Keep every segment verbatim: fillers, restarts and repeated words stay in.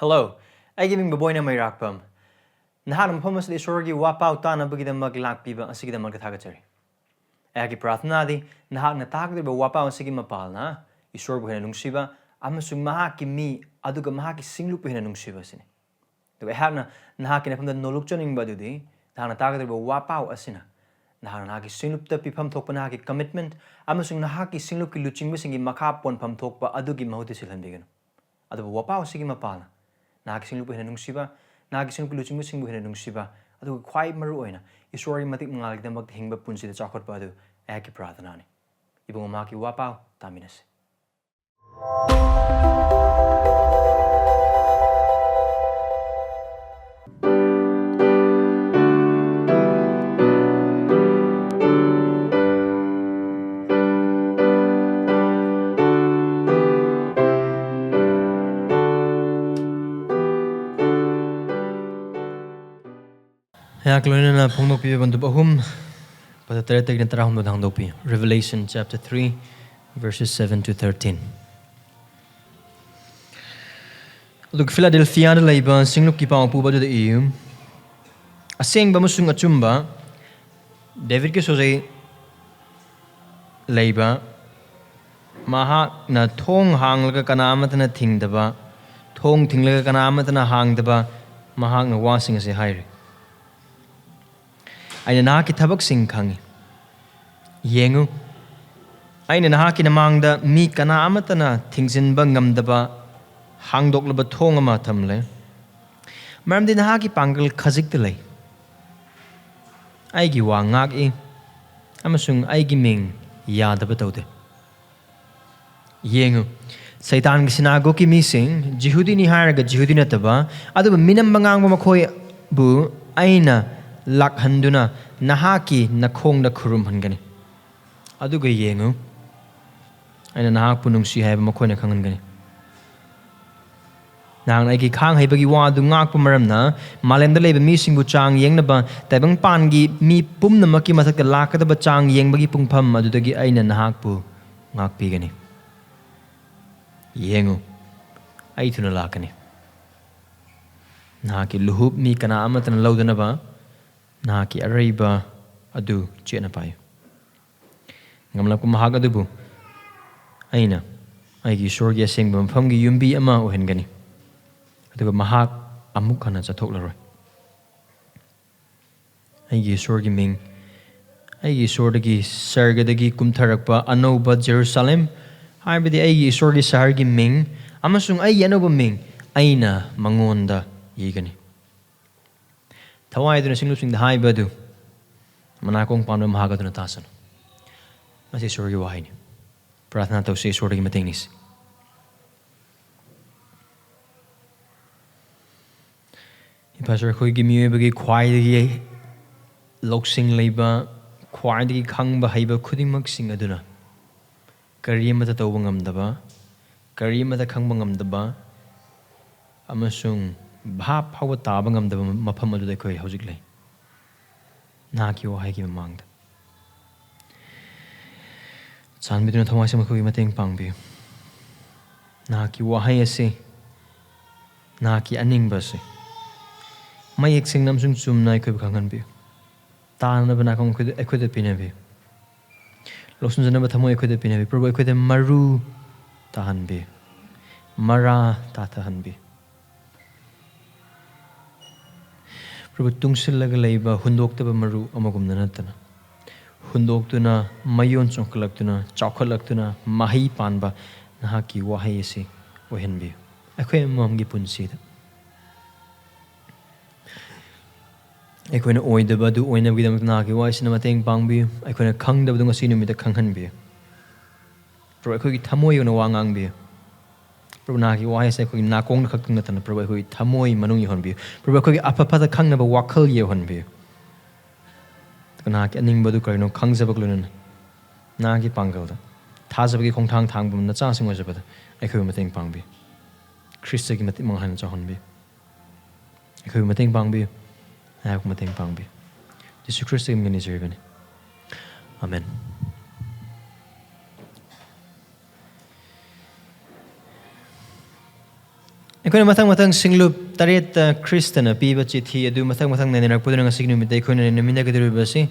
Hello, ꯑꯩꯒꯤ ꯃꯤꯡ ꯕꯣꯕꯣꯏꯅ ꯃꯩꯔꯥꯛꯄꯝ꯫ ꯅꯍꯥꯛꯅ ꯃꯐꯝ ꯑꯁꯤꯗ ꯏꯁꯣꯔꯒꯤ ꯋꯥꯄꯥꯎ ꯇꯥꯅꯕꯒꯤꯗꯃꯛ ꯂꯥꯛꯄꯤꯕ ꯑꯁꯤꯒꯤꯗꯃꯛꯇ ꯊꯥꯒꯠꯆꯔꯤ꯫ ꯑꯩꯍꯥꯛꯀꯤ ꯄ꯭ꯔꯥꯔꯊꯅꯥꯗꯤ ꯅꯍꯥꯛꯅ ꯇꯥꯒꯗꯧꯔꯤꯕ ꯋꯥꯄꯥꯎ ꯑꯁꯤꯒꯤ ꯃꯄꯥꯜꯅ ꯏꯁꯣꯔꯕꯨ ꯍꯦꯟꯅ ꯅꯨꯡꯁꯤꯕ ꯑꯃꯁꯨꯡ ꯃꯍꯥꯛꯀꯤ ꯃꯤ ꯑꯗꯨꯒ ꯃꯍꯥꯛꯀꯤ ꯁꯤꯡꯂꯨꯞꯄꯨ ꯍꯦꯟꯅ ꯅꯨꯡꯁꯤꯕ ꯑꯁꯤꯅꯤ꯫ ꯑꯗꯨꯒ ꯑꯩꯍꯥꯛꯅ ꯅꯍꯥꯛꯀꯤ ꯅꯐꯝꯗ ꯅꯣꯂꯨꯛꯆꯅꯤꯡꯕ ꯑꯗꯨꯗꯤ ꯅꯍꯥꯛꯅ ꯇꯥꯒꯗꯧꯔꯤꯕ ꯋꯥꯄꯥꯎ ꯑꯁꯤꯅ ꯅꯍꯥꯛꯅ ꯅꯍꯥꯛꯀꯤ ꯁꯤꯡꯂꯨꯞꯇ ꯄꯤꯐꯝ ꯊꯣꯛꯄ ꯅꯍꯥꯛꯀꯤ commitment ꯑꯃꯁꯨꯡ ꯅꯍꯥꯛꯀꯤ ꯁꯤꯡꯂꯨꯞꯀꯤ ꯂꯨꯆꯤꯡꯕꯁꯤꯡꯒꯤ ꯃꯈꯥ ꯄꯣꯟꯐꯝ ꯊꯣꯛꯄ ꯑꯗꯨꯒꯤ ꯃꯍꯨꯠꯇ ꯁꯤꯜꯍꯟꯕꯤꯒꯅꯨ꯫ ꯑꯗꯨꯕꯨ ꯋꯥꯄꯥꯎ ꯑꯁꯤꯒꯤ ꯃꯄꯥꯜꯅ ꯅꯍꯥꯛꯀꯤ ꯁꯤꯡꯂꯨꯞꯄꯨ ꯍꯦꯟꯅ ꯅꯨꯡꯁꯤꯕ, ꯅꯍꯥꯛꯀꯤ ꯁꯤꯡꯂꯨꯞꯀꯤ ꯂꯨꯆꯤꯡꯕꯁꯤꯡꯕꯨ ꯍꯦꯟꯅ ꯅꯨꯡꯁꯤꯕ, ꯑꯗꯨꯒ ꯈ꯭ꯋꯥꯏ ꯃꯔꯨ ꯑꯣꯏꯅ ꯏꯁꯣꯔꯒꯤ ꯃꯇꯤꯛ ꯃꯉꯥꯜꯒꯤꯗꯃꯛꯇ ꯍꯤꯡꯕ ꯄꯨꯟꯁꯤꯗ ꯆꯥꯎꯈꯠꯄ ꯑꯗꯨ ꯑꯩꯍꯥꯛꯀꯤ ꯄ꯭ꯔꯥꯔꯊꯅꯥꯅꯤ꯫ ꯏꯕꯨꯡꯉꯣ, ꯃꯍꯥꯛꯀꯤ ꯋꯥꯄꯥꯎ ꯇꯥꯃꯤꯟꯅꯁꯤ꯫ ꯑꯩꯍꯥꯛ ꯂꯣꯏꯅꯅ ꯐꯣꯡꯗꯣꯛꯄꯤꯕ ꯕꯟꯗꯨꯞ ꯑꯍꯨꯝ, ꯄꯗ ꯇꯔꯦꯠꯇꯒꯤꯅ ꯇꯔꯥꯍꯨꯝꯗꯣꯏꯗ ꯍꯥꯡꯗꯣꯛꯄꯤꯌꯨ꯫ Revelation chapter three, verses seven to thirteen. ꯑꯗꯨꯒ ꯐꯤꯂꯥꯗꯦꯜꯐꯤꯌꯥꯗ ꯂꯩꯕ ꯁꯤꯡꯂꯨꯞꯀꯤ ꯄꯥꯎ ꯄꯨꯕ ꯑꯗꯨꯗ ꯏꯌꯨ꯫ ꯑꯁꯦꯡꯕ ꯑꯃꯁꯨꯡ ꯑꯆꯨꯝꯕ, ꯗꯦꯕꯤꯠꯀꯤ ꯁꯣꯖꯩ ꯂꯩꯕ, ꯃꯍꯥꯛꯅ ꯊꯣꯡ ꯍꯥꯡꯂꯒ ꯀꯅꯥ ꯑꯃꯠꯇꯅ ꯊꯤꯡꯗꯕ, ꯊꯣꯡ ꯊꯤꯡꯂꯒ ꯀꯅꯥ ꯑꯃꯠꯇꯅ ꯍꯥꯡꯗꯕ, ꯃꯍꯥꯛꯅ ꯋꯥꯁꯤꯡ ꯑꯁꯤ ꯍꯥꯏꯔꯤ꯫ ꯑꯩꯅ ꯅꯍꯥꯛꯀꯤ ꯊꯕꯛꯁꯤꯡ ꯈꯪꯏ꯫ ꯌꯦꯡꯉꯨ, ꯑꯩꯅ ꯅꯍꯥꯛꯀꯤ ꯃꯃꯥꯡꯗ ꯃꯤ ꯀꯅꯥ ꯑꯃꯠꯇꯅ ꯊꯤꯡꯖꯤꯟꯕ ꯉꯝꯗꯕ ꯍꯥꯡꯗꯣꯛꯂꯕ ꯊꯣꯡ ꯑꯃ ꯊꯝꯂꯦ, ꯃꯔꯝꯗꯤ ꯅꯍꯥꯛꯀꯤ ꯄꯥꯡꯒꯜ ꯈꯖꯤꯛꯇ ꯂꯩ꯫ ꯑꯩꯒꯤ ꯋꯥ ꯉꯥꯛꯏ ꯑꯃꯁꯨꯡ ꯑꯩꯒꯤ ꯃꯤꯡ ꯌꯥꯗꯕ ꯇꯧꯗꯦ꯫ ꯌꯦꯡꯉꯨ, ꯁꯩꯇꯥꯟꯒꯤ ꯁꯤꯅꯥꯒꯣꯒꯀꯤ ꯃꯤꯁꯤꯡ, ꯖꯤꯍꯨꯗꯤꯅꯤ ꯍꯥꯏꯔꯒ ꯖꯤꯍꯨꯗꯤ ꯅꯠꯇꯕ, ꯑꯗꯨꯕꯨ ꯃꯤꯅꯝꯕ ꯉꯥꯡꯕ ꯃꯈꯣꯏꯕꯨ ꯑꯩꯅ ꯂꯥꯛꯍꯟꯗꯨꯅ ꯅꯍꯥꯛꯀꯤ ꯅꯈꯣꯡꯗ ꯈꯨꯔꯨꯝꯍꯟꯒꯅꯤ꯫ ꯑꯗꯨꯒ ꯌꯦꯡꯉꯨ, ꯑꯩꯅ ꯅꯍꯥꯛꯄꯨ ꯅꯨꯡꯁꯤ ꯍꯥꯏꯕ ꯃꯈꯣꯏꯅ ꯈꯪꯍꯟꯒꯅꯤ꯫ ꯅꯍꯥꯛꯅ ꯑꯩꯒꯤ ꯈꯥꯡ ꯍꯩꯕꯒꯤ ꯋꯥ ꯑꯗꯨ ꯉꯥꯛꯄ ꯃꯔꯝꯅ, ꯃꯥꯂꯦꯝꯗ ꯂꯩꯕ ꯃꯤꯁꯤꯡꯕꯨ ꯆꯥꯡ ꯌꯦꯡꯅꯕ ꯇꯥꯏꯕꯪꯄꯥꯟꯒꯤ ꯃꯤ ꯄꯨꯝꯅꯃꯛꯀꯤ ꯃꯊꯛꯇ ꯂꯥꯛꯀꯗꯕ ꯆꯥꯡ ꯌꯦꯡꯕꯒꯤ ꯄꯨꯡꯐꯝ ꯑꯗꯨꯗꯒꯤ ꯑꯩꯅ ꯅꯍꯥꯛꯄꯨ ꯉꯥꯛꯄꯤꯒꯅꯤ꯫ ꯌꯦꯡꯉꯨ, ꯑꯩ ꯊꯨꯅ ꯂꯥꯛꯀꯅꯤ꯫ ꯅꯍꯥꯛꯀꯤ ꯂꯨꯍꯨꯞ ꯃꯤ ꯀꯅꯥ ꯑꯃꯠꯇꯅ ꯂꯧꯗꯅꯕ ꯅꯍꯥꯛꯀꯤ ꯑꯔꯩꯕ ꯑꯗꯨ ꯆꯦꯠꯅ ꯄꯥꯏꯌꯨ꯫ ꯉꯝꯂꯛꯄ ꯃꯍꯥꯛ ꯑꯗꯨꯕꯨ ꯑꯩꯅ ꯑꯩꯒꯤ ꯏꯁꯣꯔꯒꯤ ꯑꯁꯦꯡꯕ ꯃꯐꯝꯒꯤ ꯌꯨꯝꯕꯤ ꯑꯃ ꯑꯣꯏꯍꯟꯒꯅꯤ, ꯑꯗꯨꯒ ꯃꯍꯥꯛ ꯑꯃꯨꯛ ꯍꯟꯅ ꯆꯠꯊꯣꯛꯂꯔꯣꯏ꯫ ꯑꯩꯒꯤ ꯏꯁꯣꯔꯒꯤ ꯃꯤꯡ, ꯑꯩꯒꯤ ꯏꯁꯣꯔꯗꯒꯤ, ꯁꯔꯒꯗꯒꯤ ꯀꯨꯝꯊꯔꯛꯄ ꯑꯅꯧꯕ ꯖꯦꯔꯨꯁꯥꯂꯦꯝ, ꯍꯥꯏꯕꯗꯤ ꯑꯩꯒꯤ ꯏꯁꯣꯔꯒꯤ ꯁꯍꯔꯒꯤ ꯃꯤꯡ, ꯑꯃꯁꯨꯡ ꯑꯩꯒꯤ ꯑꯅꯧꯕ ꯃꯤꯡ ꯑꯩꯅ ꯃꯉꯣꯟꯗ ꯏꯒꯅꯤ꯫ ꯊꯋꯥꯏꯗꯨꯅ ꯁꯤꯡꯂꯨꯞꯁꯤꯡꯗ ꯍꯥꯏꯕ ꯑꯗꯨ ꯃꯅꯥꯀꯣꯡ ꯄꯥꯟꯕ ꯃꯍꯥꯛ ꯑꯗꯨꯅ ꯇꯥꯁꯅꯨ꯫ ꯃꯁꯤ ꯏꯁꯣꯔꯒꯤ ꯋꯥꯍꯩꯅꯤ꯫ ꯄ꯭ꯔꯥꯊꯅꯥ ꯇꯧꯁꯤ, ꯏꯁꯣꯔꯗꯒꯤ ꯃꯇꯦꯡ ꯅꯤꯁꯤ꯫ ꯏꯄꯥ ꯏꯁꯣꯔ, ꯑꯩꯈꯣꯏꯒꯤ ꯃꯤꯑꯣꯏꯕꯒꯤ ꯈ꯭ꯋꯥꯏꯗꯒꯤ ꯂꯧꯁꯤꯡ ꯂꯩꯕ, ꯈ꯭ꯋꯥꯏꯗꯒꯤ ꯈꯪꯕ ꯍꯩꯕ ꯈꯨꯗꯤꯡꯃꯛꯁꯤꯡ ꯑꯗꯨꯅ ꯀꯔꯤ ꯑꯃꯠꯇ ꯇꯧꯕ ꯉꯝꯗꯕ, ꯀꯔꯤ ꯑꯃꯠꯇ ꯈꯪꯕ ꯉꯝꯗꯕ, ꯑꯃꯁꯨꯡ ꯚꯥꯞ ꯐꯥꯎꯕ ꯇꯥꯕ ꯉꯝꯗꯕ ꯃꯐꯝ ꯑꯗꯨꯗ ꯑꯩꯈꯣꯏ ꯍꯧꯖꯤꯛ ꯂꯩ, ꯅꯍꯥꯛꯀꯤ ꯋꯥꯍꯩꯒꯤ ꯃꯃꯥꯡꯗ꯫ ꯆꯥꯟꯕꯤꯗꯨꯅ ꯊꯋꯥꯏ ꯁꯦꯡꯅ ꯑꯩꯈꯣꯏꯒꯤ ꯃꯇꯦꯡ ꯄꯥꯡꯕꯤꯌꯨ꯫ ꯅꯍꯥꯛꯀꯤ ꯋꯥꯍꯩ ꯑꯁꯤ, ꯅꯍꯥꯛꯀꯤ ꯑꯅꯤꯡꯕ ꯑꯁꯤ ꯃꯌꯦꯛ ꯁꯦꯡꯅ ꯑꯃꯁꯨꯡ ꯆꯨꯝꯅ ꯑꯩꯈꯣꯏꯕꯨ ꯈꯪꯍꯟꯕꯤꯌꯨ꯫ ꯇꯥꯅꯅꯕ ꯅꯥꯀꯣꯡ ꯑꯩꯈꯣꯏꯗ, ꯑꯩꯈꯣꯏꯗ ꯄꯤꯅꯕꯤꯌꯨ꯫ ꯂꯧꯁꯤꯟꯖꯅꯕ ꯊꯃꯣꯏ ꯑꯩꯈꯣꯏꯗ ꯄꯤꯅꯕꯤꯌꯨ꯫ ꯄ꯭ꯔꯚꯨ, ꯑꯩꯈꯣꯏꯗ ꯃꯔꯨ ꯇꯥꯍꯟꯕꯤꯌꯨ, ꯃꯔꯥ ꯇꯥꯊꯍꯟꯕꯤꯌꯨ꯫ ꯄ꯭ꯔꯚꯨ, ꯇꯨꯡꯁꯤꯜꯂꯒ ꯂꯩꯕ ꯍꯨꯟꯗꯣꯛꯇꯕ ꯃꯔꯨ ꯑꯃꯒꯨꯝꯅ ꯅꯠꯇꯅ, ꯍꯨꯟꯗꯣꯛꯇꯨꯅ, ꯃꯌꯣꯟ ꯆꯣꯡꯈꯠꯂꯛꯇꯨꯅ, ꯆꯥꯎꯈꯠꯂꯛꯇꯨꯅ, ꯃꯍꯩ ꯄꯥꯟꯕ ꯅꯍꯥꯛꯀꯤ ꯋꯥꯍꯩ ꯑꯁꯤ ꯑꯣꯏꯍꯟꯕꯤꯌꯨ꯫ ꯑꯩꯈꯣꯏ ꯑꯃꯃꯝꯒꯤ ꯄꯨꯟꯁꯤꯗ ꯑꯩꯈꯣꯏꯅ ꯑꯣꯏꯗꯕ ꯑꯗꯨ ꯑꯣꯏꯅꯕꯒꯤꯗꯃꯛꯇ ꯅꯍꯥꯛꯀꯤ ꯋꯥꯍꯩꯁꯤꯅ ꯃꯇꯦꯡ ꯄꯥꯡꯕꯤꯌꯨ꯫ ꯑꯩꯈꯣꯏꯅ ꯈꯪꯗꯕꯗꯨ ꯉꯁꯤ ꯅꯨꯃꯤꯠꯇ ꯈꯪꯍꯟꯕꯤꯌꯨ꯫ ꯄ꯭ꯔꯚꯨ, ꯑꯩꯈꯣꯏꯒꯤ ꯊꯃꯣꯏ ꯑꯣꯏꯅ ꯋꯥ ꯉꯥꯡꯕꯤꯌꯨ꯫ ꯄ꯭ꯔꯚꯨ, ꯅꯍꯥꯛꯀꯤ ꯋꯥꯍꯩꯁꯦ ꯑꯩꯈꯣꯏꯒꯤ ꯅꯥꯀꯣꯡꯗ ꯈꯛꯇꯪ ꯅꯠꯇꯅ, ꯄ꯭ꯔꯚꯨ, ꯑꯩꯈꯣꯏꯒꯤ ꯊꯃꯣꯏ ꯃꯅꯨꯡ ꯌꯧꯍꯟꯕꯤꯌꯨ꯫ ꯄ꯭ꯔꯚꯨ, ꯑꯩꯈꯣꯏꯒꯤ ꯑꯐ ꯐꯠꯇ ꯈꯪꯅꯕ ꯋꯥꯈꯜ ꯌꯧꯍꯟꯕꯤꯌꯨ꯫ ꯑꯗꯨꯒ ꯅꯍꯥꯛꯀꯤ ꯑꯅꯤꯡꯕꯗꯨ ꯀꯔꯤꯅꯣ ꯈꯪꯖꯕꯒ ꯂꯣꯏꯅꯅ ꯅꯍꯥꯛꯀꯤ ꯄꯥꯡꯒꯜꯗ ꯊꯥꯖꯕꯒꯤ ꯈꯣꯡꯊꯥꯡ ꯊꯥꯡꯕ ꯅꯆꯥꯁꯤꯡ ꯑꯣꯏꯖꯕꯗ ꯑꯩꯈꯣꯏꯕꯨ ꯃꯇꯦꯡ ꯄꯥꯡꯕꯤꯌꯨ꯫ ꯈ꯭ꯔꯤꯁꯇꯒꯤ ꯃꯇꯤꯛ ꯃꯉꯥ ꯍꯦꯟꯅ ꯆꯥꯎꯍꯟꯕꯤꯌꯨ꯫ ꯑꯩꯈꯣꯏꯕꯨ ꯃꯇꯦꯡ ꯄꯥꯡꯕꯤꯌꯨ꯫ ꯑꯩꯍꯥꯛꯄꯨ ꯃꯇꯦꯡ ꯄꯥꯡꯕꯤꯌꯨ꯫ ꯖꯤꯁꯨ ꯈ꯭ꯔꯤꯁꯇꯒꯤ ꯃꯤꯡꯗ ꯅꯤꯖꯔꯤꯕꯅꯤ꯫ ꯑꯥꯃꯦꯟ꯫ ꯑꯩꯈꯣꯏꯅ ꯃꯊꯪ ꯃꯊꯪ ꯁꯤꯡꯂꯨꯞ ꯇꯔꯦꯠꯇ ꯈ꯭ꯔꯤꯁꯇꯅ ꯄꯤꯕ ꯆꯤꯊꯤ ꯑꯗꯨ ꯃꯊꯪ ꯃꯊꯪ ꯅꯩꯅꯔꯛꯄꯗꯨꯅ ꯉꯁꯤꯒꯤ ꯅꯨꯃꯤꯠꯇ ꯑꯩꯈꯣꯏꯅ ꯅꯩꯅꯃꯤꯟꯅꯒꯗꯧꯔꯤꯕ ꯑꯁꯤ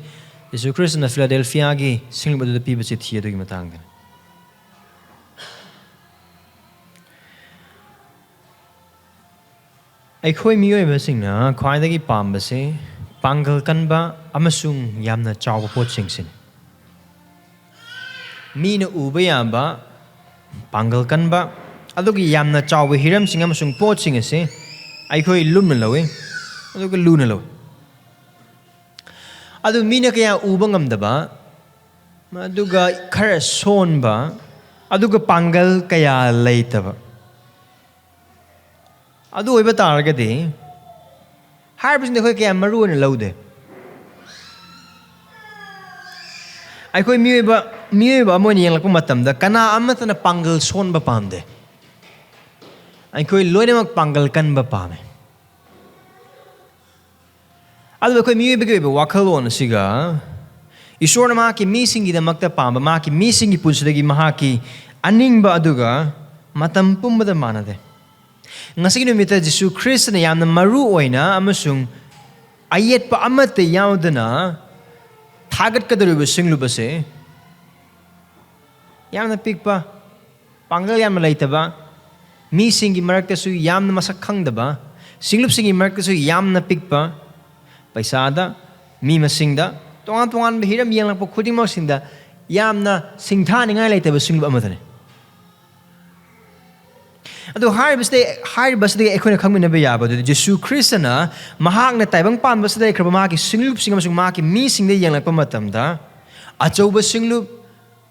ꯌꯦꯁꯨ ꯈ꯭ꯔꯤꯁꯇꯅ ꯐꯤꯂꯥꯗꯦꯜꯐꯤꯌꯥꯒꯤ ꯁꯤꯡꯂꯨꯞ ꯑꯗꯨꯗ ꯄꯤꯕ ꯆꯤꯊꯤ ꯑꯗꯨꯒꯤ ꯃꯇꯥꯡꯗꯅꯤ꯫ ꯑꯩꯈꯣꯏ ꯃꯤꯑꯣꯏꯕꯁꯤꯡꯅ ꯈ꯭ꯋꯥꯏꯗꯒꯤ ꯄꯥꯝꯕꯁꯤ ꯄꯥꯡꯒꯜ ꯀꯟꯕ ꯑꯃꯁꯨꯡ ꯌꯥꯝꯅ ꯆꯥꯎꯕ ꯄꯣꯠꯁꯤꯡꯁꯤꯅꯤ꯫ ꯃꯤꯅ ꯎꯕ ꯌꯥꯕ, ꯄꯥꯡꯒꯜ ꯀꯟꯕ, ꯑꯗꯨꯒ ꯌꯥꯝꯅ ꯆꯥꯎꯕ ꯍꯤꯔꯝꯁꯤꯡ ꯑꯃꯁꯨꯡ ꯄꯣꯠꯁꯤꯡ ꯑꯁꯤ ꯑꯩꯈꯣꯏ ꯂꯨꯝꯅ ꯂꯧꯏ, ꯑꯗꯨꯒ ꯂꯨꯅ ꯂꯧꯏ꯫ ꯑꯗꯨ ꯃꯤꯅ ꯀꯌꯥ ꯎꯕ ꯉꯝꯗꯕ, ꯑꯗꯨꯒ ꯈꯔ ꯁꯣꯟꯕ, ꯑꯗꯨꯒ ꯄꯥꯡꯒꯜ ꯀꯌꯥ ꯂꯩꯇꯕ, ꯑꯗꯨ ꯑꯣꯏꯕ ꯇꯥꯔꯒꯗꯤ ꯍꯥꯏꯔꯤꯕꯁꯤꯡꯗꯣ ꯑꯩꯈꯣꯏ ꯀꯌꯥ ꯃꯔꯨ ꯑꯣꯏꯅ ꯂꯧꯗꯦ꯫ ꯑꯩꯈꯣꯏ ꯃꯤꯑꯣꯏꯕ, ꯃꯤꯑꯣꯏꯕ ꯑꯃ ꯑꯣꯏꯅ ꯌꯦꯡꯂꯛꯄ ꯃꯇꯝꯗ ꯀꯅꯥ ꯑꯃꯠꯇꯅ ꯄꯥꯡꯒꯜ ꯁꯣꯟꯕ ꯄꯥꯝꯗꯦ꯫ ꯑꯩꯈꯣꯏ ꯂꯣꯏꯅꯃꯛ ꯄꯥꯡꯒꯜ ꯀꯟꯕ ꯄꯥꯝꯃꯦ꯫ ꯑꯗꯨꯕꯨ ꯑꯩꯈꯣꯏ ꯃꯤꯑꯣꯏꯕꯒꯤ ꯑꯣꯏꯕ ꯋꯥꯈꯜꯂꯣꯟ ꯑꯁꯤꯒ ꯏꯁꯣꯔꯅ ꯃꯍꯥꯛꯀꯤ ꯃꯤꯁꯤꯡꯒꯤꯗꯃꯛꯇ ꯄꯥꯝꯕ, ꯃꯍꯥꯛꯀꯤ ꯃꯤꯁꯤꯡꯒꯤ ꯄꯨꯟꯁꯤꯗꯒꯤ ꯃꯍꯥꯛꯀꯤ ꯑꯅꯤꯡꯕ ꯑꯗꯨꯒ ꯃꯇꯝ ꯄꯨꯝꯕꯗ ꯃꯥꯟꯅꯗꯦ꯫ ꯉꯁꯤꯒꯤ ꯅꯨꯃꯤꯠꯇ ꯖꯤꯁꯨ ꯈ꯭ꯔꯤꯁꯇꯅ ꯌꯥꯝꯅ ꯃꯔꯨ ꯑꯣꯏꯅ ꯑꯃꯁꯨꯡ ꯑꯌꯦꯠꯄ ꯑꯃꯠꯇ ꯌꯥꯎꯗꯅ ꯊꯥꯒꯠꯀꯗꯧꯔꯤꯕ ꯁꯤꯡꯂꯨꯞ ꯑꯁꯤ ꯌꯥꯝꯅ ꯄꯤꯛꯄ, ꯄꯥꯡꯒꯜ ꯌꯥꯝꯅ ꯂꯩꯇꯕ, ꯃꯤꯁꯤꯡꯒꯤ ꯃꯔꯛꯇꯁꯨ ꯌꯥꯝꯅ ꯃꯁꯛ ꯈꯪꯗꯕ, ꯁꯤꯡꯂꯨꯞꯁꯤꯡꯒꯤ ꯃꯔꯛꯇꯁꯨ ꯌꯥꯝꯅ ꯄꯤꯛꯄ, ꯄꯩꯁꯥꯗ, ꯃꯤ ꯃꯁꯤꯡꯗ, ꯇꯣꯉꯥꯟ ꯇꯣꯉꯥꯟꯕ ꯍꯤꯔꯝ ꯌꯦꯡꯂꯛꯄ ꯈꯨꯗꯤꯡꯃꯛꯁꯤꯡꯗ ꯌꯥꯝꯅ ꯁꯤꯡꯊꯥꯅꯤꯡꯉꯥꯏ ꯂꯩꯇꯕ ꯁꯤꯡꯂꯨꯞ ꯑꯃꯗꯅꯤ꯫ ꯑꯗꯨ ꯍꯥꯏꯔꯤꯕꯁꯤꯗ, ꯍꯥꯏꯔꯤꯕꯁꯤꯗꯒꯤ ꯑꯩꯈꯣꯏꯅ ꯈꯪꯃꯤꯟꯅꯕ ꯌꯥꯕꯗꯨꯗꯤ ꯖꯤꯁꯨ ꯈ꯭ꯔꯤꯁꯇꯅ ꯃꯍꯥꯛꯅ ꯇꯥꯏꯕꯪ ꯄꯥꯟꯕꯁꯤꯗ ꯂꯩꯈ꯭ꯔꯕ ꯃꯍꯥꯛꯀꯤ ꯁꯤꯡꯂꯨꯞꯁꯤꯡ ꯑꯃꯁꯨꯡ ꯃꯍꯥꯛꯀꯤ ꯃꯤꯁꯤꯡꯗ ꯌꯦꯡꯂꯛꯄ ꯃꯇꯝꯗ, ꯑꯆꯧꯕ ꯁꯤꯡꯂꯨꯞ,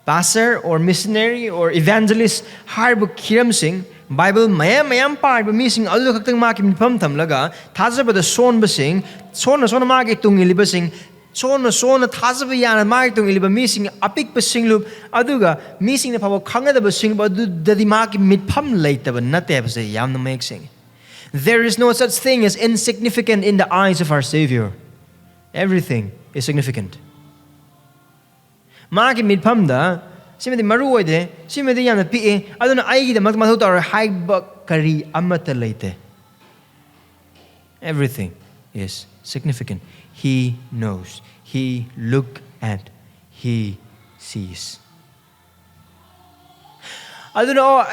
pastor or missionary or evangelist ꯍꯥꯏꯔꯤꯕ ꯍꯤꯔꯝꯁꯤꯡ, ꯕꯥꯏꯕꯜ ꯃꯌꯥꯝ ꯃꯌꯥꯝ ꯄꯥꯔꯤꯕ ꯃꯤꯁꯤꯡ ꯑꯗꯨꯗ ꯈꯛꯇꯪ ꯃꯍꯥꯛꯀꯤ ꯃꯤꯠꯐꯝ ꯊꯝꯂꯒ, ꯊꯥꯖꯕꯗ ꯁꯣꯟꯕꯁꯤꯡ, ꯁꯣꯟꯅ ꯁꯣꯟꯅ ꯃꯥꯒꯤ ꯇꯨꯡ ꯏꯜꯂꯤꯕꯁꯤꯡ, ꯁꯣꯟꯅ ꯁꯣꯟꯅ ꯊꯥꯖꯕ ꯌꯥꯅ ꯃꯥꯒꯤ ꯇꯨꯡ ꯏꯜꯂꯤꯕ ꯃꯤꯁꯤꯡ, ꯑꯄꯤꯛꯄ ꯁꯤꯡꯂꯨꯞ, ꯑꯗꯨꯒ ꯃꯤꯁꯤꯡꯅ ꯐꯥꯎꯕ ꯈꯪꯒꯗꯕ ꯁꯤꯡꯂꯨꯞ ꯑꯗꯨꯗꯗꯤ ꯃꯥꯒꯤ ꯃꯤꯠꯐꯝ ꯂꯩꯇꯕ ꯅꯠꯇꯦ ꯍꯥꯏꯕꯁꯦ ꯌꯥꯝꯅ ꯃꯌꯦꯛ ꯁꯦꯡꯉꯤ꯫ There is no such thing as insignificant in the eyes of our Savior. Everything is significant. ꯃꯥꯒꯤ ꯃꯤꯠꯐꯝꯗ ꯁꯤꯃꯗꯤ ꯃꯔꯨ ꯑꯣꯏꯗꯦ, ꯁꯤꯃꯗꯤ ꯌꯥꯝꯅ ꯄꯤꯛꯑꯦ, ꯑꯗꯨꯅ ꯑꯩꯒꯤꯗꯃꯛꯇ ꯃꯊꯧ ꯇꯧꯔꯣꯏ ꯍꯥꯏꯕ ꯀꯔꯤ ꯑꯃꯠꯇ ꯂꯩꯇꯦ. Everything is significant. He knows. He look at. He sees. ꯑꯗꯨꯅ, ꯑꯣ,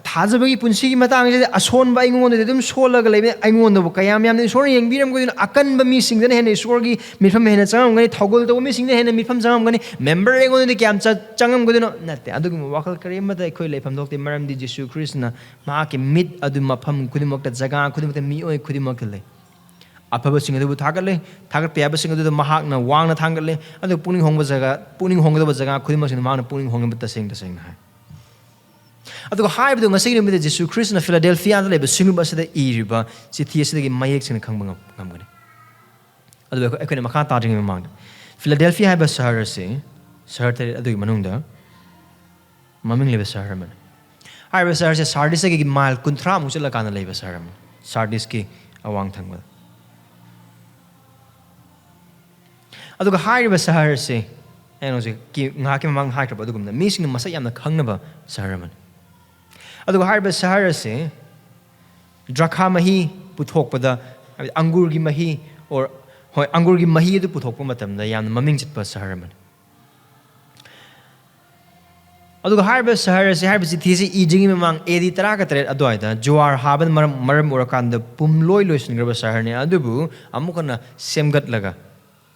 ꯊꯥꯖꯕꯒꯤ ꯄꯨꯟꯁꯤꯒꯤ ꯃꯇꯥꯡꯁꯤꯗ ꯑꯁꯣꯟꯕ ꯑꯩꯉꯣꯟꯗꯗꯤ ꯑꯗꯨꯝ ꯁꯣꯜꯂꯒ ꯂꯩꯕꯅꯤ. ꯑꯩꯉꯣꯟꯗꯕꯨ ꯀꯌꯥꯝ ꯌꯥꯝꯅ ꯏꯁꯣꯔꯅ ꯌꯦꯡꯕꯤꯔꯝꯒꯗꯣꯏꯅꯣ? ꯑꯀꯟꯕ ꯃꯤꯁꯤꯡꯗꯅ ꯍꯦꯟꯅ ꯏꯁꯣꯔꯒꯤ ꯃꯤꯠꯐꯝ ꯍꯦꯟꯅ ꯆꯪꯉꯝꯒꯅꯤ. ꯊꯧꯒꯜ ꯇꯧꯕ ꯃꯤꯁꯤꯡꯗ ꯍꯦꯟꯅ ꯃꯤꯠꯐꯝ ꯆꯪꯉꯝꯒꯅꯤ. ꯃꯦꯝꯕꯔ ꯑꯩꯉꯣꯟꯗꯗꯤ ꯀꯌꯥꯝ ꯆ-, ꯆꯪꯉꯝꯒꯗꯣꯏꯅꯣ? ꯅꯠꯇꯦ. ꯑꯗꯨꯒꯨꯝꯕ ꯋꯥꯈꯜ ꯀꯔꯤꯃꯠꯇ ꯑꯩꯈꯣꯏ ꯂꯩꯐꯝ ꯊꯣꯛꯇꯦ. ꯃꯔꯝꯗꯤ ꯖꯤꯁꯨ ꯈ꯭ꯔꯤꯁꯅ ꯃꯍꯥꯛꯀꯤ ꯃꯤꯠ ꯑꯗꯨ ꯃꯐꯝ ꯈꯨꯗꯤꯡꯃꯛꯇ, ꯖꯒꯥ ꯈꯨꯗꯤꯡꯃꯛꯇ, ꯃꯤꯑꯣꯏ ꯈꯨꯗꯤꯡꯃꯛꯇ ꯂꯩ. ꯑꯐꯕꯁꯤꯡ ꯑꯗꯨꯕꯨ ꯊꯥꯒꯠꯂꯦ, ꯊꯥꯒꯠꯄ ꯌꯥꯕꯁꯤꯡ ꯑꯗꯨꯗ ꯃꯍꯥꯛꯅ ꯋꯥꯡꯅ ꯊꯥꯡꯒꯠꯂꯦ, ꯑꯗꯨꯒ ꯄꯨꯛꯅꯤꯡ ꯍꯣꯡꯕ ꯖꯒꯥ, ꯄꯨꯛꯅꯤꯡ ꯍꯣꯡꯒꯗꯕ ꯖꯒꯥ ꯈꯨꯗꯤꯡꯃꯛꯁꯤꯡꯗ ꯃꯍꯥꯛꯅ ꯄꯨꯛꯅꯤꯡ ꯍꯣꯡꯅꯕ ꯇꯁꯦꯡ ꯇꯁꯦꯡꯅ ꯍꯥꯏ. ꯑꯗꯨꯒ ꯍꯥꯏꯕꯗꯨ ꯉꯁꯤꯒꯤ ꯅꯨꯃꯤꯠꯇ ꯖꯤꯁꯨ ꯈ꯭ꯔꯤꯁꯇꯅ ꯐꯤꯂꯥꯗꯦꯜꯐꯤꯌꯥꯗ ꯂꯩꯕ ꯁꯤꯡꯂꯨꯞ ꯑꯁꯤꯗ ꯏꯔꯤꯕ ꯆꯤꯊꯤ ꯑꯁꯤꯗꯒꯤ ꯃꯌꯦꯛ ꯁꯦꯡꯅ ꯈꯪꯕ ꯉꯝ-, ꯉꯝꯒꯅꯤ꯫ ꯑꯗꯨꯒ ꯑꯩꯈꯣꯏ, ꯑꯩꯈꯣꯏꯅ ꯃꯈꯥ ꯇꯥꯗ꯭ꯔꯤꯉꯩ ꯃꯃꯥꯡꯗ, ꯐꯤꯂꯥꯗꯦꯜꯐꯤꯌꯥ ꯍꯥꯏꯕ ꯁꯍꯔ ꯑꯁꯤ ꯁꯍꯔ ꯇꯔꯦꯠ ꯑꯗꯨꯒꯤ ꯃꯅꯨꯡꯗ ꯃꯃꯤꯡ ꯂꯩꯕ ꯁꯍꯔ ꯑꯃꯅꯤ꯫ ꯍꯥꯏꯔꯤꯕ ꯁꯍꯔꯁꯦ ꯁꯥꯔꯗꯤꯁꯇꯒꯤ ꯃꯥꯏꯜ ꯀꯨꯟꯊ꯭ꯔꯥꯃꯨꯛ ꯆꯠꯂꯀꯥꯟꯗ ꯂꯩꯕ ꯁꯍꯔ ꯑꯃꯅꯤ, ꯁꯥꯔꯗꯤꯁꯀꯤ ꯑꯋꯥꯡ ꯊꯪꯕꯗ꯫ ꯑꯗꯨꯒ ꯍꯥꯏꯔꯤꯕ ꯁꯍꯔꯁꯦ, ꯑꯩꯅ ꯍꯧꯖꯤꯛꯀꯤ ꯉꯥꯏꯍꯥꯛꯀꯤ ꯃꯃꯥꯡ ꯍꯥꯏꯈ꯭ꯔꯕ ꯑꯗꯨꯒꯨꯝꯅ ꯃꯤꯁꯤꯡꯅ ꯃꯁꯛ ꯌꯥꯝꯅ ꯈꯪꯅꯕ ꯁꯍꯔ ꯑꯃꯅꯤ꯫ ꯑꯗꯨꯒ ꯍꯥꯏꯔꯤꯕ ꯁꯍꯔ ꯑꯁꯦ ꯗ꯭ꯔꯈꯥ ꯃꯍꯤ ꯄꯨꯊꯣꯛꯄꯗ, ꯍꯥꯏꯕꯗꯤ ꯑꯪꯒꯨꯔꯒꯤ ꯃꯍꯤ, or, ꯍꯣꯏ, ꯑꯪꯒꯨꯔꯒꯤ ꯃꯍꯤ ꯑꯗꯨ ꯄꯨꯊꯣꯛꯄ ꯃꯇꯝꯗ ꯌꯥꯝꯅ ꯃꯃꯤꯡ ꯆꯠꯄ ꯁꯍꯔ ꯑꯃꯅꯤ꯫ ꯑꯗꯨꯒ ꯍꯥꯏꯔꯤꯕ ꯁꯍꯔ ꯑꯁꯤ, ꯍꯥꯏꯔꯤꯕ ꯆꯤꯊꯤ ꯑꯁꯤ ꯏꯗ꯭ꯔꯤꯉꯩ ꯃꯃꯥꯡ, ꯑꯦ ꯗꯤ ꯇꯔꯥꯒ ꯇꯔꯦꯠ ꯑꯗꯨꯋꯥꯏꯗ ꯖꯨꯋꯥꯔ ꯍꯥꯕꯅ ꯃꯔꯝ, ꯃꯔꯝ ꯑꯣꯏꯔꯀꯥꯟꯗ ꯄꯨꯝꯂꯣꯏ ꯂꯣꯏꯁꯤꯟꯈ꯭ꯔꯕ ꯁꯍꯔꯅꯤ꯫ ꯑꯗꯨꯕꯨ ꯑꯃꯨꯛ ꯍꯟꯅ ꯁꯦꯝꯒꯠꯂꯒ,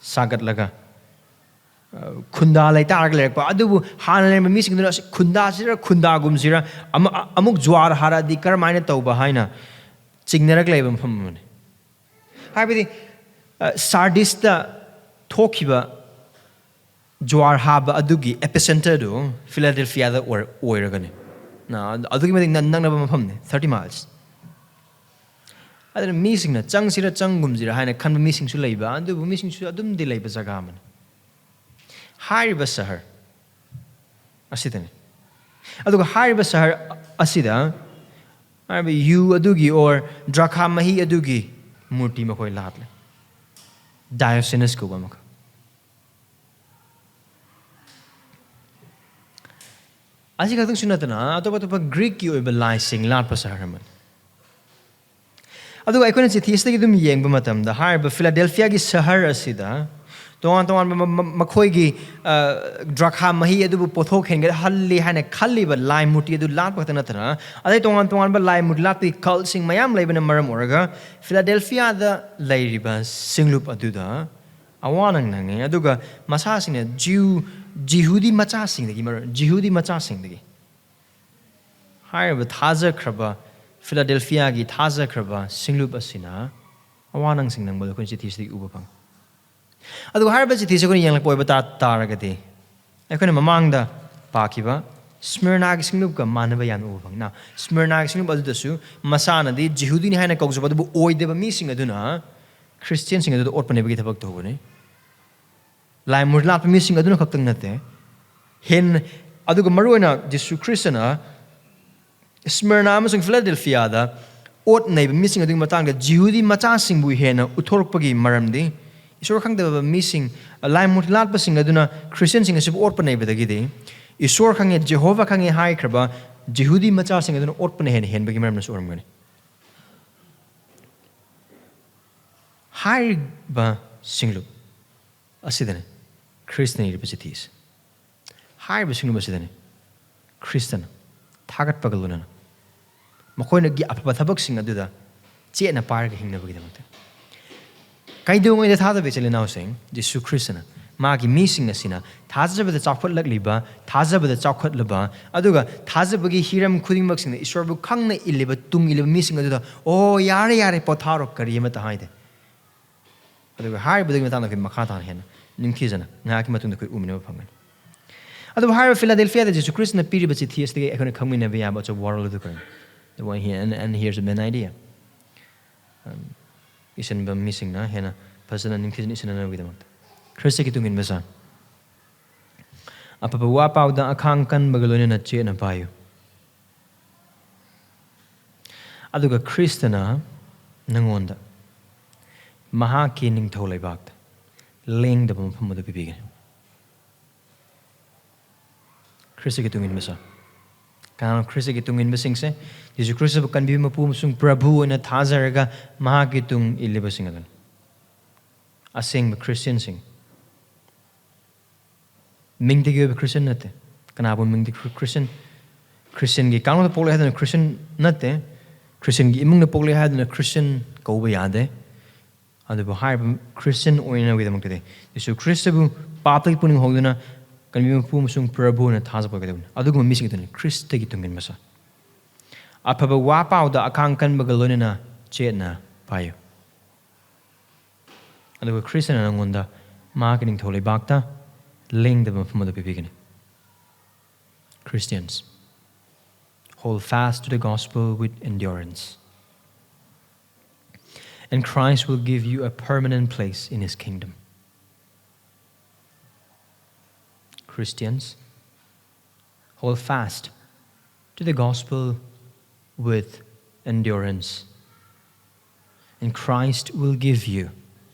ꯁꯥꯒꯠꯂꯒ, ꯑ, ꯈꯨꯟꯗꯥ ꯂꯩꯇꯥꯔꯒ ꯂꯩꯔꯛꯄ꯫ ꯑꯗꯨꯕꯨ ꯍꯥꯟꯅ ꯂꯩꯔꯝꯕ ꯃꯤꯁꯤꯡꯗꯨꯅ ꯑꯁꯤ ꯈꯨꯟꯗꯥꯁꯤꯔ ꯈꯨꯟꯗꯥꯒꯨꯝꯁꯤꯔ, ꯑꯃ-, ꯑꯃꯨꯛ ꯖꯨꯋꯥꯔ ꯍꯥꯔꯛꯑꯗꯤ ꯀꯔꯝꯍꯥꯏꯅ ꯇꯧꯕ ꯍꯥꯏꯅ ꯆꯤꯡꯅꯔꯛ ꯂꯩꯕ ꯃꯐꯝ ꯑꯃꯅꯤ꯫ ꯍꯥꯏꯕꯗꯤ, ꯑ, ꯁꯥꯔꯗꯤꯁꯇ ꯊꯣꯛꯈꯤꯕ ꯖꯨꯋꯥꯔ ꯍꯥꯕ ꯑꯗꯨꯒꯤ epicenter ꯗꯨ ꯐꯤꯂꯥꯗꯦꯜꯐꯤꯌꯥꯗ ꯑꯣꯏꯔ-, ꯑꯣꯏꯔꯒꯅꯤ꯫ ꯅ-, ꯑꯗꯨꯛꯀꯤ ꯃꯇꯤꯛ ꯅ-, ꯅꯛꯅꯕ ꯃꯐꯝꯅꯤ, thirty miles꯫ ꯑꯗꯨꯅ ꯃꯤꯁꯤꯡꯅ ꯆꯪꯁꯤꯔ ꯆꯪꯒꯨꯝꯁꯤꯔ ꯍꯥꯏꯅ ꯈꯟꯕ ꯃꯤꯁꯤꯡꯁꯨ ꯂꯩꯕ, ꯑꯗꯨꯕꯨ ꯃꯤꯁꯤꯡꯁꯨ ꯑꯗꯨꯝꯗꯤ ꯂꯩꯕ ꯖꯒꯥ ꯑꯃꯅꯤ꯫ ꯍꯥꯏꯔꯤꯕ ꯁꯍꯔ ꯑꯁꯤꯗꯅꯤ꯫ ꯑꯗꯨꯒ ꯍꯥꯏꯔꯤꯕ ꯁꯍꯔ ꯑꯁꯤꯗ ꯍꯥꯏꯔꯤꯕ ꯌꯨ ꯑꯗꯨꯒꯤ, or ꯗ꯭ꯔꯈꯥ ꯃꯍꯤ ꯑꯗꯨꯒꯤ ꯃꯨꯔꯇꯤ ꯃꯈꯣꯏ ꯂꯥꯠꯂꯦ꯫ ꯗꯥꯏꯑꯣꯁꯤꯅꯁ ꯀꯧꯕ ꯑꯃꯈꯛ꯫ ꯑꯁꯤ ꯈꯛꯇꯪꯁꯨ ꯅꯠꯇꯅ ꯑꯇꯣꯞ ꯑꯇꯣꯞꯄ ꯒ꯭ꯔꯤꯛꯀꯤ ꯑꯣꯏꯕ ꯂꯥꯏꯁꯤꯡ ꯂꯥꯠꯄ ꯁꯍꯔ ꯑꯃꯅꯤ꯫ ꯑꯗꯨꯒ ꯑꯩꯈꯣꯏꯅ ꯆꯤꯊꯤ ꯑꯁꯤꯗꯒꯤ ꯑꯗꯨꯝ ꯌꯦꯡꯕ ꯃꯇꯝꯗ, ꯍꯥꯏꯔꯤꯕ ꯐꯤꯂꯥꯗꯦꯜꯐꯤꯌꯥꯒꯤ ꯁꯍꯔ ꯑꯁꯤꯗ ꯇꯣꯉꯥꯟ ꯇꯣꯉꯥꯟꯕ ꯃ-, ꯃ-, ꯃꯈꯣꯏꯒꯤ, ꯑ, ꯗ꯭ꯔꯥꯈꯥ ꯃꯍꯤ ꯑꯗꯨꯕꯨ ꯄꯣꯠꯊꯣꯛ ꯍꯦꯟꯒꯠꯍꯜꯂꯤ ꯍꯥꯏꯅ ꯈꯜꯂꯤꯕ ꯂꯥꯏ ꯃꯨꯔꯇꯤ ꯑꯗꯨ ꯂꯥꯠꯄ ꯈꯛꯇ ꯅꯠꯇꯅ, ꯑꯗꯩ ꯇꯣꯉꯥꯟ ꯇꯣꯉꯥꯟꯕ ꯂꯥꯏ ꯃꯨꯔꯇꯤ ꯂꯥꯠꯄꯒꯤ cultꯁꯤꯡ ꯃꯌꯥꯝ ꯂꯩꯕꯅ ꯃꯔꯝ ꯑꯣꯏꯔꯒ, ꯐꯤꯂꯥꯗꯦꯜꯐꯤꯌꯥꯗ ꯂꯩꯔꯤꯕ ꯁꯤꯡꯂꯨꯞ ꯑꯗꯨꯗ ꯑꯋꯥ ꯅꯪꯉꯤ꯫ ꯑꯗꯨꯒ ꯃꯁꯥꯁꯤꯡꯅ ꯖꯤꯍꯨ-, ꯖꯤꯍꯨꯗꯤ ꯃꯆꯥꯁꯤꯡꯗꯒꯤ, ꯃꯔꯨ-, ꯖꯤꯍꯨꯗꯤ ꯃꯆꯥꯁꯤꯡꯗꯒꯤ ꯍꯥꯏꯔꯤꯕ ꯊꯥꯖꯈ꯭ꯔꯕ, ꯐꯤꯂꯥꯗꯦꯜꯐꯤꯌꯥꯒꯤ ꯊꯥꯖꯈ꯭ꯔꯕ ꯁꯤꯡꯂꯨꯞ ꯑꯁꯤꯅ ꯑꯋꯥ ꯅꯪꯁꯤꯡ ꯅꯪꯕꯗꯨ ꯑꯩꯈꯣꯏꯅ ꯆꯤꯊꯤꯁꯤꯗꯒꯤ ꯎꯕ ꯐꯪꯉꯤ꯫ ꯑꯗꯨꯒ ꯍꯥꯏꯔꯤꯕ ꯆꯤꯊꯤꯁꯤ ꯑꯩꯈꯣꯏꯅ ꯌꯦꯡꯂꯛꯄ ꯑꯣꯏꯕ ꯇꯥ-, ꯇꯥꯔꯒꯗꯤ, ꯑꯩꯈꯣꯏꯅ ꯃꯃꯥꯡꯗ ꯄꯥꯈꯤꯕ ꯁ꯭ꯃꯤꯔꯅꯥꯒꯤ ꯁꯤꯡꯂꯨꯞꯀ ꯃꯥꯟꯅꯕ ꯌꯥꯝꯅ ꯎꯕ ꯐꯪꯉꯤ꯫ Now, ꯁ꯭ꯃꯤꯔꯅꯥꯒꯤ ꯁꯤꯡꯂꯨꯞ ꯑꯗꯨꯗꯁꯨ ꯃꯁꯥꯅꯗꯤ ꯖꯤꯍꯨꯗꯤꯅꯤ ꯍꯥꯏꯅ ꯀꯧꯖꯕ ꯑꯗꯨꯕꯨ ꯑꯣꯏꯗꯕ ꯃꯤꯁꯤꯡ ꯑꯗꯨꯅ ꯈ꯭ꯔꯤꯁꯇꯤꯌꯥꯟꯁꯤꯡ ꯑꯗꯨꯗ ꯑꯣꯠꯄ ꯅꯩꯕꯒꯤ ꯊꯕꯛ ꯇꯧꯕꯅꯤ꯫ ꯂꯥꯏ ꯃꯨꯔꯇꯤ ꯂꯥꯠꯄ ꯃꯤꯁꯤꯡ ꯑꯗꯨꯅ ꯈꯛꯇꯪ ꯅꯠꯇꯦ, ꯍꯦꯟꯅ, ꯑꯗꯨꯒ ꯃꯔꯨꯑꯣꯏꯅ ꯖꯤꯁꯨ ꯈ꯭ꯔꯤꯁꯇꯅ ꯁ꯭ꯃꯤꯔꯅꯥ ꯑꯃꯁꯨꯡ ꯐꯤꯂꯥꯗꯦꯜꯐꯤꯌꯥꯗ ꯑꯣꯠ ꯅꯩꯕ ꯃꯤꯁꯤꯡ ꯑꯗꯨꯒꯤ ꯃꯇꯥꯡꯗ ꯖꯤꯍꯨꯗꯤ ꯃꯆꯥꯁꯤꯡꯕꯨ ꯍꯦꯟꯅ ꯎꯠꯊꯣꯔꯛꯄꯒꯤ ꯃꯔꯝꯗꯤ, ꯏꯁꯣꯔ ꯈꯪꯗꯕ ꯃꯤꯁꯤꯡ, ꯂꯥꯏ ꯃꯨꯔꯇꯤ ꯂꯥꯠꯄꯁꯤꯡ ꯑꯗꯨꯅ ꯈ꯭ꯔꯤꯁꯇꯤꯌꯥꯟꯁꯤꯡ ꯑꯁꯤꯕꯨ ꯑꯣꯠꯄ ꯅꯩꯕꯗꯒꯤꯗꯤ, ꯏꯁꯣꯔ ꯈꯪꯉꯦ, ꯖꯦꯍꯣꯚꯥ ꯈꯪꯉꯦ ꯍꯥꯏꯈ꯭ꯔꯕ ꯖꯤꯍꯨꯗꯤ ꯃꯆꯥꯁꯤꯡ ꯑꯗꯨꯅ ꯑꯣꯠꯄꯅ ꯍꯦꯟꯅ ꯍꯦꯟꯕꯒꯤ ꯃꯔꯝꯅꯁꯨ ꯑꯣꯏꯔꯝꯒꯅꯤ꯫ ꯍꯥꯏꯔꯤꯕ ꯁꯤꯡꯂꯨꯞ ꯑꯁꯤꯗꯅꯤ ꯈ꯭ꯔꯤꯁꯇꯅ ꯏꯔꯤꯕ ꯆꯤꯊꯤ ꯑꯁꯤ꯫ ꯍꯥꯏꯔꯤꯕ ꯁꯤꯡꯂꯨꯞ ꯑꯁꯤꯗꯅꯤ ꯈ꯭ꯔꯤꯁꯇꯅ ꯊꯥꯒꯠꯄꯒ ꯂꯣꯏꯅꯅ ꯃꯈꯣꯏꯅꯒꯤ ꯑꯐꯕ ꯊꯕꯛꯁꯤꯡ ꯑꯗꯨꯗ ꯆꯦꯠꯅ ꯄꯥꯏꯔꯒ ꯍꯤꯡꯅꯕꯒꯤꯗꯃꯛꯇ꯫ ꯀꯩꯗꯧꯉꯩꯗ ꯊꯥꯖꯕ ꯏꯆꯤꯜ ꯏꯅꯥꯎꯁꯤꯡ, ꯖꯤꯁꯨ ꯈ꯭ꯔꯤꯁꯇꯅ ꯃꯥꯒꯤ ꯃꯤꯁꯤꯡ ꯑꯁꯤꯅ ꯊꯥꯖꯕꯗ ꯆꯥꯎꯈꯠꯂꯛꯂꯤꯕ, ꯊꯥꯖꯕꯗ ꯆꯥꯎꯈꯠꯂꯕ, ꯑꯗꯨꯒ ꯊꯥꯖꯕꯒꯤ ꯍꯤꯔꯝ ꯈꯨꯗꯤꯡꯃꯛꯁꯤꯡꯗ ꯏꯁꯣꯔꯕꯨ ꯈꯪꯅ ꯏꯜꯂꯤꯕ, ꯇꯨꯡ ꯏꯜꯂꯤꯕ ꯃꯤꯁꯤꯡ ꯑꯗꯨꯗ, "ꯑꯣ, ꯌꯥꯔꯦ, ꯌꯥꯔꯦ, ꯄꯣꯊꯥꯔꯣ," ꯀꯔꯤ ꯑꯃꯠꯇ ꯍꯥꯏꯗꯦ꯫ ꯑꯗꯨꯒ ꯍꯥꯏꯔꯤꯕꯗꯨꯒꯤ ꯃꯇꯥꯡꯗ ꯑꯩꯈꯣꯏ ꯃꯈꯥ ꯇꯥꯅ ꯍꯦꯟꯅ ꯅꯤꯡꯊꯤꯖꯅ ꯉꯥꯏꯍꯥꯛꯀꯤ ꯃꯇꯨꯡꯗ ꯑꯩꯈꯣꯏ ꯎꯃꯤꯟꯅꯕ ꯐꯪꯒꯅꯤ꯫ ꯑꯗꯨꯕꯨ ꯍꯥꯏꯔꯤꯕ ꯐꯤꯂꯥꯗꯦꯜꯐꯤꯌꯥꯗ ꯖꯤꯁꯨ ꯈ꯭ꯔꯤꯁꯇꯅ ꯄꯤꯔꯤꯕ ꯆꯤꯊꯤ ꯑꯁꯤꯗꯒꯤ ꯑꯩꯈꯣꯏꯅ ꯈꯪꯃꯤꯟꯅꯕ ꯌꯥꯕ ꯑꯆꯧꯕ ꯋꯥꯔꯣꯜ ꯑꯗꯨ ꯀꯔꯤꯅꯣ? The one here, and, and here's the main idea. Um, ꯏꯁꯤꯟꯕ ꯃꯤꯁꯤꯡꯅ ꯍꯦꯟꯅ ꯐꯖꯅ ꯅꯤꯡꯊꯤꯖꯅ ꯏꯁꯤꯟꯅꯅꯕꯒꯤꯗꯃꯛꯇ꯫ ꯈ꯭ꯔꯤꯁꯇꯒꯤ ꯇꯨꯡ ꯏꯟꯕ ꯆꯥꯡ꯫ ꯑꯐꯕ ꯋꯥ ꯄꯥꯎꯗ ꯑꯈꯥꯡ ꯀꯟꯕꯒ ꯂꯣꯏꯅꯅ ꯆꯦꯠꯅ ꯄꯥꯏꯌꯨ꯫ ꯑꯗꯨꯒ ꯈ꯭ꯔꯤꯁꯇꯅ ꯅꯉꯣꯟꯗ ꯃꯍꯥꯛꯀꯤ ꯅꯤꯡꯊꯧ ꯂꯩꯕꯥꯛꯇ ꯂꯦꯡꯗꯕ ꯃꯐꯝ ꯑꯗꯨ ꯄꯤꯕꯤꯒꯅꯤ꯫ ꯈ꯭ꯔꯤꯁꯇꯒꯤ ꯇꯨꯡ ꯏꯟꯕ ꯆꯥꯡ꯫ ꯀꯅꯥꯅꯣ ꯈ꯭ꯔꯤꯁꯇꯒꯤ ꯇꯨꯡ ꯏꯟꯕꯁꯤꯡꯁꯦ? ꯌꯦꯁꯨ ꯈ꯭ꯔꯤꯁꯇꯕꯨ ꯀꯟꯕꯤꯕ ꯃꯄꯨ ꯑꯃꯁꯨꯡ ꯄ꯭ꯔꯚꯨ ꯑꯣꯏꯅ ꯊꯥꯖꯔꯒ ꯃꯍꯥꯛꯀꯤ ꯇꯨꯡ ꯏꯜꯂꯤꯕꯁꯤꯡ ꯑꯗꯨꯅꯤ꯫ ꯑꯁꯦꯡꯕ ꯈ꯭ꯔꯤꯁꯇꯤꯌꯟꯁꯤꯡ꯫ ꯃꯤꯡꯗꯒꯤ ꯑꯣꯏꯕ ꯈ꯭ꯔꯤꯁꯇꯤꯌꯟ ꯅꯠꯇꯦ꯫ ꯀꯅꯥꯕꯨ ꯃꯤꯡꯗꯤ ꯈ꯭ꯔꯤ-, ꯈ꯭ꯔꯤꯁꯇꯤꯌꯟ, ꯈ꯭ꯔꯤꯁꯇꯤꯌꯟꯒꯤ ꯀꯥꯡꯂꯨꯞꯇ ꯄꯣꯛꯂꯦ ꯍꯥꯏꯗꯨꯅ ꯈ꯭ꯔꯤꯁꯇꯤꯌꯟ ꯅꯠꯇꯦ꯫ ꯈ꯭ꯔꯤꯁꯇꯤꯌꯟꯒꯤ ꯏꯃꯨꯡꯗ ꯄꯣꯛꯂꯦ ꯍꯥꯏꯗꯨꯅ ꯈ꯭ꯔꯤꯁꯇꯤꯌꯟ ꯀꯧꯕ ꯌꯥꯗꯦ꯫ ꯑꯗꯨꯕꯨ ꯍꯥꯏꯔꯤꯕ ꯈ꯭ꯔꯤꯁꯇꯤꯌꯟ ꯑꯣꯏꯅꯕꯒꯤꯗꯃꯛꯇꯗꯤ ꯌꯦꯁꯨ ꯈ꯭ꯔꯤꯁꯇꯕꯨ ꯄꯥꯞꯇꯒꯤ ꯄꯨꯛꯅꯤꯡ ꯍꯧꯗꯨꯅ ꯀꯟꯕꯤꯕ ꯃꯄꯨ ꯑꯃꯁꯨꯡ ꯄ꯭ꯔꯚꯨ ꯑꯣꯏꯅ ꯊꯥꯖꯕ ꯑꯣꯏꯒꯗꯕꯅꯤ꯫ ꯑꯗꯨꯒꯨꯝꯕ ꯃꯤꯁꯤꯡ ꯑꯗꯨꯅꯤ ꯈ꯭ꯔꯤꯁꯇꯒꯤ ꯇꯨꯡ ꯏꯟꯕꯁꯦ꯫ ꯑꯐꯕ ꯋꯥ ꯄꯥꯎꯗ ꯑꯈꯥꯡ ꯀꯟꯕꯒ ꯂꯣꯏꯅꯅ ꯆꯦꯠꯅ ꯄꯥꯏꯌꯨ꯫ ꯑꯗꯨꯒ ꯈ꯭ꯔꯤꯁꯇꯅ ꯅꯉꯣꯟꯗ ꯃꯍꯥꯛꯀꯤ ꯅꯤꯡꯊꯧ ꯂꯩꯕꯥꯛꯇ ꯂꯦꯡꯗꯕ ꯃꯐꯝ ꯑꯗꯨ ꯄꯤꯕꯤꯒꯅꯤ꯫ Christians, hold fast to the gospel with endurance, and Christ will give you a permanent place in his kingdom. Christians, hold fast to the gospel with endurance, and Christ will give you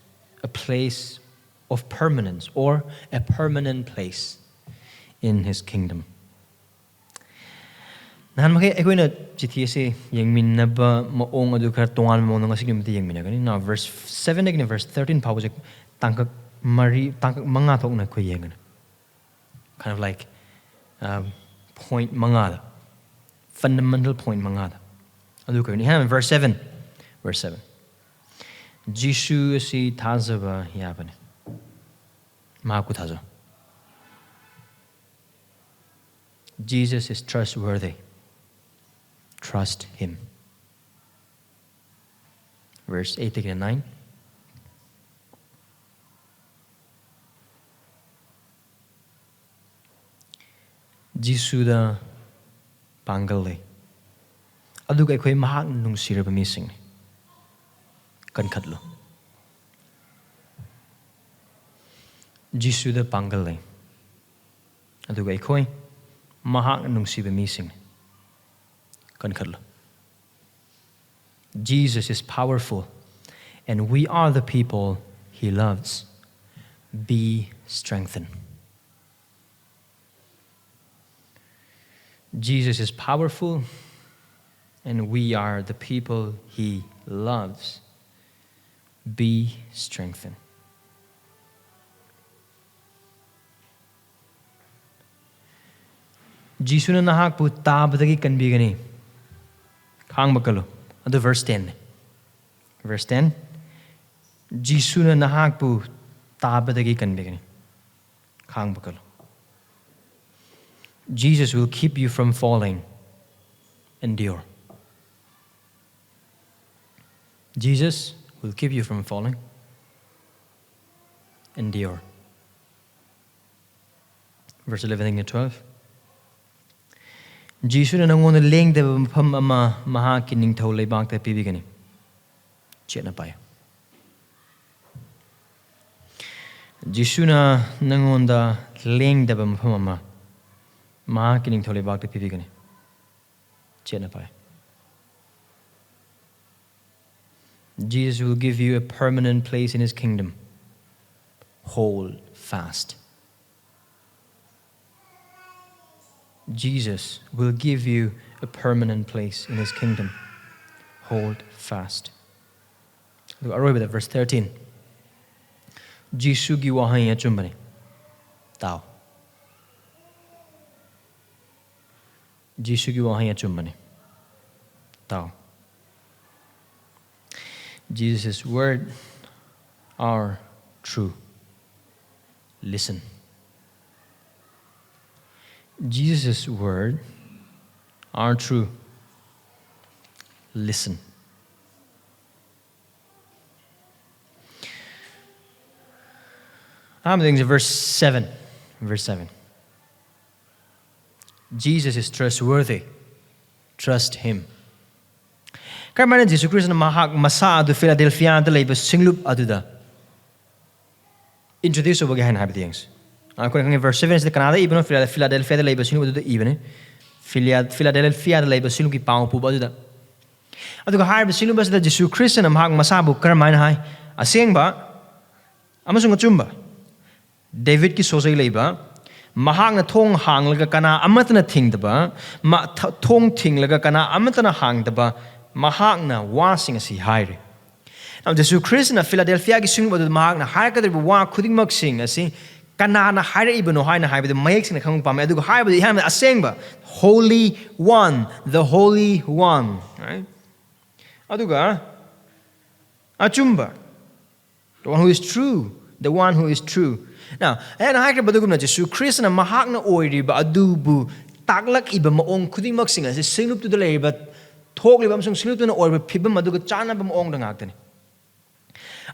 a place of permanence, or a permanent place in his kingdom. ꯅꯍꯥꯟ ꯃꯈꯩ ꯑꯩꯈꯣꯏꯅ ꯆꯤꯊꯤ ꯑꯁꯤ ꯌꯦꯡꯃꯤꯟꯅꯕ ꯃꯑꯣꯡ ꯑꯗꯨ ꯈꯔ ꯇꯣꯉꯥꯟꯕ ꯃꯑꯣꯡꯗ ꯉꯁꯤꯒꯤ ꯅꯨꯃꯤꯠꯇ ꯌꯦꯡꯃꯤꯟꯅꯒꯅꯤ꯫ Now, verse seven ꯗꯒꯤꯅ verse thirteen ꯐꯥꯎꯕꯁꯦ ꯇꯥꯡꯀꯛ ꯃꯔꯤ, ꯇꯥꯡꯀꯛ ꯃꯉꯥ ꯊꯣꯛꯅ ꯑꯩꯈꯣꯏ ꯌꯦꯡꯒꯅꯤ꯫ Kind of like, um, point ꯃꯉꯥꯗ, fundamental point ꯃꯉꯥꯗ꯫ ꯑꯗꯨ ꯀꯔꯤꯅꯣ? ꯏꯍꯥꯟ verse seven, verse seven꯫ ꯖꯤꯁꯨ ꯑꯁꯤ ꯊꯥꯖꯕ ꯌꯥꯕꯅꯤ꯫ ꯃꯍꯥꯛꯄꯨ ꯊꯥꯖꯧ꯫ Jesus is trustworthy. Trust him. Verse eight ꯗꯒꯤꯅ nine꯫ ꯖꯤꯁꯨꯗ ꯄꯥꯡꯒꯜ ꯂꯩ, ꯑꯗꯨꯒ ꯑꯩꯈꯣꯏ ꯃꯍꯥꯛꯅ ꯅꯨꯡꯁꯤꯔꯕ ꯃꯤꯁꯤꯡꯅꯤ꯫ ꯀꯟꯈꯠꯂꯨ꯫ ꯖꯤꯁꯨꯗ ꯄꯥꯡꯒꯜ ꯂꯩ, ꯑꯗꯨꯒ ꯑꯩꯈꯣꯏ ꯃꯍꯥꯛꯅ ꯅꯨꯡꯁꯤꯕ ꯃꯤꯁꯤꯡꯅꯤ꯫ ꯀꯟꯈꯠꯂꯨ꯫ Jesus is powerful, and we are the people he loves. Be strengthened. Jesus is powerful, and we are the people he loves. Be strengthened. ꯖꯤꯁꯨꯅ ꯅꯍꯥꯛꯄꯨ ꯇꯥꯕꯗꯒꯤ ꯀꯟꯕꯤꯒꯅꯤ꯫ ꯈꯥꯡꯕ ꯀꯜꯂꯨ꯫ ꯑꯗꯨ verse ten ꯅꯤ꯫ Verse ten, ꯖꯤꯁꯨꯅ ꯅꯍꯥꯛꯄꯨ ꯇꯥꯕꯗꯒꯤ ꯀꯟꯕꯤꯒꯅꯤ꯫ ꯈꯥꯡꯕ ꯀꯜꯂꯨ꯫ Jesus will keep you from falling. Endure. Jesus will keep you from falling. Endure. Verse eleven and twelve. ꯖꯤꯁꯨꯅ ꯅꯪꯉꯣꯟꯗ ꯂꯦꯡꯗꯕ ꯃꯐꯝ ꯑꯃ ꯃꯍꯥꯛꯀꯤ ꯅꯤꯡꯊꯧ ꯂꯩꯕꯥꯛꯇ ꯄꯤꯕꯤꯒꯅꯤ꯫ ꯆꯦꯠꯅ ꯄꯥꯏ꯫ ꯖꯤꯁꯨꯅ ꯅꯪꯉꯣꯟꯗ ꯂꯦꯡꯗꯕ ꯃꯐꯝ ꯑꯃ ꯃꯍꯥꯛꯀꯤ ꯅꯤꯡꯊꯧ ꯂꯩꯕꯥꯛꯇ ꯄꯤꯕꯤꯒꯅꯤ꯫ ꯆꯦꯠꯅ ꯄꯥꯏ꯫ Jesus will give you a permanent place in his kingdom. Hold fast. Jesus will give you a permanent place in his kingdom. Hold fast. ꯑꯗꯨꯒ ꯑꯔꯣꯏꯕꯗ verse thirteen. ꯖꯤꯁꯨꯒꯤ ꯋꯥꯍꯩ ꯑꯆꯨꯝꯕꯅꯤ꯫ ꯇꯥꯎ꯫ ꯖꯤꯁꯨꯒꯤ ꯋꯥꯍꯩ ꯑꯆꯨꯝꯕꯅꯤ꯫ ꯇꯥꯎ꯫ Jesus' word are true. Listen. Jesus' word are true. Listen. ꯑꯍꯥꯟꯕꯗ ꯌꯦꯡꯁꯤ, verse seven. Verse seven. Jesus is trustworthy. Trust him. ꯀꯔꯝꯍꯥꯏꯅ ꯖꯤꯁꯨ ꯈ꯭ꯔꯤꯁꯇꯅ ꯃꯍꯥꯛ ꯃꯁꯥ ꯑꯗꯨ ꯐꯤꯂꯥꯗꯦꯜꯐꯤꯌꯥꯗ ꯂꯩꯕ ꯁꯤꯡꯂꯨꯞ ꯑꯗꯨꯗ introduce ꯇꯧꯕꯒꯦ ꯍꯥꯏꯅ ꯍꯥꯏꯕꯗꯤ ꯌꯦꯡꯁꯤ꯫ ꯑꯩꯈꯣꯏꯅ ꯈꯪꯉꯤ, verse seven ꯁꯤꯗ ꯀꯅꯥꯗ ꯏꯕꯅꯣ? ꯐꯤꯂꯥ-, ꯐꯤꯂꯥꯗꯦꯜꯐꯤꯌꯥꯗ ꯂꯩꯕ ꯁꯤꯡꯂꯨꯞ ꯑꯗꯨꯗ ꯏꯕꯅꯤ꯫ ꯐꯤꯂꯤꯌꯥ-, ꯐꯤꯂꯥꯗꯦꯜꯐꯤꯌꯥꯗ ꯂꯩꯕ ꯁꯤꯡꯂꯨꯞꯀꯤ ꯄꯥꯎ ꯄꯨꯕ ꯑꯗꯨꯗ꯫ ꯑꯗꯨꯒ ꯍꯥꯏꯔꯤꯕ ꯁꯤꯡꯂꯨꯞ ꯑꯁꯤꯗ ꯖꯤꯁꯨ ꯈ꯭ꯔꯤꯁꯇꯅ ꯃꯍꯥꯛ ꯃꯁꯥꯕꯨ ꯀꯔꯝꯍꯥꯏꯅ ꯍꯥꯏ? ꯑꯁꯦꯡꯕ ꯑꯃꯁꯨꯡ ꯑꯆꯨꯝꯕ, ꯗꯦꯕꯤꯠꯀꯤ ꯁꯣꯖꯩ ꯂꯩꯕ, ꯃꯍꯥꯛꯅ ꯊꯣꯡ ꯍꯥꯡꯂꯒ ꯀꯅꯥ ꯑꯃꯠꯇꯅ ꯊꯤꯡꯗꯕ, ꯃ-, ꯊ-, ꯊꯣꯡ ꯊꯤꯡꯂꯒ ꯀꯅꯥ ꯑꯃꯠꯇꯅ ꯍꯥꯡꯗꯕ, ꯃꯍꯥꯛꯅ ꯋꯥꯁꯤꯡ ꯑꯁꯤ ꯍꯥꯏꯔꯦ꯫ ꯅꯥꯎ, ꯖꯦꯁꯨ ꯈ꯭ꯔꯤꯁꯅ ꯐꯤꯂꯥꯗꯦꯜꯐꯤꯌꯥꯒꯤ ꯁꯤꯡꯅꯕ ꯑꯗꯨꯗ ꯃꯍꯥꯛꯅ ꯍꯥꯏꯔꯛꯀꯗꯧꯔꯤꯕ ꯋꯥ ꯈꯨꯗꯤꯡꯃꯛꯁꯤꯡ ꯑꯁꯤ ꯀꯅꯥꯅ ꯍꯥꯏꯔꯛꯏꯕꯅꯣ ꯍꯥꯏꯅ ꯍꯥꯏꯕꯗꯨ ꯃꯌꯦꯛ ꯁꯦꯡꯅ ꯈꯪꯕ ꯄꯥꯝꯃꯤ꯫ ꯑꯗꯨꯒ ꯍꯥꯏꯕꯗꯤ ꯑꯍꯥꯟꯕꯗ ꯑꯁꯦꯡꯕ, Holy One, the Holy One, right? ꯑꯗꯨꯒ ꯑꯆꯨꯝꯕ, the one who is true, the one who is true. Now, ꯑꯩꯅ ꯍꯥꯏꯈ꯭ꯔꯕ ꯑꯗꯨꯒꯨꯝꯅ ꯖꯦꯁꯨ ꯈ꯭ꯔꯤꯁꯅ ꯃꯍꯥꯛꯅ ꯑꯣꯏꯔꯤꯕ ꯑꯗꯨꯕꯨ ꯇꯥꯛꯂꯛꯏꯕ ꯃꯑꯣꯡ ꯈꯨꯗꯤꯡꯃꯛꯁꯤꯡ ꯑꯁꯤ ꯁꯤꯡꯂꯨꯞꯇꯨꯗ ꯂꯩꯔꯤꯕ, ꯊꯣꯛꯂꯤꯕ ꯑꯃꯁꯨꯡ ꯁꯤꯡꯂꯨꯞꯇꯨꯅ ꯑꯣꯏꯔꯤꯕ ꯐꯤꯕꯝ ꯑꯗꯨꯒ ꯆꯥꯟꯅꯕ ꯃꯑꯣꯡꯗ ꯉꯥꯛꯇꯅꯤ꯫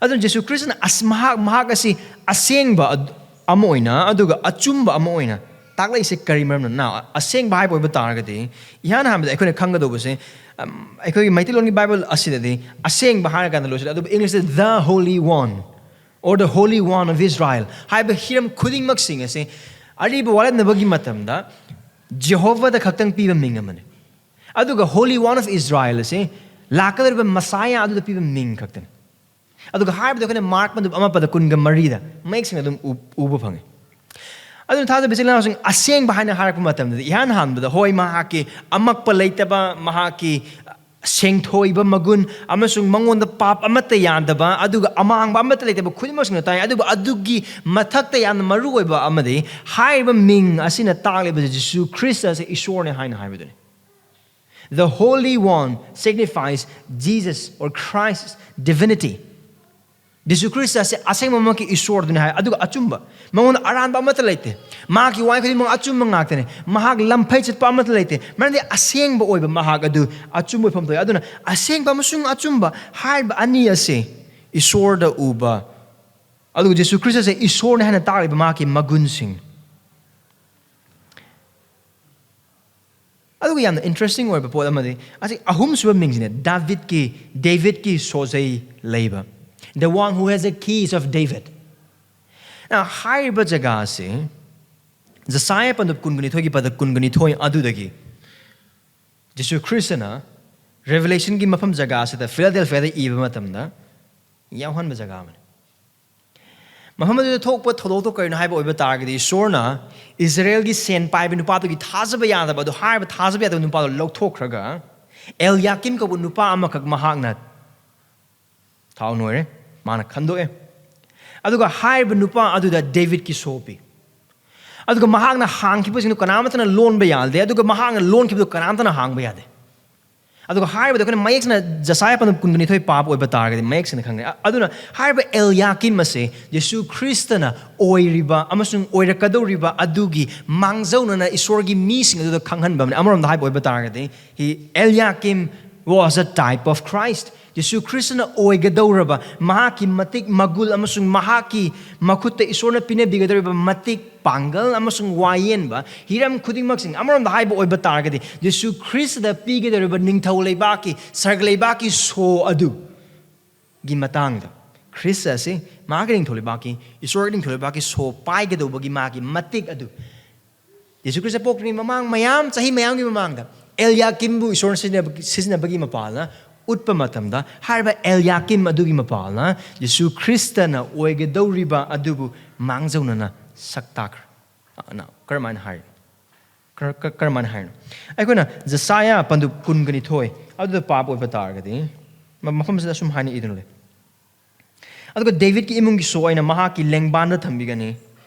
ꯑꯗꯨꯅ ꯖꯦꯁꯨ ꯈ꯭ꯔꯤꯁꯅ ꯑꯁ-, ꯃꯍꯥꯛ, ꯃꯍꯥꯛ ꯑꯁꯤ ꯑꯁꯦꯡꯕ ꯑꯗ-, ꯑꯃ ꯑꯣꯏꯅ, ꯑꯗꯨꯒ ꯑꯆꯨꯝꯕ ꯑꯃ ꯑꯣꯏꯅ ꯇꯥꯛꯂꯛꯏꯁꯦ ꯀꯔꯤ ꯃꯔꯝꯅꯣ? Now, ꯑꯁꯦꯡꯕ ꯍꯥꯏꯕ ꯑꯣꯏꯕ ꯇꯥꯔꯒꯗꯤ, ꯏꯍꯥꯟ ꯍꯥꯟꯕꯗ ꯑꯩꯈꯣꯏꯅ ꯈꯪꯒꯗꯧꯕꯁꯦ, ꯑꯝ, ꯑꯩꯈꯣꯏꯒꯤ ꯃꯩꯇꯩꯂꯣꯟꯒꯤ ꯕꯥꯏꯕꯜ ꯑꯁꯤꯗꯗꯤ ꯑꯁꯦꯡꯕ ꯍꯥꯏꯔ ꯀꯥꯟꯗ ꯂꯣꯏꯁꯤꯜꯂꯦ, ꯑꯗꯨꯕꯨ ꯏꯪꯂꯤꯁꯇ "The Holy One" or "The Holy One of Israel" ꯍꯥꯏꯕ ꯍꯤꯔꯝ ꯈꯨꯗꯤꯡꯃꯛꯁꯤꯡ ꯑꯁꯤ ꯑꯔꯤꯕ ꯋꯥꯔꯦꯞꯅꯕꯒꯤ ꯃꯇꯝꯗ ꯖꯦꯍꯣꯚꯥꯗ ꯈꯛꯇꯪ ꯄꯤꯕ ꯃꯤꯡ ꯑꯃꯅꯤ꯫ ꯑꯗꯨꯒ "Holy One of Israel" ꯑꯁꯤ ꯂꯥꯛꯀꯗꯧꯔꯤꯕ ꯃꯁꯥꯌꯥ ꯑꯗꯨꯗ ꯄꯤꯕ ꯃꯤꯡ ꯈꯛꯇꯅꯤ꯫ ꯑꯗꯨꯒ ꯍꯥꯏꯕꯗꯣ ꯑꯩꯈꯣꯏꯅ ꯃꯥꯔꯛ ꯑꯃ ꯄꯗ ꯀꯨꯟꯒ ꯃꯔꯤꯗ ꯃꯌꯦꯛ ꯁꯦꯡꯅ ꯑꯗꯨꯝ ꯎ-, ꯎꯕ ꯐꯪꯉꯤ꯫ ꯑꯗꯨꯅ ꯊꯥꯖꯕ ꯏꯆꯤꯜ ꯏꯅꯥꯎꯁꯤꯡ, ꯑꯁꯦꯡꯕ ꯍꯥꯏꯅ ꯍꯥꯏꯔꯛꯄ ꯃꯇꯝꯗꯗꯤ, ꯏꯍꯥꯟ ꯍꯥꯟꯕꯗ, ꯍꯣꯏ, ꯃꯍꯥꯛꯀꯤ ꯑꯃꯛꯄ ꯂꯩꯇꯕ, ꯃꯍꯥꯛꯀꯤ ꯁꯦꯡꯊꯣꯏꯕ ꯃꯒꯨꯟ, ꯑꯃꯁꯨꯡ ꯃꯉꯣꯟꯗ ꯄꯥꯞ ꯑꯃꯠꯇ ꯌꯥꯟꯗꯕ, ꯑꯗꯨꯒ ꯑꯃꯥꯡꯕ ꯑꯃꯠꯇ ꯂꯩꯇꯕ ꯈꯨꯗꯤꯡꯃꯛꯁꯤꯡꯗꯣ ꯇꯥꯏ꯫ ꯑꯗꯨꯕꯨ ꯑꯗꯨꯒꯤ ꯃꯊꯛꯇ ꯌꯥꯝꯅ ꯃꯔꯨ ꯑꯣꯏꯕ ꯑꯃꯗꯤ, ꯍꯥꯏꯔꯤꯕ ꯃꯤꯡ ꯑꯁꯤꯅ ꯇꯥꯛꯂꯤꯕꯁꯤ ꯖꯤꯁꯨ ꯈ꯭ꯔꯤꯁꯇ ꯑꯁꯤ ꯏꯁꯣꯔꯅꯤ ꯍꯥꯏꯅ ꯍꯥꯏꯕꯗꯨꯅꯤ꯫ The Holy One signifies Jesus or Christ's divinity. Jesus Christ ꯑꯁꯦ ꯑꯁꯦꯡꯕꯃꯛꯀꯤ ꯏꯁꯣꯔꯗꯨꯅꯤ ꯍꯥꯏ, ꯑꯗꯨꯒ ꯑꯆꯨꯝꯕ, ꯃꯉꯣꯟꯗ ꯑꯔꯥꯟꯕ ꯑꯃꯠꯇ ꯂꯩꯇꯦ꯫ ꯃꯍꯥꯛꯀꯤ ꯋꯥꯍꯩ ꯈꯨꯗꯤꯡꯃꯛ ꯑꯆꯨꯝꯕ ꯉꯥꯛꯇꯅꯤ꯫ ꯃꯍꯥꯛ ꯂꯝꯐꯩ ꯆꯠꯄ ꯑꯃꯠꯇ ꯂꯩꯇꯦ, ꯃꯔꯝꯗꯤ ꯑꯁꯦꯡꯕ ꯑꯣꯏꯕ ꯃꯍꯥꯛ ꯑꯗꯨ ꯑꯆꯨꯝꯕ ꯑꯣꯏꯐꯝ ꯊꯣꯛꯏ꯫ ꯑꯗꯨꯅ ꯑꯁꯦꯡꯕ ꯑꯃꯁꯨꯡ ꯑꯆꯨꯝꯕ ꯍꯥꯏꯔꯤꯕ ꯑꯅꯤ ꯑꯁꯤ ꯏꯁꯣꯔꯗ ꯎꯕ, ꯑꯗꯨꯒ ꯖꯤꯁꯨ ꯈ꯭ꯔꯤꯁꯇꯁꯦ ꯏꯁꯣꯔꯅꯤ ꯍꯥꯏꯅ ꯇꯥꯛꯂꯤꯕ ꯃꯍꯥꯛꯀꯤ ꯃꯒꯨꯟꯁꯤꯡ꯫ ꯑꯗꯨꯒ ꯌꯥꯝꯅ interesting ꯑꯣꯏꯕ ꯄꯣꯠ ꯑꯃꯗꯤ, ꯑꯁꯤ ꯑꯍꯨꯝꯁꯨꯕ ꯃꯤꯡꯁꯤꯅꯦ, ꯗꯥꯕꯤꯠꯀꯤ, ꯗꯦꯕꯤꯠꯀꯤ ꯁꯣꯖꯩ ꯂꯩꯕ, "The one who has the keys of David." Now, ꯍꯥꯏꯔꯤꯕ ꯖꯒꯥ ꯑꯁꯤ ꯖꯁꯥꯌꯥ ꯄꯟꯗꯨꯞ ꯀꯨꯟꯒ ꯅꯤꯊꯣꯏꯒꯤ ꯄꯗ ꯀꯨꯟꯒ ꯅꯤꯊꯣꯏ ꯑꯗꯨꯗꯒꯤ ꯖꯤꯁꯨ ꯈ꯭ꯔꯤꯁꯇꯅ ꯔꯦꯚꯦꯂꯦꯁꯟꯒꯤ ꯃꯐꯝ ꯖꯒꯥ ꯑꯁꯤꯗ ꯐꯤꯂꯥꯗꯦꯜꯐꯤꯌꯥꯗ ꯏꯕ ꯃꯇꯝꯗ ꯌꯥꯎꯍꯟꯕ ꯖꯒꯥ ꯑꯃꯅꯤ꯫ ꯃꯐꯝ ꯑꯗꯨꯗ ꯊꯣꯛꯄ ꯊꯧꯗꯣꯛꯇꯣ ꯀꯔꯤꯅꯣ ꯍꯥꯏꯕ ꯑꯣꯏꯕ ꯇꯥꯔꯒꯗꯤ, ꯏꯁꯣꯔꯅ ꯏꯖꯔꯦꯜꯒꯤ ꯁꯦꯟ ꯄꯥꯏꯕ ꯅꯨꯄꯥꯗꯨꯒꯤ ꯊꯥꯖꯕ ꯌꯥꯗꯕ ꯑꯗꯨ, ꯍꯥꯏꯔꯤꯕ ꯊꯥꯖꯕ ꯌꯥꯗꯕ ꯅꯨꯄꯥꯗꯣ ꯂꯧꯊꯣꯛꯈ꯭ꯔꯒ, ꯑꯦꯜꯌꯥꯀꯤꯝ ꯀꯧꯕ ꯅꯨꯄꯥ ꯑꯃꯈꯛ ꯃꯍꯥꯛꯅ ꯊꯥꯎ ꯅꯣꯏꯔꯦ, ꯃꯥꯅ ꯈꯟꯗꯣꯛꯑꯦ꯫ ꯑꯗꯨꯒ ꯍꯥꯏꯔꯤꯕ ꯅꯨꯄꯥ ꯑꯗꯨꯗ ꯗꯦꯕꯤꯠꯀꯤ ꯁꯣ ꯄꯤ꯫ ꯑꯗꯨꯒ ꯃꯍꯥꯛꯅ ꯍꯥꯡꯈꯤꯕꯁꯤꯡꯗꯨ ꯀꯅꯥꯃꯠꯇꯅ ꯂꯣꯟꯕ ꯌꯥꯗꯦ, ꯑꯗꯨꯒ ꯃꯍꯥꯛꯅ ꯂꯣꯟꯈꯤꯕꯗꯨ ꯀꯅꯥꯝꯇꯅ ꯍꯥꯡꯕ ꯌꯥꯗꯦ꯫ ꯑꯗꯨꯒ ꯍꯥꯏꯔꯤꯕꯗ ꯑꯩꯈꯣꯏꯅ ꯃꯌꯦꯛ ꯁꯦꯡꯅ ꯖꯁꯥꯌꯥ ꯄꯟꯗꯨꯞ ꯀꯨꯟꯒ ꯅꯤꯊꯣꯏ ꯄꯥꯕ ꯑꯣꯏꯕ ꯇꯥꯔꯒꯗꯤ ꯃꯌꯦꯛ ꯁꯦꯡꯅ ꯈꯪꯒꯅꯤ꯫ ꯑ-, ꯑꯗꯨꯅ ꯍꯥꯏꯔꯤꯕ ꯑꯦꯜꯌꯥꯀꯤꯝ ꯑꯁꯦ ꯌꯦꯁꯨ ꯈ꯭ꯔꯤꯁꯇꯅ ꯑꯣꯏꯔꯤꯕ ꯑꯃꯁꯨꯡ ꯑꯣꯏꯔꯛꯀꯗꯧꯔꯤꯕ ꯑꯗꯨꯒꯤ ꯃꯥꯡꯖꯧꯅꯅ ꯏꯁꯣꯔꯒꯤ ꯃꯤꯁꯤꯡ ꯑꯗꯨꯗ ꯈꯪꯍꯟꯕ ꯑꯃꯅꯤ꯫ ꯑꯃꯔꯣꯝꯗ ꯍꯥꯏꯕ ꯑꯣꯏꯕ ꯇꯥꯔꯒꯗꯤ, he, Eliakim was a type of Christ. ꯌꯦꯁꯨ ꯈ꯭ꯔꯤꯁꯇꯅ ꯑꯣꯏꯒꯗꯧꯔꯕ, ꯃꯍꯥꯛꯀꯤ ꯃꯇꯤꯛ ꯃꯒꯨꯜ ꯑꯃꯁꯨꯡ ꯃꯍꯥꯛꯀꯤ ꯃꯈꯨꯠꯇ ꯏꯁꯣꯔꯅ ꯄꯤꯅꯕꯤꯒꯗꯧꯔꯤꯕ ꯃꯇꯤꯛ ꯄꯥꯡꯒꯜ ꯑꯃꯁꯨꯡ ꯋꯥꯌꯦꯟꯕ ꯍꯤꯔꯝ ꯈꯨꯗꯤꯡꯃꯛꯁꯤꯡ, ꯑꯃꯔꯣꯝꯗ ꯍꯥꯏꯕ ꯑꯣꯏꯕ ꯇꯥꯔꯒꯗꯤ, ꯌꯦꯁꯨ ꯈ꯭ꯔꯤꯁꯇꯗ ꯄꯤꯒꯗꯧꯔꯤꯕ ꯅꯤꯡꯊꯧ ꯂꯩꯕꯥꯛꯀꯤ, ꯁꯔꯒ ꯂꯩꯕꯥꯛꯀꯤ ꯁꯣ ꯑꯗꯨꯒꯤ ꯃꯇꯥꯡꯗ, ꯈ꯭ꯔꯤꯁꯇ ꯑꯁꯤ ꯃꯍꯥꯛꯀꯤ ꯅꯤꯡꯊꯧ ꯂꯩꯕꯥꯛꯀꯤ, ꯏꯁꯣꯔꯒꯤ ꯅꯤꯡꯊꯧ ꯂꯩꯕꯥꯛꯀꯤ ꯁꯣ ꯄꯥꯏꯒꯗꯧꯕꯒꯤ ꯃꯥꯒꯤ ꯃꯇꯤꯛ ꯑꯗꯨ, ꯌꯦꯁꯨ ꯈ꯭ꯔꯤꯁꯇ ꯄꯣꯛꯇ꯭ꯔꯤꯉꯩ ꯃꯃꯥꯡ ꯃꯌꯥꯝ, ꯆꯍꯤ ꯃꯌꯥꯝꯒꯤ ꯃꯃꯥꯡꯗ ꯑꯦꯜꯌꯥꯀꯤꯝꯕꯨ ꯏꯁꯣꯔꯅ ꯁꯤꯖꯤꯟꯅꯕ-, ꯁꯤꯖꯤꯟꯅꯕꯒꯤ ꯃꯄꯥꯜꯅ, ꯎꯠꯄ ꯃꯇꯝꯗ, ꯍꯥꯏꯔꯤꯕ ꯑꯦꯜꯌꯥꯀꯤꯝ ꯑꯗꯨꯒꯤ ꯃꯄꯥꯜꯅ ꯌꯦꯁꯨ ꯈ꯭ꯔꯤꯁꯇꯅ ꯑꯣꯏꯒꯗꯧꯔꯤꯕ ꯑꯗꯨꯕꯨ ꯃꯥꯡꯖꯧꯅꯅ ꯁꯛ ꯇꯥꯛꯈ꯭ꯔꯦ꯫ ꯑ, now, ꯀꯔꯝꯍꯥꯏꯅ ꯍꯥꯏꯔꯤꯅꯣ? ꯀꯔ-, ꯀ-, ꯀꯔꯝꯍꯥꯏꯅ ꯍꯥꯏꯔꯤꯅꯣ? ꯑꯩꯈꯣꯏꯅ ꯖꯁꯥꯌꯥ ꯄꯟꯗꯨꯞ ꯀꯨꯟꯒ ꯅꯤꯊꯣꯏ ꯑꯗꯨꯗ ꯄꯥꯕ ꯑꯣꯏꯕ ꯇꯥꯔꯒꯗꯤ, ꯃ-, ꯃꯐꯝꯁꯤꯗ ꯑꯁꯨꯝ ꯍꯥꯏꯅ ꯏꯗꯨꯅ ꯂꯩ: "ꯑꯗꯨꯒ ꯗꯦꯕꯤꯠꯀꯤ ꯏꯃꯨꯡꯒꯤ ꯁꯣ ꯑꯣꯏꯅ ꯃꯍꯥꯛꯀꯤ ꯂꯦꯡꯕꯥꯟꯗ ꯊꯝꯕꯤꯒꯅꯤ꯫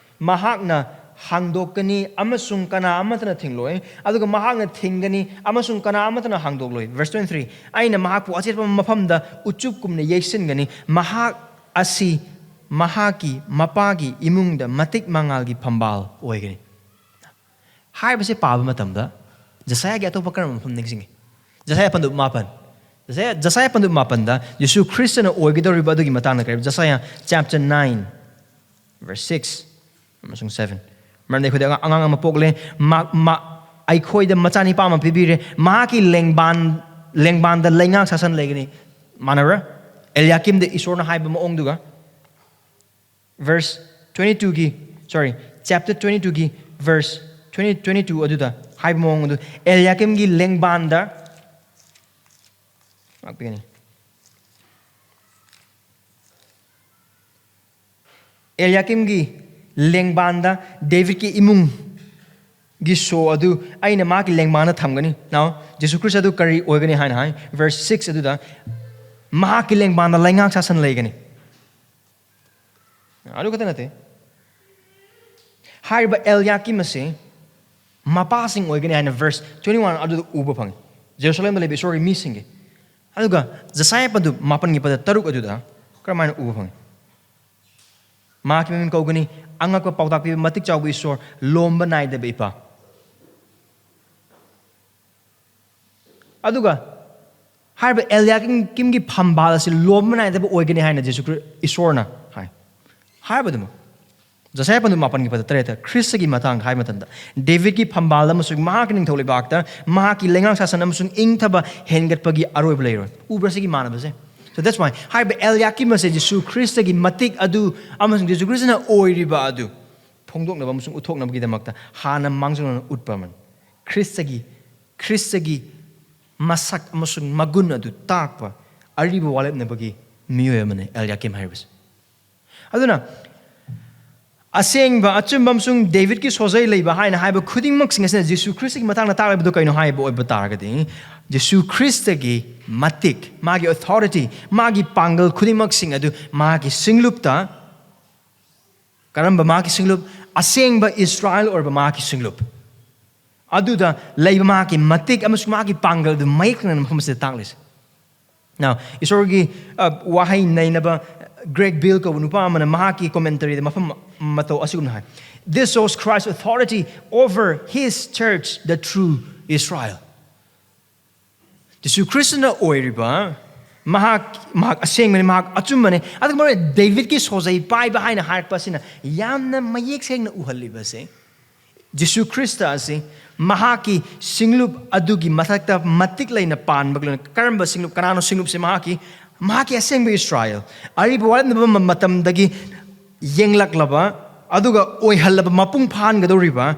ꯃꯍꯥꯛꯅ ꯍꯥꯡꯗꯣꯛꯀꯅꯤ ꯑꯃꯁꯨꯡ ꯀꯅꯥ ꯑꯃꯠꯇꯅ ꯊꯤꯡꯂꯣꯏ, ꯑꯗꯨꯒ ꯃꯍꯥꯛꯅ ꯊꯤꯡꯒꯅꯤ ꯑꯃꯁꯨꯡ ꯀꯅꯥ ꯑꯃꯠꯇꯅ ꯍꯥꯡꯗꯣꯛꯂꯣꯏ꯫" Verse twenty-three, "ꯑꯩꯅ ꯃꯍꯥꯛꯄꯨ ꯑꯆꯦꯠꯄ ꯃꯐꯝꯗ ꯎꯆꯨꯞꯀꯨꯝꯅ ꯌꯩꯁꯤꯟꯒꯅꯤ꯫ ꯃꯍꯥꯛ ꯑꯁꯤ ꯃꯍꯥꯛꯀꯤ ꯃꯄꯥꯒꯤ ꯏꯃꯨꯡꯗ ꯃꯇꯤꯛ ꯃꯉꯥꯜꯒꯤ ꯐꯝꯕꯥꯜ ꯑꯣꯏꯒꯅꯤ꯫" ꯍꯥꯏꯔꯤꯕꯁꯦ ꯄꯥꯕ ꯃꯇꯝꯗ ꯖꯁꯥꯌꯥꯒꯤ ꯑꯇꯣꯞꯄ ꯀꯔꯝꯕ ꯃꯐꯝ ꯅꯤꯡꯁꯤꯡꯉꯤ? ꯖꯁꯥꯌꯥ ꯄꯟꯗꯨꯞ ꯃꯥꯄꯟ꯫ ꯖꯁꯥꯌꯥ, ꯖꯁꯥꯌꯥ ꯄꯟꯗꯨꯞ ꯃꯥꯄꯟꯗ ꯌꯦꯁꯨ ꯈ꯭ꯔꯤꯁꯇꯅ ꯑꯣꯏꯒꯗꯧꯔꯤꯕ ꯑꯗꯨꯒꯤ ꯃꯇꯥꯡꯗ ꯀꯔꯤ? ꯖꯁꯥꯌꯥ chapter nine, verse six ꯑꯃꯁꯨꯡ seven꯫ ꯃꯔꯝꯗꯤ ꯑꯩꯈꯣꯏꯗ ꯑꯉꯥꯡ, ꯑꯉꯥꯡ ꯑꯃ ꯄꯣꯛꯂꯦ, ꯃꯥ, ꯃꯥ, ꯑꯩꯈꯣꯏꯗ ꯃꯆꯥꯅꯤꯄꯥ ꯑꯃ ꯄꯤꯕꯤꯔꯦ, ꯃꯍꯥꯛꯀꯤ ꯂꯦꯡꯕꯥꯟ, ꯂꯦꯡꯕꯥꯟꯗ ꯂꯩꯉꯥꯛ ꯁꯥꯁꯟ ꯂꯩꯒꯅꯤ꯫ ꯃꯥꯟꯅꯕ꯭ꯔꯥ? ꯑꯦꯜꯌꯥꯀꯤꯝꯗ ꯏꯁꯣꯔꯅ ꯍꯥꯏꯕ ꯃꯑꯣꯡꯗꯨꯒ꯫ Verse twenty-twoꯒꯤ, sorry, chapter twenty-twoꯒꯤ verse twenty, twenty-two ꯑꯗꯨꯗ ꯍꯥꯏꯕ ꯃꯑꯣꯡ ꯑꯗꯨ, ꯑꯦꯜꯌꯥꯀꯤꯝꯒꯤ ꯂꯦꯡꯕꯥꯟꯗ, ꯉꯥꯛꯄꯤꯒꯅꯤ, ꯑꯦꯂꯤꯌꯥꯀꯤꯝꯒꯤ ꯂꯦꯡꯕꯥꯟꯗ ꯗꯦꯕꯤꯠꯀꯤ ꯏꯃꯨꯡꯒꯤ ꯁꯣ ꯑꯗꯨ ꯑꯩꯅ ꯃꯍꯥꯛꯀꯤ ꯂꯦꯡꯕꯥꯟꯗ ꯊꯝꯒꯅꯤ꯫ Now, ꯖꯤꯁꯨ ꯈ꯭ꯔꯤꯁ ꯑꯗꯨ ꯀꯔꯤ ꯑꯣꯏꯒꯅꯤ ꯍꯥꯏꯅ ꯍꯥꯏ? Verse six ꯑꯗꯨꯗ, "ꯃꯍꯥꯛꯀꯤ ꯂꯦꯡꯕꯥꯟꯗ ꯂꯩꯉꯥꯛ ꯁꯥꯁꯟ ꯂꯩꯒꯅꯤ"꯫ ꯑꯗꯨ ꯈꯛꯇ ꯅꯠꯇꯦ, ꯍꯥꯏꯔꯤꯕ ꯑꯦꯂꯤꯌꯥꯀꯤꯝ ꯑꯁꯤ ꯃꯄꯥꯁꯤꯡ ꯑꯣꯏꯒꯅꯤ ꯍꯥꯏꯅ verse twenty one ꯑꯗꯨꯗ ꯎꯕ ꯐꯪꯉꯤ, ꯖꯦꯔꯨꯁꯂꯦꯝꯗ ꯂꯩꯕ ꯏꯁꯣꯔꯒꯤ ꯃꯤꯁꯤꯡꯒꯤ꯫ ꯑꯗꯨꯒ ꯖꯁꯥꯌꯥ ꯄꯟꯗꯨꯞ ꯃꯥꯄꯟꯒꯤ ꯄꯗ ꯇꯔꯨꯛ ꯑꯗꯨꯗ ꯀꯔꯝꯍꯥꯏꯅ ꯎꯕ ꯐꯪꯉꯤ? "ꯃꯍꯥꯛꯀꯤ ꯃꯃꯤꯡ ꯀꯧꯒꯅꯤ, ꯑꯉꯛꯄ ꯄꯥꯎꯇꯥꯛ ꯄꯤꯕ, ꯃꯇꯤꯛ ꯆꯥꯎꯕ ꯏꯁꯣꯔ, ꯂꯣꯝꯕ ꯅꯥꯏꯗꯕ ꯏꯄꯥ"꯫ ꯑꯗꯨꯒ ꯍꯥꯏꯔꯤꯕ ꯑꯦꯂꯤꯌꯥꯀꯤꯝꯒꯤ ꯐꯝꯕꯥꯜ ꯑꯁꯤ ꯂꯣꯝꯕ ꯅꯥꯏꯗꯕ ꯑꯣꯏꯒꯅꯤ ꯍꯥꯏꯅ ꯖꯤꯁꯨ ꯈ꯭ꯔꯤ-, ꯏꯁꯣꯔꯅ ꯍꯥꯏ꯫ ꯍꯥꯏꯔꯤꯕꯗꯨꯃꯛ ꯖꯁꯥꯌꯥ ꯄꯟꯗꯨꯞ ꯃꯥꯄꯟꯒꯤ ꯄꯗ ꯇꯔꯦꯠꯇ ꯈ꯭ꯔꯤꯁꯇꯒꯤ ꯃꯇꯥꯡ ꯍꯥꯏꯕ ꯃꯇꯝꯗ, "ꯗꯦꯕꯤꯠꯀꯤ ꯐꯝꯕꯥꯜ ꯑꯃꯁꯨꯡ ꯃꯍꯥꯛꯀꯤ ꯅꯤꯡꯊꯧ ꯂꯩꯕꯥꯛꯇ ꯃꯍꯥꯛꯀꯤ ꯂꯩꯉꯥꯛ ꯁꯥꯁꯟ ꯑꯃꯁꯨꯡ ꯏꯪꯊꯕ ꯍꯦꯟꯒꯠꯄꯒꯤ ꯑꯔꯣꯏꯕ ꯂꯩꯔꯣꯏ"꯫ ꯎꯕ꯭ꯔꯥ ꯁꯤꯒꯤ ꯃꯥꯟꯅꯕꯁꯦ? So that's why ꯍꯥꯏꯔꯤꯕ ꯑꯦꯂꯤꯌꯥꯀꯤꯝ ꯑꯁꯦ ꯖꯤꯁꯨ ꯈ꯭ꯔꯤꯁꯇꯒꯤ ꯃꯇꯤꯛ ꯑꯗꯨ ꯑꯃꯁꯨꯡ ꯖꯤꯁꯨ ꯈ꯭ꯔꯤꯁꯇꯅ ꯑꯣꯏꯔꯤꯕ ꯑꯗꯨ ꯐꯣꯡꯗꯣꯛꯅꯕ ꯑꯃꯁꯨꯡ ꯎꯠꯊꯣꯛꯅꯕꯒꯤꯗꯃꯛꯇ ꯍꯥꯟꯅ ꯃꯥꯡꯖꯧꯅꯅ ꯎꯠꯄ ꯑꯃꯅꯤ꯫ ꯈ꯭ꯔꯤꯁꯇꯒꯤ, ꯈ꯭ꯔꯤꯁꯇꯒꯤ ꯃꯁꯛ ꯑꯃꯁꯨꯡ ꯃꯒꯨꯟ ꯑꯗꯨ ꯇꯥꯛꯄ ꯑꯔꯤꯕ ꯋꯥꯔꯦꯞꯅꯕꯒꯤ ꯃꯤꯑꯣꯏ ꯑꯃꯅꯤ ꯑꯦꯂꯤꯌꯥꯀꯤꯝ ꯍꯥꯏꯔꯤꯕꯁꯤ꯫ ꯑꯗꯨꯅ ꯑꯁꯦꯡꯕ, ꯑꯆꯨꯝꯕ ꯑꯃꯁꯨꯡ ꯗꯦꯕꯤꯠꯀꯤ ꯁꯣꯖꯩ ꯂꯩꯕ ꯍꯥꯏꯅ ꯍꯥꯏꯕ ꯈꯨꯗꯤꯡꯃꯛꯁꯤꯡ ꯑꯁꯤꯅ ꯖꯤꯁꯨ ꯈ꯭ꯔꯤꯁꯇꯒꯤ ꯃꯇꯥꯡꯗ ꯇꯥꯛꯂꯤꯕꯗꯨ ꯀꯩꯅꯣ ꯍꯥꯏꯕ ꯑꯣꯏꯕ ꯇꯥꯔꯒꯗꯤ, ꯖꯤꯁꯨ ꯈ꯭ꯔꯤꯁꯇꯒꯤ ꯃꯇꯤꯛ, ꯃꯥꯒꯤ authority, ꯃꯥꯒꯤ ꯄꯥꯡꯒꯜ ꯈꯨꯗꯤꯡꯃꯛꯁꯤꯡ ꯑꯗꯨ ꯃꯥꯒꯤ ꯁꯤꯡꯂꯨꯞꯇ, ꯀꯔꯝꯕ ꯃꯥꯒꯤ ꯁꯤꯡꯂꯨꯞ? ꯑꯁꯦꯡꯕ ꯏꯁꯔꯥꯌꯦꯜ ꯑꯣꯏꯔꯕ ꯃꯥꯒꯤ ꯁꯤꯡꯂꯨꯞ ꯑꯗꯨꯗ ꯂꯩꯕ ꯃꯥꯒꯤ ꯃꯇꯤꯛ ꯑꯃꯁꯨꯡ ꯃꯥꯒꯤ ꯄꯥꯡꯒꯜ ꯑꯗꯨ ꯃꯌꯦꯛ ꯁꯦꯡꯅ ꯃꯐꯝ ꯑꯁꯤꯗ ꯇꯥꯛꯂꯤꯁꯦ꯫ Now, ꯏꯁꯣꯔꯒꯤ, ꯑ, ꯋꯥꯍꯩ ꯅꯩꯅꯕ ꯒ꯭ꯔꯦꯒ ꯕꯤꯜ ꯀꯧꯕ ꯅꯨꯄꯥ ꯑꯃꯅ ꯃꯍꯥꯛꯀꯤ commentary ꯗ ꯃꯐꯝ ꯃꯇꯧ ꯑꯁꯤꯒꯨꯝꯅ ꯍꯥꯏ, "This shows Christ's authority over his church, the true Israel." ꯖꯤꯁꯨ ꯈ꯭ꯔꯤꯁꯇꯅ ꯑꯣꯏꯔꯤꯕ ꯃꯍꯥꯛ, ꯃꯍꯥꯛ ꯑꯁꯦꯡꯕꯅꯤ, ꯃꯍꯥꯛ ꯑꯆꯨꯝꯕꯅꯤ, ꯑꯗꯨꯒ ꯃꯔꯨ ꯑꯣꯏꯅ ꯗꯦꯕꯤꯠꯀꯤ ꯁꯣꯖꯩ ꯄꯥꯏꯕ ꯍꯥꯏꯅ ꯍꯥꯏꯔꯛꯄ ꯑꯁꯤꯅ ꯌꯥꯝꯅ ꯃꯌꯦꯛ ꯁꯦꯡꯅ ꯎꯍꯜꯂꯤꯕꯁꯦ, ꯖꯤꯁꯨ ꯈ꯭ꯔꯤꯁꯇ ꯑꯁꯤ ꯃꯍꯥꯛꯀꯤ ꯁꯤꯡꯂꯨꯞ ꯑꯗꯨꯒꯤ ꯃꯊꯛꯇ ꯃꯇꯤꯛ ꯂꯩꯅ ꯄꯥꯟꯕꯒꯤ ꯂꯣꯏꯅ꯫ ꯀꯔꯝꯕ ꯁꯤꯡꯂꯨꯞ? ꯀꯅꯥꯅꯣ ꯁꯤꯡꯂꯨꯞꯁꯦ? ꯃꯍꯥꯛꯀꯤ, ꯃꯍꯥꯛꯀꯤ ꯑꯁꯦꯡꯕ ꯏꯁꯔꯥꯌꯦꯜ, ꯑꯔꯤꯕ ꯋꯥꯔꯦꯞꯅꯕ ꯃ-, ꯃꯇꯝꯗꯒꯤ ꯌꯦꯡꯂꯛꯂꯕ ꯑꯗꯨꯒ ꯑꯣꯏꯍꯜꯂꯕ, ꯃꯄꯨꯡ ꯐꯥꯍꯟꯒꯗꯧꯔꯤꯕ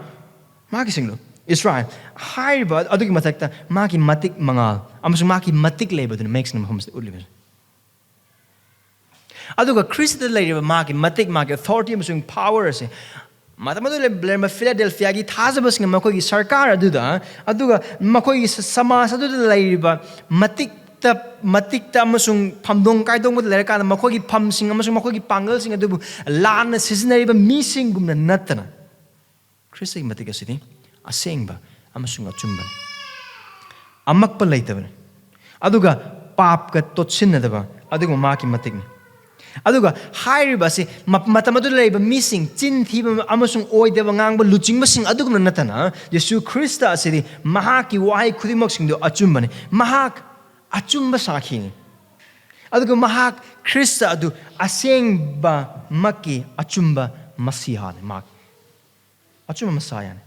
ꯃꯥꯒꯤ ꯁꯤꯡꯂꯨꯞ ꯏꯁꯔꯥꯌꯦꯜ ꯍꯥꯏꯔꯤꯕ ꯑꯗꯨꯒꯤ ꯃꯊꯛꯇ ꯃꯥꯒꯤ ꯃꯇꯤꯛ ꯃꯉꯥꯜ ꯑꯃꯁꯨꯡ ꯃꯥꯒꯤ ꯃꯇꯤꯛ ꯂꯩꯕꯗꯨꯅ ꯃꯌꯦꯛ ꯁꯦꯡꯅ ꯃꯐꯝ ꯑꯁꯤꯗ ꯎꯠꯂꯤꯕꯅꯤ꯫ ꯑꯗꯨꯒ ꯈ꯭ꯔꯤꯁꯇꯗ ꯂꯩꯔꯤꯕ ꯃꯥꯒꯤ ꯃꯇꯤꯛ, ꯃꯥꯒꯤ ꯑꯣꯊꯣꯔꯤꯇꯤ ꯑꯃꯁꯨꯡ ꯄꯥꯋꯔ ꯑꯁꯦ ꯃꯇꯝ ꯑꯗꯨꯗ ꯂꯩꯔꯝꯕ ꯐꯤꯂꯥꯗꯦꯜꯐꯤꯌꯥꯒꯤ ꯊꯥꯖꯕꯁꯤꯡꯅ ꯃꯈꯣꯏꯒꯤ ꯁꯔꯀꯥꯔ ꯑꯗꯨꯗ, ꯑꯗꯨꯒ ꯃꯈꯣꯏꯒꯤ ꯁ-, ꯁꯃꯥꯖ ꯑꯗꯨꯗ ꯂꯩꯔꯤꯕ ꯃꯇꯤꯛꯇ, ꯃꯇꯤꯛꯇ ꯑꯃꯁꯨꯡ ꯐꯝꯗꯣꯡ ꯀꯥꯏꯗꯣꯡꯕꯗ ꯂꯩꯔꯀꯥꯟꯗ ꯃꯈꯣꯏꯒꯤ ꯐꯝꯁꯤꯡ ꯑꯃꯁꯨꯡ ꯃꯈꯣꯏꯒꯤ ꯄꯥꯡꯒꯜꯁꯤꯡ ꯑꯗꯨꯕꯨ ꯂꯥꯟꯅ ꯁꯤꯖꯤꯟꯅꯔꯤꯕ ꯃꯤꯁꯤꯡꯒꯨꯝꯅ ꯅꯠꯇꯅ, ꯈ꯭ꯔꯤꯁꯇꯒꯤ ꯃꯇꯤꯛ ꯑꯁꯤꯗꯤ ꯑꯁꯦꯡꯕ ꯑꯃꯁꯨꯡ ꯑꯆꯨꯝꯕꯅꯤ꯫ ꯑꯃꯛꯄ ꯂꯩꯇꯕꯅꯤ꯫ ꯑꯗꯨꯒ ꯄꯥꯞꯀ ꯇꯣꯠꯁꯤꯟꯅꯗꯕ ꯑꯗꯨꯒꯨꯝꯕ ꯃꯍꯥꯛꯀꯤ ꯃꯇꯤꯛꯅꯤ꯫ ꯑꯗꯨꯒ ꯍꯥꯏꯔꯤꯕ ꯑꯁꯤ ꯃ-, ꯃꯇꯝ ꯑꯗꯨꯗ ꯂꯩꯔꯤꯕ ꯃꯤꯁꯤꯡ, ꯆꯤꯟ ꯊꯤꯕ ꯑꯃꯁꯨꯡ ꯑꯣꯏꯗꯕ ꯉꯥꯡꯕ ꯂꯨꯆꯤꯡꯕꯁꯤꯡ ꯑꯗꯨꯒꯨꯝꯅ ꯅꯠꯇꯅ, ꯌꯦꯁꯨ ꯈ꯭ꯔꯤꯁꯇ ꯑꯁꯤꯗꯤ ꯃꯍꯥꯛꯀꯤ ꯋꯥꯍꯩ ꯈꯨꯗꯤꯡꯃꯛꯁꯤꯡꯗꯨ ꯑꯆꯨꯝꯕꯅꯤ꯫ ꯃꯍꯥꯛ ꯑꯆꯨꯝꯕ ꯁꯥꯈꯤꯅꯤ꯫ ꯑꯗꯨꯒ ꯃꯍꯥꯛ ꯈ꯭ꯔꯤꯁꯇ ꯑꯗꯨ ꯑꯁꯦꯡꯕꯃꯛꯀꯤ ꯑꯆꯨꯝꯕ ꯃꯁꯤꯍꯥꯅꯤ꯫ ꯃꯍꯥꯛ ꯑꯆꯨꯝꯕ ꯃꯁꯥꯌꯥꯅꯤ꯫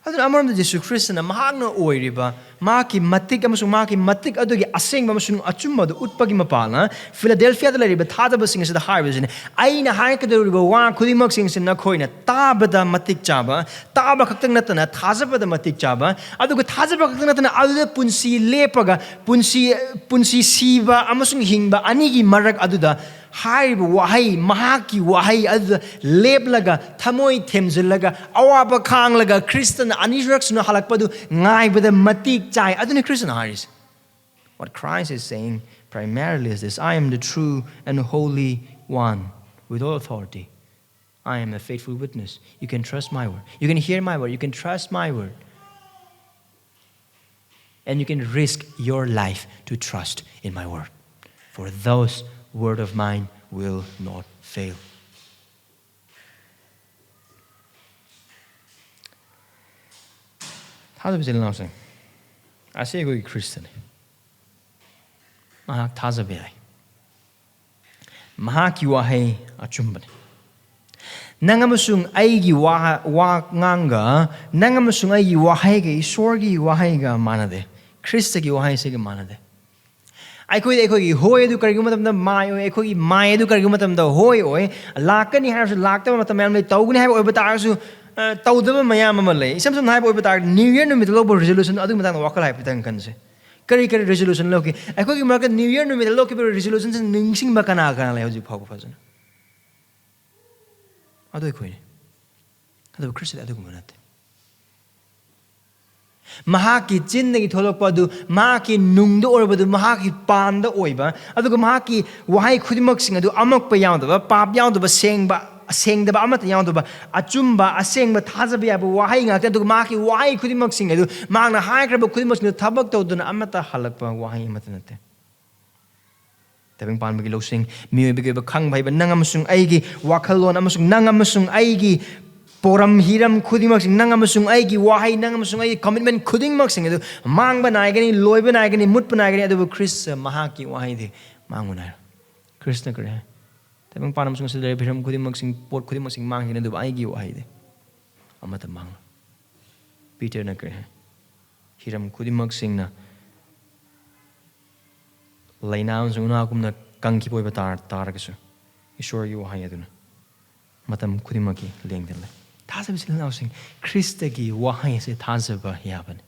ꯑꯗꯨꯅ ꯑꯃꯔꯣꯝꯗ ꯖꯤꯁꯨ ꯈ꯭ꯔꯤꯁꯇꯅ ꯃꯍꯥꯛꯅ ꯑꯣꯏꯔꯤꯕ ꯃꯍꯥꯛꯀꯤ ꯃꯇꯤꯛ ꯑꯃꯁꯨꯡ ꯃꯍꯥꯛꯀꯤ ꯃꯇꯤꯛ ꯑꯗꯨꯒꯤ ꯑꯁꯦꯡꯕ ꯑꯃꯁꯨꯡ ꯑꯆꯨꯝꯕ ꯑꯗꯨ ꯎꯠꯄꯒꯤ ꯃꯄꯥꯜꯅ, ꯐꯤꯂꯥꯗꯦꯜꯐꯤꯌꯥꯗ ꯂꯩꯔꯤꯕ ꯊꯥꯖꯕꯁꯤꯡ ꯑꯁꯤꯗ ꯍꯥꯏꯔꯤꯕꯁꯤꯅꯤ, "ꯑꯩꯅ ꯍꯥꯏꯒꯗꯧꯔꯤꯕ ꯋꯥ ꯈꯨꯗꯤꯡꯃꯛꯁꯤꯡꯁꯤ ꯅꯈꯣꯏꯅ ꯇꯥꯕꯗ ꯃꯇꯤꯛ ꯆꯥꯕ, ꯇꯥꯕ ꯈꯛꯇꯪ ꯅꯠꯇꯅ ꯊꯥꯖꯕꯗ ꯃꯇꯤꯛ ꯆꯥꯕ, ꯑꯗꯨꯒ ꯊꯥꯖꯕ ꯈꯛꯇꯪ ꯅꯠꯇꯅ ꯑꯗꯨꯗ ꯄꯨꯟꯁꯤ ꯂꯦꯞꯄꯒ ꯄꯨꯟꯁꯤ, ꯄꯨꯟꯁꯤ ꯁꯤꯕ ꯑꯃꯁꯨꯡ ꯍꯤꯡꯕ ꯑꯅꯤꯒꯤ ꯃꯔꯛ ꯑꯗꯨꯗ ꯍꯥꯏꯔꯤꯕ ꯋꯥꯍꯩ, ꯃꯍꯥꯛꯀꯤ ꯋꯥꯍꯩ ꯑꯗꯨꯗ ꯂꯦꯞꯂꯒ, ꯊꯃꯣꯏ ꯊꯦꯝꯖꯤꯜꯂꯒ, ꯑꯋꯥꯕ ꯈꯥꯡꯂꯒ, ꯈ꯭ꯔꯤꯁꯇꯅ ꯑꯅꯤꯔꯛ ꯁꯨꯅ ꯍꯜꯂꯛꯄꯗꯨ ꯉꯥꯏꯕꯗ ꯃꯇꯤꯛ ꯆꯥꯏ"꯫ ꯑꯗꯨꯅꯤ ꯈ꯭ꯔꯤꯁꯇꯅ ꯍꯥꯏꯔꯤꯁꯦ꯫ What Christ is saying primarily is this: "I am the true and holy one with all authority. I am a faithful witness. You can trust my word. You can hear my word. You can trust my word." And you can risk your life to trust in my word. For those word of mine will not fail. ꯊꯥꯖꯕ ꯏꯆꯤꯜ ꯏꯅꯥꯎꯁꯤꯡ, ꯑꯁꯤ ꯑꯩꯈꯣꯏꯒꯤ ꯈ꯭ꯔꯤꯁꯇꯅꯤ꯫ ꯃꯍꯥꯛ ꯊꯥꯖꯕ ꯌꯥꯏ꯫ ꯃꯍꯥꯛꯀꯤ ꯋꯥꯍꯩ ꯑꯆꯨꯝꯕꯅꯤ꯫ ꯅꯪ ꯑꯃꯁꯨꯡ ꯑꯩꯒꯤ ꯋꯥ-, ꯋꯥꯉꯥꯡꯒ, ꯅꯪ ꯑꯃꯁꯨꯡ ꯑꯩꯒꯤ ꯋꯥꯍꯩꯒ ꯏꯁꯣꯔꯒꯤ ꯋꯥꯍꯩꯒ ꯃꯥꯟꯅꯗꯦ꯫ ꯈ꯭ꯔꯤꯁꯇꯒꯤ ꯋꯥꯍꯩꯁꯤꯒ ꯃꯥꯟꯅꯗꯦ꯫ ꯑꯩꯈꯣꯏꯗ ꯑꯩꯈꯣꯏꯒꯤ ꯍꯣꯏ ꯑꯗꯨ ꯀꯔꯤꯒꯨꯝꯕ ꯃꯇꯝꯗ ꯃꯥꯏ ꯑꯣꯏ, ꯑꯩꯈꯣꯏꯒꯤ ꯃꯥꯏ ꯑꯗꯨ ꯀꯔꯤꯒꯨꯝꯕ ꯃꯇꯝꯗ ꯍꯣꯏ ꯑꯣꯏ꯫ ꯂꯥꯛꯀꯅꯤ ꯍꯥꯏꯔꯁꯨ ꯂꯥꯛꯇꯕ ꯃꯇꯝ ꯃꯌꯥꯝ ꯂꯩ, ꯇꯧꯒꯅꯤ ꯍꯥꯏꯕ ꯑꯣꯏꯕ ꯇꯥꯔꯒꯁꯨ, ꯑ, ꯇꯧꯗꯕ ꯃꯌꯥꯝ ꯑꯃ ꯂꯩ꯫ ꯏꯁꯝ ꯁꯝꯅ ꯍꯥꯏꯕ ꯑꯣꯏꯕ ꯇꯥꯔꯒꯗꯤ, New Year ꯅꯨꯃꯤꯠꯇ ꯂꯧꯕ resolution ꯑꯗꯨꯒꯤ ꯃꯇꯥꯡꯗ ꯋꯥꯈꯜ ꯍꯥꯏꯐꯦꯠꯇꯪ ꯈꯟꯁꯦ꯫ ꯀꯔꯤ ꯀꯔꯤ ꯔꯤꯖꯣꯂꯨꯁꯟ ꯂꯧꯈꯤ? ꯑꯩꯈꯣꯏꯒꯤ ꯃꯔꯛꯇ ꯅ꯭ꯌꯨ ꯌꯔ ꯅꯨꯃꯤꯠꯇ ꯂꯧꯈꯤꯕ ꯔꯤꯖꯣꯂꯨꯁꯟꯁꯤ ꯅꯤꯡꯁꯤꯡꯕ ꯀꯅꯥ ꯀꯅꯥ ꯂꯩ ꯍꯧꯖꯤꯛ ꯐꯥꯎꯕ ꯐꯖꯅ? ꯑꯗꯨ ꯑꯩꯈꯣꯏꯅꯤ꯫ ꯑꯗꯨꯕꯨ ꯈ꯭ꯔꯤꯁꯇꯗꯤ ꯑꯗꯨꯒꯨꯝꯕ ꯅꯠꯇꯦ꯫ ꯃꯍꯥꯛꯀꯤ ꯆꯤꯟꯗꯒꯤ ꯊꯣꯛꯂꯛꯄ ꯑꯗꯨ, ꯃꯍꯥꯛꯀꯤ ꯅꯨꯡꯗ ꯑꯣꯏꯔꯕꯗꯨ, ꯃꯍꯥꯛꯀꯤ ꯄꯥꯟꯗ ꯑꯣꯏꯕ, ꯑꯗꯨꯒ ꯃꯍꯥꯛꯀꯤ ꯋꯥꯍꯩ ꯈꯨꯗꯤꯡꯃꯛꯁꯤꯡ ꯑꯗꯨ ꯑꯃꯛꯄ ꯌꯥꯎꯗꯕ, ꯄꯥꯞ ꯌꯥꯎꯗꯕ, ꯁꯦꯡꯕ, ꯁꯦꯡꯗꯕ ꯑꯃꯠꯇ ꯌꯥꯎꯗꯕ, ꯑꯆꯨꯝꯕ, ꯑꯁꯦꯡꯕ, ꯊꯥꯖꯕ ꯌꯥꯕ ꯋꯥꯍꯩ ꯉꯥꯛꯇ, ꯑꯗꯨꯒ ꯃꯍꯥꯛꯀꯤ ꯋꯥꯍꯩ ꯈꯨꯗꯤꯡꯃꯛꯁꯤꯡ ꯑꯗꯨ, ꯃꯍꯥꯛꯅ ꯍꯥꯏꯈ꯭ꯔꯕ ꯈꯨꯗꯤꯡꯃꯛꯁꯤꯡꯗꯨ ꯊꯕꯛ ꯇꯧꯗꯨꯅ ꯑꯃꯠꯇ ꯍꯜꯂꯛꯄ ꯋꯥꯍꯩ ꯑꯃꯠꯇ ꯅꯠꯇꯦ꯫ ꯇꯥꯏꯕꯪ ꯄꯥꯟꯕꯒꯤ ꯂꯧꯁꯤꯡ, ꯃꯤꯑꯣꯏꯕꯒꯤ ꯑꯣꯏꯕ ꯈꯪꯕ ꯍꯩꯕ, ꯅꯪ ꯑꯃꯁꯨꯡ ꯑꯩꯒꯤ ꯋꯥꯈꯜꯂꯣꯟ ꯑꯃꯁꯨꯡ ꯅꯪ ꯑꯃꯁꯨꯡ ꯑꯩꯒꯤ ꯄꯣꯔꯝ ꯍꯤꯔꯝ ꯈꯨꯗꯤꯡꯃꯛꯁꯤꯡ, ꯅꯪ ꯑꯃꯁꯨꯡ ꯑꯩꯒꯤ ꯋꯥꯍꯩ, ꯅꯪ ꯑꯃꯁꯨꯡ ꯑꯩꯒꯤ ꯀꯃꯤꯠꯃꯦꯟ ꯈꯨꯗꯤꯡꯃꯛꯁꯤꯡ ꯑꯗꯨ ꯃꯥꯡꯕ ꯅꯥꯏꯒꯅꯤ, ꯂꯣꯏꯕ ꯅꯥꯏꯒꯅꯤ, ꯃꯨꯠꯄ ꯅꯥꯏꯒꯅꯤ, ꯑꯗꯨꯕꯨ ꯈ꯭ꯔꯤꯁꯇ ꯃꯍꯥꯛꯀꯤ ꯋꯥꯍꯩꯗꯤ ꯃꯥꯡꯕ ꯅꯥꯏꯔꯣꯏ꯫ ꯈ꯭ꯔꯤꯁꯇꯅ ꯀꯔꯤ ꯍꯥꯏ? ꯇꯥꯏꯕꯪ ꯄꯥꯟ ꯑꯃꯁꯨꯡ ꯑꯁꯤꯗ ꯂꯩꯔꯤꯕ ꯍꯤꯔꯝ ꯈꯨꯗꯤꯡꯃꯛꯁꯤꯡ, ꯄꯣꯠ ꯈꯨꯗꯤꯡꯃꯛꯁꯤꯡ ꯃꯥꯡꯈꯤꯅꯤ, ꯑꯗꯨꯕꯨ ꯑꯩꯒꯤ ꯋꯥꯍꯩꯗꯤ ꯑꯃꯠꯇ ꯃꯥꯡꯂꯣꯏ꯫ ꯄꯤꯇꯔꯅ ꯀꯔꯤ ꯍꯥꯏ? ꯍꯤꯔꯝ ꯈꯨꯗꯤꯡꯃꯛꯁꯤꯡꯅ ꯂꯩꯅꯥ ꯑꯃꯁꯨꯡ ꯎꯅꯥꯒꯨꯝꯅ ꯀꯪꯈꯤꯕ ꯑꯣꯏꯕ ꯇꯥꯔ-, ꯇꯥꯔꯒꯁꯨ, ꯏꯁꯣꯔꯒꯤ ꯋꯥꯍꯩ ꯑꯗꯨꯅ ꯃꯇꯝ ꯈꯨꯗꯤꯡꯃꯛꯀꯤ ꯂꯦꯡꯗꯅ ꯂꯩ꯫ ꯊꯥꯖꯕ ꯏꯆꯤꯜ ꯏꯅꯥꯎꯁꯤꯡ, ꯈ꯭ꯔꯤꯁꯇꯒꯤ ꯋꯥꯍꯩ ꯑꯁꯤ ꯊꯥꯖꯕ ꯌꯥꯕꯅꯤ꯫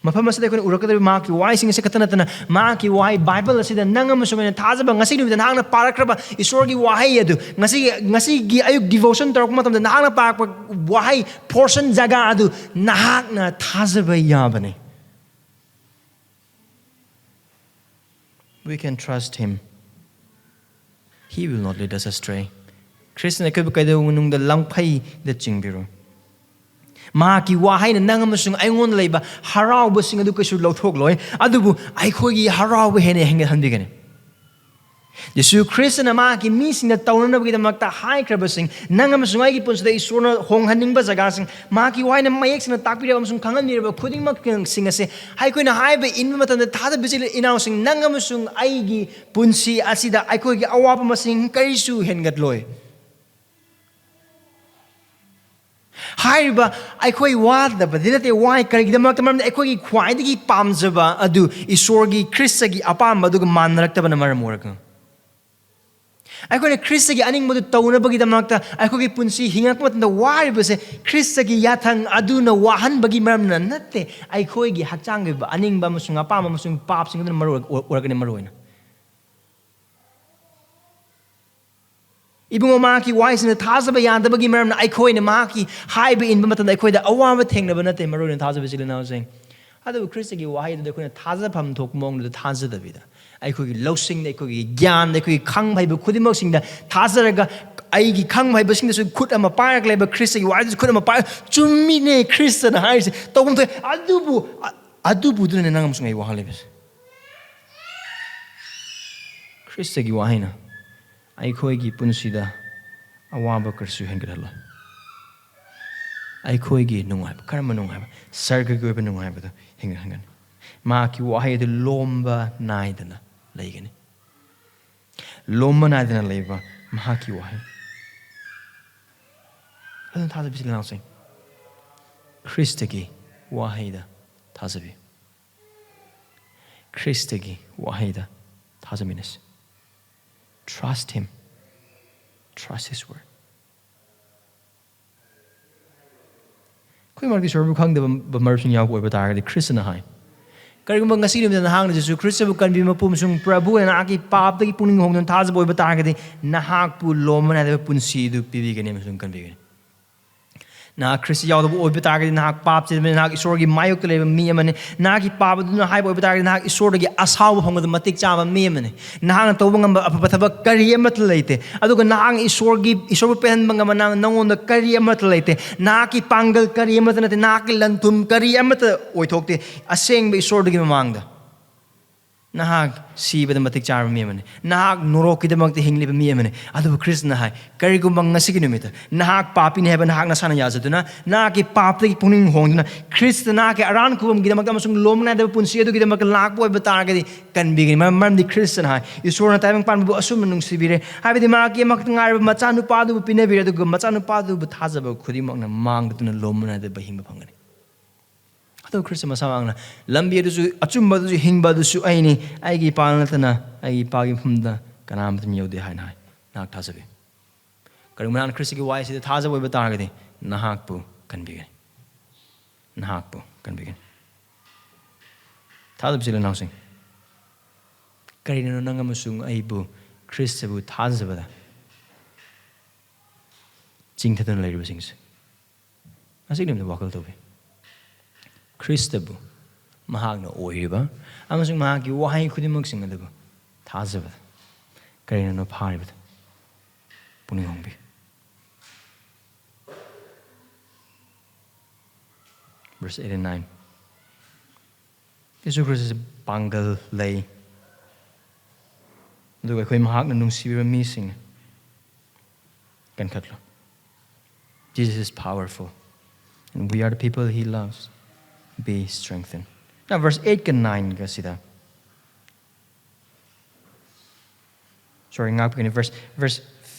ꯃꯐꯝ ꯑꯁꯤꯗ ꯑꯩꯈꯣꯏꯅ ꯎꯔꯛꯀꯗꯧꯔꯤꯕ ꯃꯍꯥꯛꯀꯤ ꯋꯥꯍꯩꯁꯤꯡ ꯑꯁꯤ ꯈꯛꯇ ꯅꯠꯇꯅ, ꯃꯍꯥꯛꯀꯤ ꯋꯥꯍꯩ ꯕꯥꯏꯕꯜ ꯑꯁꯤꯗ ꯅꯪ ꯑꯃꯁꯨꯡ ꯑꯩꯅ ꯊꯥꯖꯕ, ꯉꯁꯤ ꯅꯨꯃꯤꯠꯇ ꯅꯍꯥꯛꯅ ꯄꯥꯔꯛꯈ꯭ꯔꯕ ꯏꯁꯣꯔꯒꯤ ꯋꯥꯍꯩ ꯑꯗꯨ, ꯉꯁꯤꯒꯤ, ꯉꯁꯤꯒꯤ ꯑꯌꯨꯛ ꯗꯤꯚꯣꯁꯟ ꯇꯧꯔꯛꯄ ꯃꯇꯝꯗ ꯅꯍꯥꯛꯅ ꯄꯥꯔꯛꯄ ꯋꯥꯍꯩ ꯄꯣꯔꯁꯟ ꯖꯒꯥ ꯑꯗꯨ ꯅꯍꯥꯛꯅ ꯊꯥꯖꯕ ꯌꯥꯕꯅꯤ꯫ We can trust him. He will not lead us astray. ꯈ꯭ꯔꯤꯁꯇꯅ ꯑꯩꯈꯣꯏꯕꯨ ꯀꯩꯗꯧꯅꯨꯡꯗ ꯂꯝꯈꯩꯗ ꯆꯤꯡꯕꯤꯔꯣꯏ꯫ ꯃꯍꯥꯛꯀꯤ ꯋꯥꯍꯩꯅ ꯅꯪ ꯑꯃꯁꯨꯡ ꯑꯩꯉꯣꯟꯗ ꯂꯩꯕ ꯍꯔꯥꯎꯕꯁꯤꯡ ꯑꯗꯨ ꯀꯩꯁꯨ ꯂꯧꯊꯣꯛꯂꯣꯏ, ꯑꯗꯨꯕꯨ ꯑꯩꯈꯣꯏꯒꯤ ꯍꯔꯥꯎꯕ ꯍꯦꯟꯅ ꯍꯦꯟꯒꯠꯍꯟꯕꯤꯒꯅꯤ꯫ ꯌꯤꯁꯨ ꯈ꯭ꯔꯤꯁꯇꯅ ꯃꯍꯥꯛꯀꯤ ꯃꯤꯁꯤꯡꯅ ꯇꯧꯅꯅꯕꯒꯤꯗꯃꯛꯇ ꯍꯥꯏꯈ꯭ꯔꯕꯁꯤꯡ, ꯅꯪ ꯑꯃꯁꯨꯡ ꯑꯩꯒꯤ ꯄꯨꯟꯁꯤꯗ ꯏꯁꯣꯔꯅ ꯍꯣꯡꯍꯟꯅꯤꯡꯕ ꯖꯒꯥꯁꯤꯡ, ꯃꯍꯥꯛꯀꯤ ꯋꯥꯍꯩꯅ ꯃꯌꯦꯛ ꯁꯦꯡꯅ ꯇꯥꯛꯄꯤꯔꯕ ꯑꯃꯁꯨꯡ ꯈꯪꯍꯟꯕꯤꯔꯕ ꯈꯨꯗꯤꯡꯃꯛꯁꯤꯡ ꯑꯁꯦ ꯑꯩꯈꯣꯏꯅ ꯍꯥꯏꯕ ꯏꯟꯕ ꯃꯇꯝꯗ, ꯊꯥꯖꯕ ꯏꯆꯤꯜ ꯏꯅꯥꯎꯁꯤꯡ, ꯅꯪ ꯑꯃꯁꯨꯡ ꯑꯩꯒꯤ ꯄꯨꯟꯁꯤ ꯑꯁꯤꯗ ꯑꯩꯈꯣꯏꯒꯤ ꯑꯋꯥꯕ ꯃꯁꯤꯡ ꯀꯔꯤꯁꯨ ꯍꯦꯟꯒꯠꯂꯣꯏ꯫ ꯍꯥꯏꯔꯤꯕ ꯑꯩꯈꯣꯏ ꯋꯥꯗꯕꯗꯤ ꯅꯠꯇꯦ, ꯋꯥꯏ꯫ ꯀꯔꯤꯒꯤꯗꯃꯛꯇ? ꯃꯔꯝꯗꯤ ꯑꯩꯈꯣꯏꯒꯤ ꯈ꯭ꯋꯥꯏꯗꯒꯤ ꯄꯥꯝꯖꯕ ꯑꯗꯨ ꯏꯁꯣꯔꯒꯤ ꯈ꯭ꯔꯤꯁꯇꯒꯤ ꯑꯄꯥꯝꯕ ꯑꯗꯨꯒ ꯃꯥꯟꯅꯔꯛꯇꯕꯅ ꯃꯔꯝ ꯑꯣꯏꯔꯒ꯫ ꯑꯩꯈꯣꯏꯅ ꯈ꯭ꯔꯤꯁꯇꯒꯤ ꯑꯅꯤꯡꯕꯗꯨ ꯇꯧꯅꯕꯒꯤꯗꯃꯛꯇ ꯑꯩꯈꯣꯏꯒꯤ ꯄꯨꯟꯁꯤ ꯍꯤꯡꯉꯛꯄ ꯃꯇꯝꯗ ꯋꯥꯔꯤꯕꯁꯦ ꯈ꯭ꯔꯤꯁꯇꯒꯤ ꯌꯥꯊꯪ ꯑꯗꯨꯅ ꯋꯥꯍꯟꯕꯒꯤ ꯃꯔꯝꯅ ꯅꯠꯇꯦ꯫ ꯑꯩꯈꯣꯏꯒꯤ ꯍꯛꯆꯥꯡꯒꯤ ꯑꯣꯏꯕ ꯑꯅꯤꯡꯕ ꯑꯃꯁꯨꯡ ꯑꯄꯥꯝꯕ ꯑꯃꯁꯨꯡ ꯄꯥꯞꯁꯤꯡ ꯑꯗꯨꯅ ꯃꯔꯨ ꯑꯣꯏ-, ꯑꯣꯏꯔꯛꯀꯅꯤ꯫ ꯃꯔꯨ ꯑꯣꯏꯅ ꯏꯕꯨꯡꯉꯣ, ꯃꯍꯥꯛꯀꯤ ꯋꯥꯍꯩꯁꯤꯡꯗ ꯊꯥꯖꯕ ꯌꯥꯗꯕꯒꯤ ꯃꯔꯝꯅ ꯑꯩꯈꯣꯏꯅ ꯃꯍꯥꯛꯀꯤ ꯍꯥꯏꯕ ꯏꯟꯕ ꯃꯇꯝꯗ ꯑꯩꯈꯣꯏꯗ ꯑꯋꯥꯕ ꯊꯦꯡꯅꯕ ꯅꯠꯇꯦ꯫ ꯃꯔꯨ ꯑꯣꯏꯅ ꯊꯥꯖꯕ ꯏꯆꯤꯜ ꯏꯅꯥꯎꯁꯤꯡ, ꯑꯗꯨꯕꯨ ꯈ꯭ꯔꯤꯁꯇꯒꯤ ꯋꯥꯍꯩ ꯑꯗꯨꯗ ꯑꯩꯈꯣꯏꯅ ꯊꯥꯖꯐꯝ ꯊꯣꯛꯄ ꯃꯑꯣꯡꯗ ꯊꯥꯖꯗꯕꯤꯗ, ꯑꯩꯈꯣꯏꯒꯤ ꯂꯧꯁꯤꯡꯗ, ꯑꯩꯈꯣꯏꯒꯤ ꯒ꯭ꯌꯥꯟꯗ, ꯑꯩꯈꯣꯏꯒꯤ ꯈꯪꯕ ꯍꯩꯕ ꯈꯨꯗꯤꯡꯃꯛꯁꯤꯡꯗ ꯊꯥꯖꯔꯒ, ꯑꯩꯒꯤ ꯈꯪꯕ ꯍꯩꯕꯁꯤꯡꯗꯁꯨ ꯈꯨꯠ ꯑꯃ ꯄꯥꯏꯔꯒ ꯂꯩꯕ ꯈ꯭ꯔꯤꯁꯇꯒꯤ ꯋꯥꯍꯩꯗꯨꯁꯨ ꯈꯨꯠ ꯑꯃ ꯄꯥꯏꯔꯒ, "ꯆꯨꯝꯃꯤꯅꯦ, ꯈ꯭ꯔꯤꯁꯇꯅ ꯍꯥꯏꯔꯤꯁꯦ ꯇꯧꯐꯝ ꯊꯣꯛꯑꯦ, ꯑꯗꯨꯕꯨ, ꯑ-, ꯑꯗꯨꯕꯨꯗꯨꯅꯅꯦ ꯅꯪ ꯑꯃꯁꯨꯡ ꯑꯩ ꯋꯥꯍꯜꯂꯤꯕꯁꯦ"꯫ ꯈ꯭ꯔꯤꯁꯇꯒꯤ ꯋꯥꯍꯩꯅ ꯑꯩꯈꯣꯏꯒꯤ ꯄꯨꯟꯁꯤꯗ ꯑꯋꯥꯕ ꯀꯔꯤꯁꯨ ꯍꯦꯟꯒꯠꯍꯜꯂꯣꯏ꯫ ꯑꯩꯈꯣꯏꯒꯤ ꯅꯨꯡꯉꯥꯏꯕ, ꯀꯔꯝꯕ ꯅꯨꯡꯉꯥꯏꯕ? ꯁꯔꯒꯒꯤ ꯑꯣꯏꯕ ꯅꯨꯡꯉꯥꯏꯕꯗꯨ ꯍꯦꯟꯒꯠꯍꯟꯒꯅꯤ꯫ ꯃꯍꯥꯛꯀꯤ ꯋꯥꯍꯩ ꯑꯗꯨ ꯂꯣꯝꯕ ꯅꯥꯏꯗꯅ ꯂꯩꯒꯅꯤ꯫ ꯂꯣꯝꯕ ꯅꯥꯏꯗꯅ ꯂꯩꯕ ꯃꯍꯥꯛꯀꯤ ꯋꯥꯍꯩ꯫ ꯑꯗꯨꯅ ꯊꯥꯖꯕ ꯏꯆꯤꯜ ꯏꯅꯥꯎꯁꯤꯡ, ꯈ꯭ꯔꯤꯁꯇꯒꯤ ꯋꯥꯍꯩꯗ ꯊꯥꯖꯕꯤꯌꯨ꯫ ꯈ꯭ꯔꯤꯁꯇꯒꯤ ꯋꯥꯍꯩꯗ ꯊꯥꯖꯃꯤꯟꯅꯁꯤ꯫ Trust him. Trust his word. ꯑꯩꯈꯣꯏ ꯃꯔꯛꯇ ꯏꯁꯣꯔꯕꯨ ꯈꯪꯗꯕ ꯃꯔꯨꯞꯁꯤꯡ ꯌꯥꯎꯕ ꯑꯣꯏꯕ ꯇꯥꯔꯒꯗꯤ, ꯈ꯭ꯔꯤꯁꯇꯅ ꯍꯥꯏ, "ꯀꯔꯤꯒꯨꯝꯕ ꯉꯁꯤ ꯅꯨꯃꯤꯠꯇ ꯅꯍꯥꯛꯅ ꯖꯤꯁꯨ ꯈ꯭ꯔꯤꯁꯇꯕꯨ ꯀꯟꯕꯤꯕ ꯃꯄꯨ ꯑꯃꯁꯨꯡ ꯄ꯭ꯔꯚꯨ ꯑꯣꯏꯅ ꯅꯍꯥꯛꯀꯤ ꯄꯥꯞꯇꯒꯤ ꯄꯨꯛꯅꯤꯡ ꯍꯣꯡꯗꯨꯅ ꯊꯥꯖꯕ ꯑꯣꯏꯕ ꯇꯥꯔꯒꯗꯤ, ꯅꯍꯥꯛꯄꯨ ꯂꯣꯝꯕ ꯅꯥꯏꯗꯕ ꯄꯨꯟꯁꯤ ꯑꯗꯨ ꯄꯤꯕꯤꯒꯅꯤ ꯑꯃꯁꯨꯡ ꯀꯟꯕꯤꯒꯅꯤ"꯫ ꯅꯍꯥꯛ ꯈ꯭ꯔꯤꯁꯇ ꯌꯥꯎꯗꯕ ꯑꯣꯏꯕ ꯇꯥꯔꯒꯗꯤ, ꯅꯍꯥꯛ ꯄꯥꯞ ꯆꯦꯟꯕꯅꯤ, ꯅꯍꯥꯛ ꯏꯁꯣꯔꯒꯤ ꯃꯥꯌꯣꯛꯇ ꯂꯩꯕ ꯃꯤ ꯑꯃꯅꯤ꯫ ꯅꯍꯥꯛꯀꯤ ꯄꯥꯞ ꯑꯗꯨꯅ ꯍꯥꯏꯕ ꯑꯣꯏꯕ ꯇꯥꯔꯒꯗꯤ, ꯅꯍꯥꯛ ꯏꯁꯣꯔꯗꯒꯤ ꯑꯁꯥꯎꯕ ꯐꯪꯕꯗ ꯃꯇꯤꯛ ꯆꯥꯕ ꯃꯤ ꯑꯃꯅꯤ꯫ ꯅꯍꯥꯛꯅ ꯇꯧꯕ ꯉꯝꯕ ꯑꯐꯕ ꯊꯕꯛ ꯀꯔꯤ ꯑꯃꯠꯇ ꯂꯩꯇꯦ꯫ ꯑꯗꯨꯒ ꯅꯍꯥꯛꯅ ꯏꯁꯣꯔꯒꯤ, ꯏꯁꯣꯔꯕꯨ ꯄꯦꯟꯍꯟꯕ ꯉꯝꯕ ꯅꯪ, ꯅꯉꯣꯟꯗ ꯀꯔꯤ ꯑꯃꯠꯇ ꯂꯩꯇꯦ꯫ ꯅꯍꯥꯛꯀꯤ ꯄꯥꯡꯒꯜ ꯀꯔꯤ ꯑꯃꯠꯇ ꯅꯠꯇꯦ꯫ ꯅꯍꯥꯛꯀꯤ ꯂꯟ ꯊꯨꯝ ꯀꯔꯤ ꯑꯃꯠꯇ ꯑꯣꯏꯊꯣꯛꯇꯦ꯫ ꯑꯁꯦꯡꯕ ꯏꯁꯣꯔꯗꯨꯒꯤ ꯃꯃꯥꯡꯗ ꯅꯍꯥꯛ ꯁꯤꯕꯗ ꯃꯇꯤꯛ ꯆꯥꯔꯕ ꯃꯤ ꯑꯃꯅꯤ꯫ ꯅꯍꯥꯛ ꯅꯣꯔꯣꯛꯀꯤꯗꯃꯛꯇ ꯍꯤꯡꯂꯤꯕ ꯃꯤ ꯑꯃꯅꯤ꯫ ꯑꯗꯨꯕꯨ ꯈ꯭ꯔꯤꯁꯇꯅ ꯍꯥꯏ, "ꯀꯔꯤꯒꯨꯝꯕ ꯉꯁꯤꯒꯤ ꯅꯨꯃꯤꯠꯇ ꯅꯍꯥꯛ ꯄꯥꯄꯤꯅꯤ ꯍꯥꯏꯕ ꯅꯍꯥꯛ ꯅꯁꯥꯅ ꯌꯥꯖꯗꯨꯅ, ꯅꯍꯥꯛꯀꯤ ꯄꯥꯞꯇꯒꯤ ꯄꯨꯛꯅꯤꯡ ꯍꯣꯡꯗꯨꯅ, ꯈ꯭ꯔꯤꯁꯇ ꯅꯍꯥꯛꯀꯤ ꯑꯔꯥꯟ ꯈꯨꯕꯝꯒꯤꯗꯃꯛꯇ ꯑꯃꯁꯨꯡ ꯂꯣꯝꯕ ꯅꯥꯏꯗꯕ ꯄꯨꯟꯁꯤ ꯑꯗꯨꯒꯤꯗꯃꯛꯇ ꯂꯥꯛꯄ ꯑꯣꯏꯕ ꯇꯥꯔꯒꯗꯤ ꯀꯟꯕꯤꯒꯅꯤ"꯫ ꯃꯔꯝ-, ꯃꯔꯝꯗꯤ ꯈ꯭ꯔꯤꯁꯇꯅ ꯍꯥꯏ, "ꯏꯁꯣꯔꯅ ꯇꯥꯏꯕꯪ ꯄꯥꯟꯕꯕꯨ ꯑꯁꯨꯝꯅ ꯅꯨꯡꯁꯤꯕꯤꯔꯦ, ꯍꯥꯏꯕꯗꯤ ꯃꯍꯥꯛꯀꯤ ꯑꯃꯈꯛꯇ ꯉꯥꯏꯔꯕ ꯃꯆꯥꯅꯨꯄꯥ ꯑꯗꯨꯕꯨ ꯄꯤꯅꯕꯤꯔꯦ, ꯑꯗꯨꯒ ꯃꯆꯥꯅꯨꯄꯥ ꯑꯗꯨꯕꯨ ꯊꯥꯖꯕ ꯈꯨꯗꯤꯡꯃꯛꯅ ꯃꯥꯡꯗꯗꯨꯅ ꯂꯣꯝꯕ ꯅꯥꯏꯗꯕ ꯍꯤꯡꯕ ꯐꯪꯒꯅꯤ"꯫ ꯑꯗꯨ ꯈ꯭ꯔꯤꯁꯇ ꯃꯁꯥꯃꯛꯅ, "ꯂꯝꯕꯤ ꯑꯗꯨꯁꯨ, ꯑꯆꯨꯝꯕ ꯑꯗꯨꯁꯨ, ꯍꯤꯡꯕ ꯑꯗꯨꯁꯨ ꯑꯩꯅꯤ꯫ ꯑꯩꯒꯤ ꯏꯄꯥ ꯅꯠꯇꯅ ꯑꯩꯒꯤ ꯏꯄꯥꯒꯤ ꯃꯐꯝꯗ ꯀꯅꯥꯃꯠꯇꯅ ꯌꯧꯗꯦ" ꯍꯥꯏꯅ ꯍꯥꯏ꯫ ꯅꯍꯥꯛ ꯊꯥꯖꯕꯤ? ꯀꯔꯤꯒꯨꯝꯕ ꯅꯍꯥꯛꯅ ꯈ꯭ꯔꯤꯁꯇꯒꯤ ꯋꯥꯍꯩꯁꯤꯗ ꯊꯥꯖꯕ ꯑꯣꯏꯕ ꯇꯥꯔꯒꯗꯤ, ꯅꯍꯥꯛꯄꯨ ꯀꯟꯕꯤꯒꯅꯤ꯫ ꯅꯍꯥꯛꯄꯨ ꯀꯟꯕꯤꯒꯅꯤ꯫ ꯊꯥꯖꯕ ꯏꯆꯤꯜ ꯏꯅꯥꯎꯁꯤꯡ, ꯀꯔꯤꯅꯣ ꯅꯪ ꯑꯃꯁꯨꯡ ꯑꯩꯕꯨ ꯈ꯭ꯔꯤꯁꯇꯕꯨ ꯊꯥꯖꯕꯗ ꯆꯤꯡꯊꯗꯨꯅ ꯂꯩꯔꯤꯕꯁꯤꯡꯁꯦ? ꯉꯁꯤ ꯅꯨꯃꯤꯠꯇ ꯋꯥꯈꯜ ꯇꯧꯕꯤ꯫ ꯈ꯭ꯔꯤꯁꯇꯕꯨ, ꯃꯍꯥꯛꯅ ꯑꯣꯏꯔꯤꯕ ꯑꯃꯁꯨꯡ ꯃꯍꯥꯛꯀꯤ ꯋꯥꯍꯩ ꯈꯨꯗꯤꯡꯃꯛꯁꯤꯡ ꯑꯗꯨꯕꯨ ꯊꯥꯖꯕꯗ ꯀꯔꯤꯅꯣ ꯐꯥꯔꯤꯕꯗ ꯄꯨꯛꯅꯤꯡ ꯍꯣꯡꯕꯤ꯫ Verse eight and nine. ꯌꯦꯁꯨ ꯈ꯭ꯔꯤꯁꯇꯁꯦ ꯄꯥꯡꯒꯜ ꯂꯩ, ꯑꯗꯨꯒ ꯑꯩꯈꯣꯏ ꯃꯍꯥꯛꯅ ꯅꯨꯡꯁꯤꯕꯤꯕ ꯃꯤꯁꯤꯡ ꯀꯟꯈꯠꯂꯨ꯫ Jesus is powerful, and we are the people he loves. Be strengthened. Now, verse eight ꯀ nine ꯒ ꯁꯤꯗ, sorry, ꯉꯥꯛꯄꯤꯒꯅꯤ, verse, verse,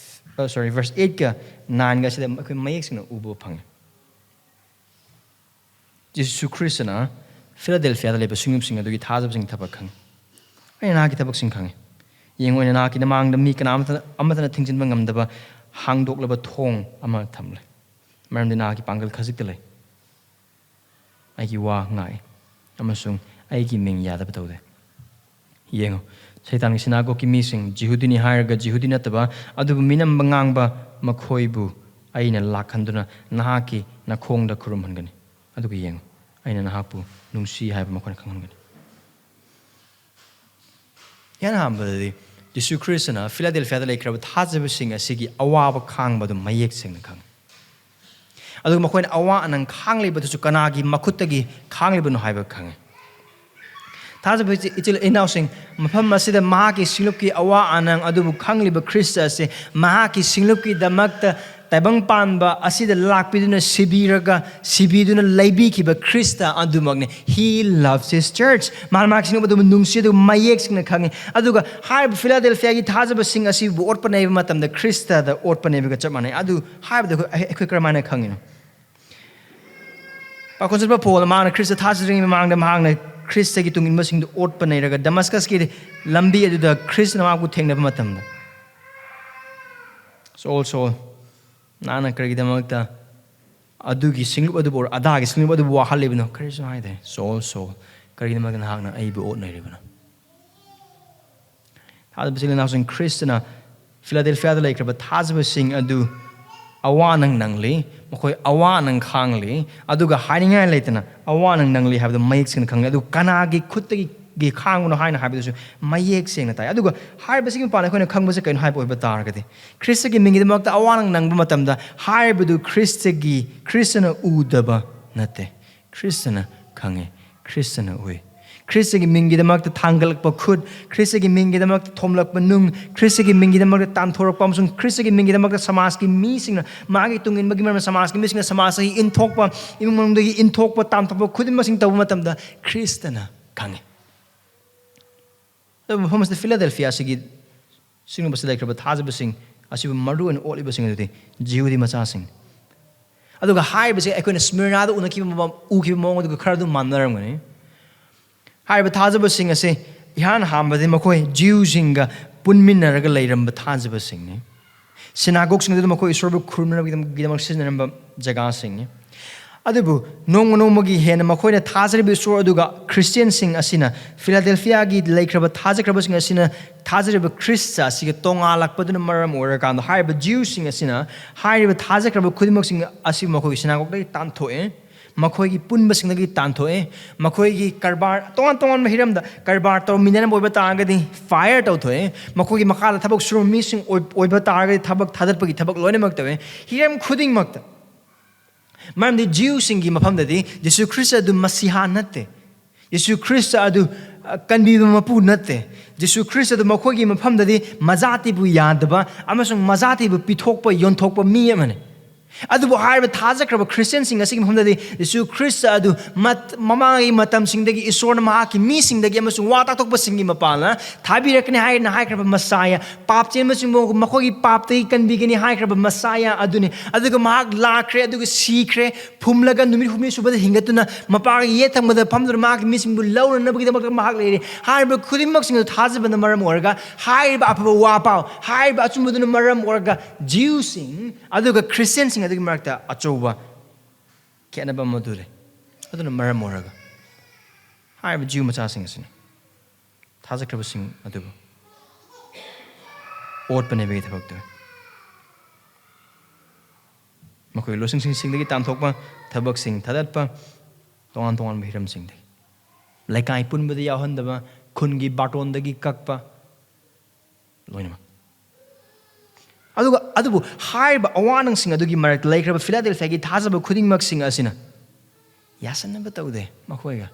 oh, sorry, verse eight ꯀ nine ꯒ ꯁꯤꯗ ꯑꯩꯈꯣꯏ ꯃꯌꯦꯛ ꯁꯦꯡꯅ ꯎꯕ ꯐꯪꯉꯤ꯫ ꯖꯤꯁꯨ ꯈ꯭ꯔꯤꯁꯇꯅ ꯐꯤꯂꯥꯗꯦꯜꯐꯤꯌꯥꯗ ꯂꯩꯕ ꯁꯤꯡꯅꯨꯞꯁꯤꯡ ꯑꯗꯨꯒꯤ ꯊꯥꯖꯕꯁꯤꯡ ꯊꯕꯛ ꯈꯪꯉꯤ꯫ "ꯑꯩꯅ ꯅꯍꯥꯛꯀꯤ ꯊꯕꯛꯁꯤꯡ ꯈꯪꯉꯤ꯫ ꯌꯦꯡꯉꯨ, ꯑꯩꯅ ꯅꯍꯥꯛꯀꯤ ꯅꯃꯥꯡꯗ ꯃꯤ ꯀꯅꯥ ꯑꯃꯠꯇꯅ, ꯑꯃꯠꯇꯅ ꯊꯤꯡꯖꯤꯟꯕ ꯉꯝꯗꯕ ꯍꯥꯡꯗꯣꯛꯂꯕ ꯊꯣꯡ ꯑꯃ ꯊꯝꯂꯦ, ꯃꯔꯝꯗꯤ ꯅꯍꯥꯛꯀꯤ ꯄꯥꯡꯒꯜ ꯈꯖꯤꯛꯇ ꯂꯩ꯫ ꯑꯩꯒꯤ ꯋꯥ ꯉꯥꯛꯏ ꯑꯃꯁꯨꯡ ꯑꯩꯒꯤ ꯃꯤꯡ ꯌꯥꯗꯕ ꯇꯧꯗꯦ꯫ ꯌꯦꯡꯉꯨ, ꯁꯩꯇꯥꯟꯒꯤ ꯁꯤꯅꯥꯒꯣꯒꯀꯤ ꯃꯤꯁꯤꯡ, ꯖꯤꯍꯨꯗꯤꯅꯤ ꯍꯥꯏꯔꯒ ꯖꯤꯍꯨꯗꯤ ꯅꯠꯇꯕ, ꯑꯗꯨꯕꯨ ꯃꯤꯅꯝꯕ ꯉꯥꯡꯕ ꯃꯈꯣꯏꯕꯨ ꯑꯩꯅ ꯂꯥꯛꯍꯟꯗꯨꯅ ꯅꯍꯥꯛꯀꯤ ꯅꯈꯣꯡꯗ ꯈꯨꯔꯨꯝꯍꯟꯒꯅꯤ꯫ ꯑꯗꯨꯒ ꯌꯦꯡꯉꯨ, ꯑꯩꯅ ꯅꯍꯥꯛꯄꯨ ꯅꯨꯡꯁꯤ ꯍꯥꯏꯕ ꯃꯈꯣꯏꯅ ꯈꯪꯍꯟꯒꯅꯤ"꯫ ꯏꯍꯥꯟ ꯍꯥꯟꯕꯗꯗꯤ ꯖꯤꯁꯨ ꯈ꯭ꯔꯤꯁꯇꯅ ꯐꯤꯂꯥꯗꯦꯜꯐꯤꯌꯥꯗ ꯂꯩꯈ꯭ꯔꯕ ꯊꯥꯖꯕꯁꯤꯡ ꯑꯁꯤꯒꯤ ꯑꯋꯥꯕ ꯈꯥꯡꯕ ꯑꯗꯨ ꯃꯌꯦꯛ ꯁꯦꯡꯅ ꯈꯪꯉꯤ꯫ ꯑꯗꯨꯒ ꯃꯈꯣꯏꯅ ꯑꯋꯥ ꯑꯅꯪ ꯈꯥꯡꯂꯤꯕꯗꯨꯁꯨ ꯀꯅꯥꯒꯤ ꯃꯈꯨꯠꯇꯒꯤ ꯈꯥꯡꯂꯤꯕꯅꯣ ꯍꯥꯏꯕ ꯈꯪꯉꯤ꯫ ꯊꯥꯖꯕ ꯏꯆꯤ-, ꯏꯆꯤꯜ ꯏꯅꯥꯎꯁꯤꯡ, ꯃꯐꯝ ꯑꯁꯤꯗ ꯃꯍꯥꯛꯀꯤ ꯁꯤꯡꯂꯨꯞꯀꯤ ꯑꯋꯥ ꯑꯅꯪ ꯑꯗꯨꯕꯨ ꯈꯪꯂꯤꯕ ꯈ꯭ꯔꯤꯁꯇ ꯑꯁꯤ ꯃꯍꯥꯛꯀꯤ ꯁꯤꯡꯂꯨꯞꯀꯤꯗꯃꯛꯇ ꯇꯥꯏꯕꯪ ꯄꯥꯟꯕ ꯑꯁꯤꯗ ꯂꯥꯛꯄꯤꯗꯨꯅ ꯁꯤꯕꯤꯔꯒ, ꯁꯤꯕꯤꯗꯨꯅ ꯂꯩꯕꯤꯈꯤꯕ Christ ꯑꯗꯨꯃꯛꯅꯤ꯫ He loves his church. ꯃꯍꯥꯛ, ꯃꯍꯥꯛꯀꯤ ꯁꯤꯡꯂꯨꯞ ꯑꯗꯨꯕꯨ ꯅꯨꯡꯁꯤ, ꯑꯗꯨꯒ ꯃꯌꯦꯛ ꯁꯦꯡꯅ ꯈꯪꯉꯤ꯫ ꯑꯗꯨꯒ ꯍꯥꯏꯔꯤꯕ ꯐꯤꯂꯥꯗꯦꯜꯐꯤꯌꯥꯒꯤ ꯊꯥꯖꯕꯁꯤꯡ ꯑꯁꯤꯕꯨ ꯑꯣꯠꯄ ꯅꯩꯕ ꯃꯇꯝꯗ ꯈ꯭ꯔꯤꯁꯇꯗ ꯑꯣꯠꯄ ꯅꯩꯕꯒ ꯆꯞ ꯃꯥꯟꯅꯩ꯫ ꯑꯗꯨ ꯍꯥꯏꯕꯗ ꯑꯩꯈꯣꯏ, ꯑꯩꯈꯣꯏ ꯀꯔꯝꯍꯥꯏꯅ ꯈꯪꯉꯤꯅꯣ? ꯄꯥꯎꯈꯣꯟ ꯆꯠꯄ ꯄꯣꯜ ꯃꯍꯥꯛꯅ ꯈ꯭ꯔꯤꯁꯇ ꯊꯥꯖꯗ꯭ꯔꯤꯉꯩ ꯃꯃꯥꯡꯗ ꯃꯍꯥꯛꯅ ꯈ꯭ꯔꯤꯁꯇꯒꯤ ꯇꯨꯡ ꯏꯟꯕꯁꯤꯡꯗꯨ ꯑꯣꯠꯄ ꯅꯩꯔꯒ ꯗꯃꯁꯀꯁꯀꯤ ꯂꯝꯕꯤ ꯑꯗꯨꯗ ꯈ꯭ꯔꯤꯁꯇꯅ ꯃꯍꯥꯛꯄꯨ ꯊꯦꯡꯅꯕ ꯃꯇꯝꯗ, "Saul, Saul, ꯅꯍꯥꯛꯅ ꯀꯔꯤꯒꯤꯗꯃꯛꯇ ꯑꯗꯨꯒꯤ ꯁꯤꯡꯂꯨꯞ ꯑꯗꯨꯕꯨ, ꯑꯗꯥꯒꯤ ꯁꯤꯡꯂꯨꯞ ꯑꯗꯨꯕꯨ ꯋꯥꯍꯜꯂꯤꯕꯅꯣ?" "ꯀꯔꯤꯁꯨ ꯍꯥꯏꯗꯦ, Saul, Saul, ꯀꯔꯤꯒꯤꯗꯃꯛꯇ ꯅꯍꯥꯛꯅ ꯑꯩꯕꯨ ꯑꯣꯠꯅꯔꯤꯕꯅꯣ?" ꯊꯥꯖꯕ ꯏꯆꯤꯜ ꯏꯅꯥꯎꯁꯤꯡ, ꯈ꯭ꯔꯤꯁꯇꯅ ꯐꯤꯂꯥꯗꯦꯜꯐꯤꯌꯥꯗ ꯂꯩꯈ꯭ꯔꯕ ꯊꯥꯖꯕꯁꯤꯡ ꯑꯗꯨ ꯑꯋꯥ ꯅꯪ ꯅꯪꯂꯤ, ꯃꯈꯣꯏ ꯑꯋꯥ ꯅꯪ ꯈꯥꯡꯂꯤ, ꯑꯗꯨꯒ ꯍꯥꯏꯅꯤꯡꯉꯥꯏ ꯂꯩꯇꯅ ꯑꯋꯥ ꯅꯪ ꯅꯪꯂꯤ ꯍꯥꯏꯕꯗꯨ ꯃꯌꯦꯛ ꯁꯦꯡꯅ ꯈꯪꯂꯤ꯫ ꯑꯗꯨ ꯀꯅꯥꯒꯤ ꯈꯨꯠꯇꯒꯤ ꯈꯥꯡꯕꯅꯣ ꯍꯥꯏꯅ ꯍꯥꯏꯕꯗꯨꯁꯨ ꯃꯌꯦꯛ ꯁꯦꯡꯅ ꯇꯥꯏ꯫ ꯑꯗꯨꯒ ꯍꯥꯏꯔꯤꯕꯁꯤꯒꯤ ꯃꯄꯥꯟꯗ ꯑꯩꯈꯣꯏꯅ ꯈꯪꯕꯁꯦ ꯀꯩꯅꯣ ꯍꯥꯏꯕ ꯑꯣꯏꯕ ꯇꯥꯔꯒꯗꯤ, ꯈ꯭ꯔꯤꯁꯇꯒꯤ ꯃꯤꯡꯒꯤꯗꯃꯛꯇ ꯑꯋꯥ ꯅꯪ ꯅꯪꯕ ꯃꯇꯝꯗ ꯍꯥꯏꯔꯤꯕꯗꯨ ꯈ꯭ꯔꯤꯁꯇꯒꯤ, ꯈ꯭ꯔꯤꯁꯇꯅ ꯎꯗꯕ ꯅꯠꯇꯦ, ꯈ꯭ꯔꯤꯁꯇꯅ ꯈꯪꯉꯤ, ꯈ꯭ꯔꯤꯁꯇꯅ ꯎꯏ꯫ ꯈ꯭ꯔꯤꯁꯇꯒꯤ ꯃꯤꯡꯒꯤꯗꯃꯛꯇ ꯊꯥꯡꯒꯠꯂꯛꯄ ꯈꯨꯠ, ꯈ꯭ꯔꯤꯁꯇꯒꯤ ꯃꯤꯡꯒꯤꯗꯃꯛꯇ ꯊꯣꯝꯂꯛꯄ ꯅꯨꯡ, ꯈ꯭ꯔꯤꯁꯇꯒꯤ ꯃꯤꯡꯒꯤꯗꯃꯛꯇ ꯇꯥꯟꯊꯣꯔꯛꯄ, ꯑꯃꯁꯨꯡ ꯈ꯭ꯔꯤꯁꯇꯒꯤ ꯃꯤꯡꯒꯤꯗꯃꯛꯇ ꯁꯃꯥꯖꯀꯤ ꯃꯤꯁꯤꯡꯅ, ꯃꯥꯒꯤ ꯇꯨꯡ ꯏꯟꯕꯒꯤ ꯃꯔꯝꯅ ꯁꯃꯥꯖꯀꯤ ꯃꯤꯁꯤꯡꯅ ꯁꯃꯥꯖꯇꯒꯤ ꯏꯟꯊꯣꯛꯄ, ꯏꯃꯨꯡ ꯃꯅꯨꯡꯗꯒꯤ ꯏꯟꯊꯣꯛꯄ, ꯇꯥꯟꯊꯣꯛꯄ ꯈꯨꯗꯤꯡꯃꯛꯁꯤꯡ ꯇꯧꯕ ꯃꯇꯝꯗ ꯈ꯭ꯔꯤꯁꯇꯅ ꯈꯪꯉꯤ꯫ ꯑꯗꯨꯕꯨ ꯃꯐꯝ ꯑꯁꯤꯗ ꯐꯤꯂꯥꯗꯦꯜꯐꯤꯌꯥ ꯑꯁꯤꯒꯤ ꯁꯤꯒꯨꯝꯕꯁꯤ ꯂꯩꯈ꯭ꯔꯕ ꯊꯥꯖꯕꯁꯤꯡ ꯑꯁꯤꯕꯨ ꯃꯔꯨ ꯑꯣꯏꯅ ꯑꯣꯠꯂꯤꯕꯁꯤꯡ ꯑꯗꯨꯗꯤ ꯖꯤꯍꯨꯗꯤ ꯃꯆꯥꯁꯤꯡ꯫ ꯑꯗꯨꯒ ꯍꯥꯏꯔꯤꯕꯁꯦ ꯑꯩꯈꯣꯏꯅ ꯁ꯭ꯃꯤꯔꯅꯥꯗ ꯎꯅꯈꯤꯕ ꯃ-, ꯎꯈꯤꯕ ꯃꯑꯣꯡ ꯑꯗꯨꯒ ꯈꯔ ꯑꯗꯨꯝ ꯃꯥꯟꯅꯔꯝꯒꯅꯤ꯫ ꯍꯥꯏꯔꯤꯕ ꯊꯥꯖꯕꯁꯤꯡ ꯑꯁꯤ ꯏꯍꯥꯟ ꯍꯥꯟꯕꯗꯤ ꯃꯈꯣꯏ ꯖꯤꯎꯁꯤꯡꯒ ꯄꯨꯟꯃꯤꯟꯅꯔꯒ ꯂꯩꯔꯝꯕ ꯊꯥꯖꯕꯁꯤꯡꯅꯤ꯫ ꯁꯤꯅꯥꯒꯣꯒꯁꯤꯡ ꯑꯗꯨꯗ ꯃꯈꯣꯏ ꯏꯁꯣꯔꯕꯨ ꯈꯨꯔꯨꯝꯅꯕꯒꯤꯗꯃꯛ ꯁꯤꯖꯤꯟꯅꯔꯝꯕ ꯖꯒꯥꯁꯤꯡꯅꯤ꯫ ꯑꯗꯨꯕꯨ ꯅꯣꯡꯃ ꯅꯣꯡꯃꯒꯤ ꯍꯦꯟꯅ ꯃꯈꯣꯏꯅ ꯊꯥꯖꯔꯤꯕ ꯏꯁꯣꯔ ꯑꯗꯨꯒ ꯈ꯭ꯔꯤꯁꯇꯤꯌꯟꯁꯤꯡ ꯑꯁꯤꯅ, ꯐꯤꯂꯥꯗꯦꯜꯐꯤꯌꯥꯒꯤ ꯂꯩꯈ꯭ꯔꯕ ꯊꯥꯖꯈ꯭ꯔꯕꯁꯤꯡ ꯑꯁꯤꯅ ꯊꯥꯖꯔꯤꯕ ꯈ꯭ꯔꯤꯁꯇ ꯑꯁꯤꯒ ꯇꯣꯉꯥꯜꯂꯛꯄꯗꯨꯅ ꯃꯔꯝ ꯑꯣꯏꯔꯀꯥꯟꯗ, ꯍꯥꯏꯔꯤꯕ ꯖꯤꯎꯁꯤꯡ ꯑꯁꯤꯅ ꯍꯥꯏꯔꯤꯕ ꯊꯥꯖꯈ꯭ꯔꯕ ꯈꯨꯗꯤꯡꯃꯛꯁꯤꯡ ꯑꯁꯤ ꯃꯈꯣꯏꯒꯤ ꯁꯤꯅꯥꯒꯣꯒꯗꯒꯤ ꯇꯥꯟꯊꯣꯛꯑꯦ, ꯃꯈꯣꯏꯒꯤ ꯄꯨꯟꯕꯁꯤꯡꯗꯒꯤ ꯇꯥꯟꯊꯣꯛꯑꯦ, ꯃꯈꯣꯏꯒꯤ ꯀꯔꯕꯥꯔ, ꯇꯣꯉꯥꯟ ꯇꯣꯉꯥꯟꯕ ꯍꯤꯔꯝꯗ ꯀꯔꯕꯥꯔ ꯇꯧꯃꯤꯟꯅꯔꯝꯕ ꯑꯣꯏꯕ ꯇꯥꯔꯒꯗꯤ ꯐꯥꯌꯔ ꯇꯧꯊꯣꯛꯑꯦ, ꯃꯈꯣꯏꯒꯤ ꯃꯈꯥꯗ ꯊꯕꯛ ꯁꯨꯔꯝꯕ ꯃꯤꯁꯤꯡ ꯑꯣꯏ-, ꯑꯣꯏꯕ ꯇꯥꯔꯒꯗꯤ ꯊꯕꯛ ꯊꯥꯗꯠꯄꯒꯤ ꯊꯕꯛ ꯂꯣꯏꯅꯃꯛ ꯇꯧꯋꯦ, ꯍꯤꯔꯝ ꯈꯨꯗꯤꯡꯃꯛꯇ꯫ ꯃꯔꯝꯗꯤ ꯖꯤꯎꯁꯤꯡꯒꯤ ꯃꯐꯝꯗꯗꯤ ꯖꯤꯁꯨ ꯈ꯭ꯔꯤꯁꯇ ꯑꯗꯨ ꯃꯁꯤꯍꯥ ꯅꯠꯇꯦ, ꯖꯤꯁꯨ ꯈ꯭ꯔꯤꯁꯇ ꯑꯗꯨ, ꯑ, ꯀꯟꯕꯤꯕ ꯃꯄꯨ ꯅꯠꯇꯦ꯫ ꯖꯤꯁꯨ ꯈ꯭ꯔꯤꯁꯇ ꯑꯗꯨ ꯃꯈꯣꯏꯒꯤ ꯃꯐꯝꯗꯗꯤ ꯃꯖꯥꯇꯤꯕꯨ ꯌꯥꯗꯕ ꯑꯃꯁꯨꯡ ꯃꯖꯥꯇꯤꯕꯨ ꯄꯤꯊꯣꯛꯄ, ꯌꯣꯟꯊꯣꯛꯄ ꯃꯤ ꯑꯃꯅꯤ꯫ ꯑꯗꯨꯕꯨ ꯍꯥꯏꯔꯤꯕ ꯊꯥꯖꯈ꯭ꯔꯕ ꯈ꯭ꯔꯤꯁꯇꯤꯌꯥꯟꯁꯤꯡ ꯑꯁꯤꯒꯤ ꯃꯐꯝꯗꯗꯤ ꯖꯤꯁꯨ ꯈ꯭ꯔꯤꯁꯇ ꯑꯗꯨ ꯃꯠ-, ꯃꯃꯥꯡꯒꯤ ꯃꯇꯝꯁꯤꯡꯗꯒꯤ ꯏꯁꯣꯔꯅ ꯃꯍꯥꯛꯀꯤ ꯃꯤꯁꯤꯡꯗꯒꯤ ꯑꯃꯁꯨꯡ ꯋꯥ ꯇꯥꯛꯊꯣꯛꯄꯁꯤꯡꯒꯤ ꯃꯄꯥꯟꯅ ꯊꯥꯕꯤꯔꯛꯀꯅꯤ ꯍꯥꯏꯅ ꯍꯥꯏꯈ꯭ꯔꯕ ꯃꯁꯥꯌꯥ, ꯄꯥꯞ ꯆꯦꯟꯕꯁꯤꯡꯕꯨ ꯃꯈꯣꯏꯒꯤ ꯄꯥꯞꯇꯒꯤ ꯀꯟꯕꯤꯒꯅꯤ ꯍꯥꯏꯈ꯭ꯔꯕ ꯃꯁꯥꯌꯥ ꯑꯗꯨꯅꯤ꯫ ꯑꯗꯨꯒ ꯃꯍꯥꯛ ꯂꯥꯛꯈ꯭ꯔꯦ, ꯑꯗꯨꯒ ꯁꯤꯈ꯭ꯔꯦ, ꯐꯨꯝꯂꯒ ꯅꯨꯃꯤꯠ ꯍꯨꯝꯅꯤ ꯁꯨꯕꯗ ꯍꯤꯡꯒꯠꯇꯨꯅ ꯃꯄꯥꯒꯤ ꯌꯦꯠ ꯊꯪꯕꯗ ꯐꯝꯗꯨꯅ ꯃꯍꯥꯛꯀꯤ ꯃꯤꯁꯤꯡꯕꯨ ꯂꯧꯅꯅꯕꯒꯤꯗꯃꯛꯇ ꯃꯍꯥꯛ ꯂꯩꯔꯦ꯫ ꯍꯥꯏꯔꯤꯕ ꯈꯨꯗꯤꯡꯃꯛꯁꯤꯡ ꯑꯗꯨ ꯊꯥꯖꯕꯅ ꯃꯔꯝ ꯑꯣꯏꯔꯒ, ꯍꯥꯏꯔꯤꯕ ꯑꯐꯕ ꯋꯥ ꯄꯥꯎ, ꯍꯥꯏꯔꯤꯕ ꯑꯆꯨꯝꯕꯗꯨꯅ ꯃꯔꯝ ꯑꯣꯏꯔꯒ, ꯖꯤꯎꯁꯤꯡ ꯑꯗꯨꯒ ꯈ꯭ꯔꯤꯁꯇꯤꯌꯥꯟꯁꯤꯡ ꯑꯗꯨꯒꯤ ꯃꯔꯛꯇ ꯑꯆꯧꯕ ꯈꯦꯠꯅꯕ ꯑꯃ ꯑꯗꯨ ꯂꯩ꯫ ꯑꯗꯨꯅ ꯃꯔꯝ ꯑꯣꯏꯔꯒ ꯍꯥꯏꯔꯤꯕ ꯖꯤꯎ ꯃꯆꯥꯁꯤꯡ ꯑꯁꯤꯅ ꯊꯥꯖꯈ꯭ꯔꯕꯁꯤꯡ ꯑꯗꯨꯕꯨ ꯑꯣꯠꯄꯅꯦꯕꯒꯤ ꯊꯕꯛꯇꯨ꯫ ꯃꯈꯣꯏ ꯂꯣꯏꯁꯪꯁꯤꯡꯗꯒꯤ ꯇꯥꯟꯊꯣꯛꯄ, ꯊꯕꯛꯁꯤꯡ ꯊꯥꯗꯠꯄ, ꯇꯣꯉꯥꯟ ꯇꯣꯉꯥꯟꯕ ꯍꯤꯔꯝꯁꯤꯡꯗꯒꯤ, ꯂꯩꯀꯥꯏ ꯄꯨꯟꯕꯗ ꯌꯥꯎꯍꯟꯗꯕ, ꯈꯨꯟꯒꯤ ꯕꯥꯔꯇꯣꯟꯗꯒꯤ ꯀꯛꯄ, ꯂꯣꯏꯅꯃꯛ꯫ ꯑꯗꯨꯒ ꯑꯗꯨꯕꯨ ꯍꯥꯏꯔꯤꯕ ꯑꯋꯥꯅꯪꯁꯤꯡ ꯑꯗꯨꯒꯤ ꯃꯔꯛꯇ ꯂꯩꯈ꯭ꯔꯕ ꯐꯤꯂꯥꯗꯦꯜꯐꯤꯌꯥꯒꯤ ꯊꯥꯖꯕ ꯈꯨꯗꯤꯡꯃꯛꯁꯤꯡ ꯑꯁꯤꯅ ꯌꯥꯁꯟꯅꯕ ꯇꯧꯗꯦ ꯃꯈꯣꯏꯒ꯫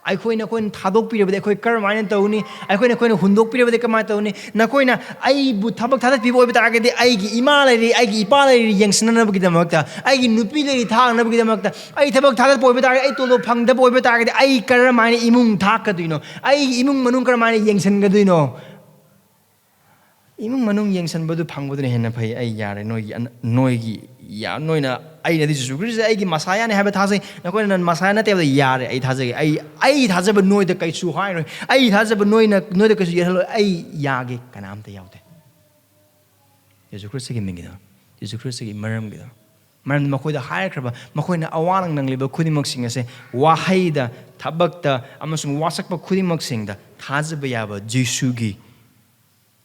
ꯑꯩꯈꯣꯏꯅ ꯑꯩꯈꯣꯏꯅ ꯊꯥꯗꯣꯛꯄꯤꯔꯕꯗꯤ ꯑꯩꯈꯣꯏ ꯀꯔꯝꯍꯥꯏꯅ ꯇꯧꯅꯤ? ꯑꯩꯈꯣꯏꯅ ꯑꯩꯈꯣꯏꯅ ꯍꯨꯟꯗꯣꯛꯄꯤꯔꯕꯗꯤ ꯀꯃꯥꯏꯅ ꯇꯧꯅꯤ? ꯅꯈꯣꯏꯅ ꯑꯩꯕꯨ ꯊꯕꯛ ꯊꯥꯗꯠꯄꯤꯕ ꯑꯣꯏꯕ ꯇꯥꯔꯒꯗꯤ, ꯑꯩꯒꯤ ꯏꯃꯥ ꯂꯩꯔꯤ, ꯑꯩꯒꯤ ꯏꯄꯥ ꯂꯩꯔꯤ ꯌꯦꯡꯁꯤꯟꯅꯅꯕꯒꯤꯗꯃꯛꯇ, ꯑꯩꯒꯤ ꯅꯨꯄꯤ ꯂꯩꯔꯤ ꯊꯥꯡꯅꯕꯒꯤꯗꯃꯛꯇ, ꯑꯩ ꯊꯕꯛ ꯊꯥꯗꯠꯄ ꯑꯣꯏꯕ ꯇꯥꯔꯒꯗꯤ, ꯑꯩ ꯇꯣꯂꯣꯞ ꯐꯪꯗꯕ ꯑꯣꯏꯕ ꯇꯥꯔꯒꯗꯤ, ꯑꯩ ꯀꯔꯝꯍꯥꯏꯅ ꯏꯃꯨꯡ ꯊꯥꯛꯀꯗꯣꯏꯅꯣ? ꯑꯩꯒꯤ ꯏꯃꯨꯡ ꯃꯅꯨꯡ ꯀꯔꯝꯍꯥꯏꯅ ꯌꯦꯡꯁꯤꯟꯒꯗꯣꯏꯅꯣ? ꯏꯃꯨꯡ ꯃꯅꯨꯡ ꯌꯦꯡꯁꯤꯟꯕꯗꯨ ꯐꯪꯕꯗꯨꯅ ꯍꯦꯟꯅ ꯐꯩ꯫ ꯑꯩ ꯌꯥꯔꯦ, ꯅꯣꯏꯒꯤ ꯑꯅ-, ꯅꯣꯏꯒꯤ ꯌꯥ-, ꯅꯣꯏꯅ, ꯑꯩꯅꯗꯤ ꯖꯤꯁꯨ ꯈ꯭ꯔꯤꯁꯇ ꯑꯩꯒꯤ ꯃꯁꯥꯌꯥꯅꯤ ꯍꯥꯏꯕ ꯊꯥꯖꯩ, ꯅꯈꯣꯏꯅ ꯅꯟ ꯃꯁꯥꯌꯥ ꯅꯠꯇꯦ ꯍꯥꯏꯕꯗ ꯌꯥꯔꯦ, ꯑꯩ ꯊꯥꯖꯒꯦ꯫ ꯑꯩ, ꯑꯩ ꯊꯥꯖꯕ ꯅꯣꯏꯗ ꯀꯩꯁꯨ ꯍꯥꯏꯔꯣꯏ, ꯑꯩ ꯊꯥꯖꯕ ꯅꯣꯏꯅ, ꯅꯣꯏꯗ ꯀꯩꯁꯨ ꯌꯦꯠꯍꯜꯂꯣꯏ, ꯑꯩ ꯌꯥꯒꯦ, ꯀꯅꯥꯝꯇ ꯌꯥꯎꯗꯦ꯫ ꯖꯤꯁꯨ ꯈ꯭ꯔꯤꯁꯇꯒꯤ ꯃꯤꯡꯒꯤꯗ, ꯖꯤꯁꯨ ꯈ꯭ꯔꯤꯁꯇꯒꯤ ꯃꯔꯝꯒꯤꯗ, ꯃꯔꯝꯗꯤ ꯃꯈꯣꯏꯗ ꯍꯥꯏꯈ꯭ꯔꯕ, ꯃꯈꯣꯏꯅ ꯑꯋꯥꯅꯪ ꯅꯪꯂꯤꯕ ꯈꯨꯗꯤꯡꯃꯛꯁꯤꯡ ꯑꯁꯦ ꯋꯥꯍꯩꯗ, ꯊꯕꯛꯇ ꯑꯃꯁꯨꯡ ꯋꯥꯁꯛꯄ ꯈꯨꯗꯤꯡꯃꯛꯁꯤꯡꯗ ꯊꯥꯖꯕ ꯌꯥꯕ ꯖꯤꯁꯨꯒꯤ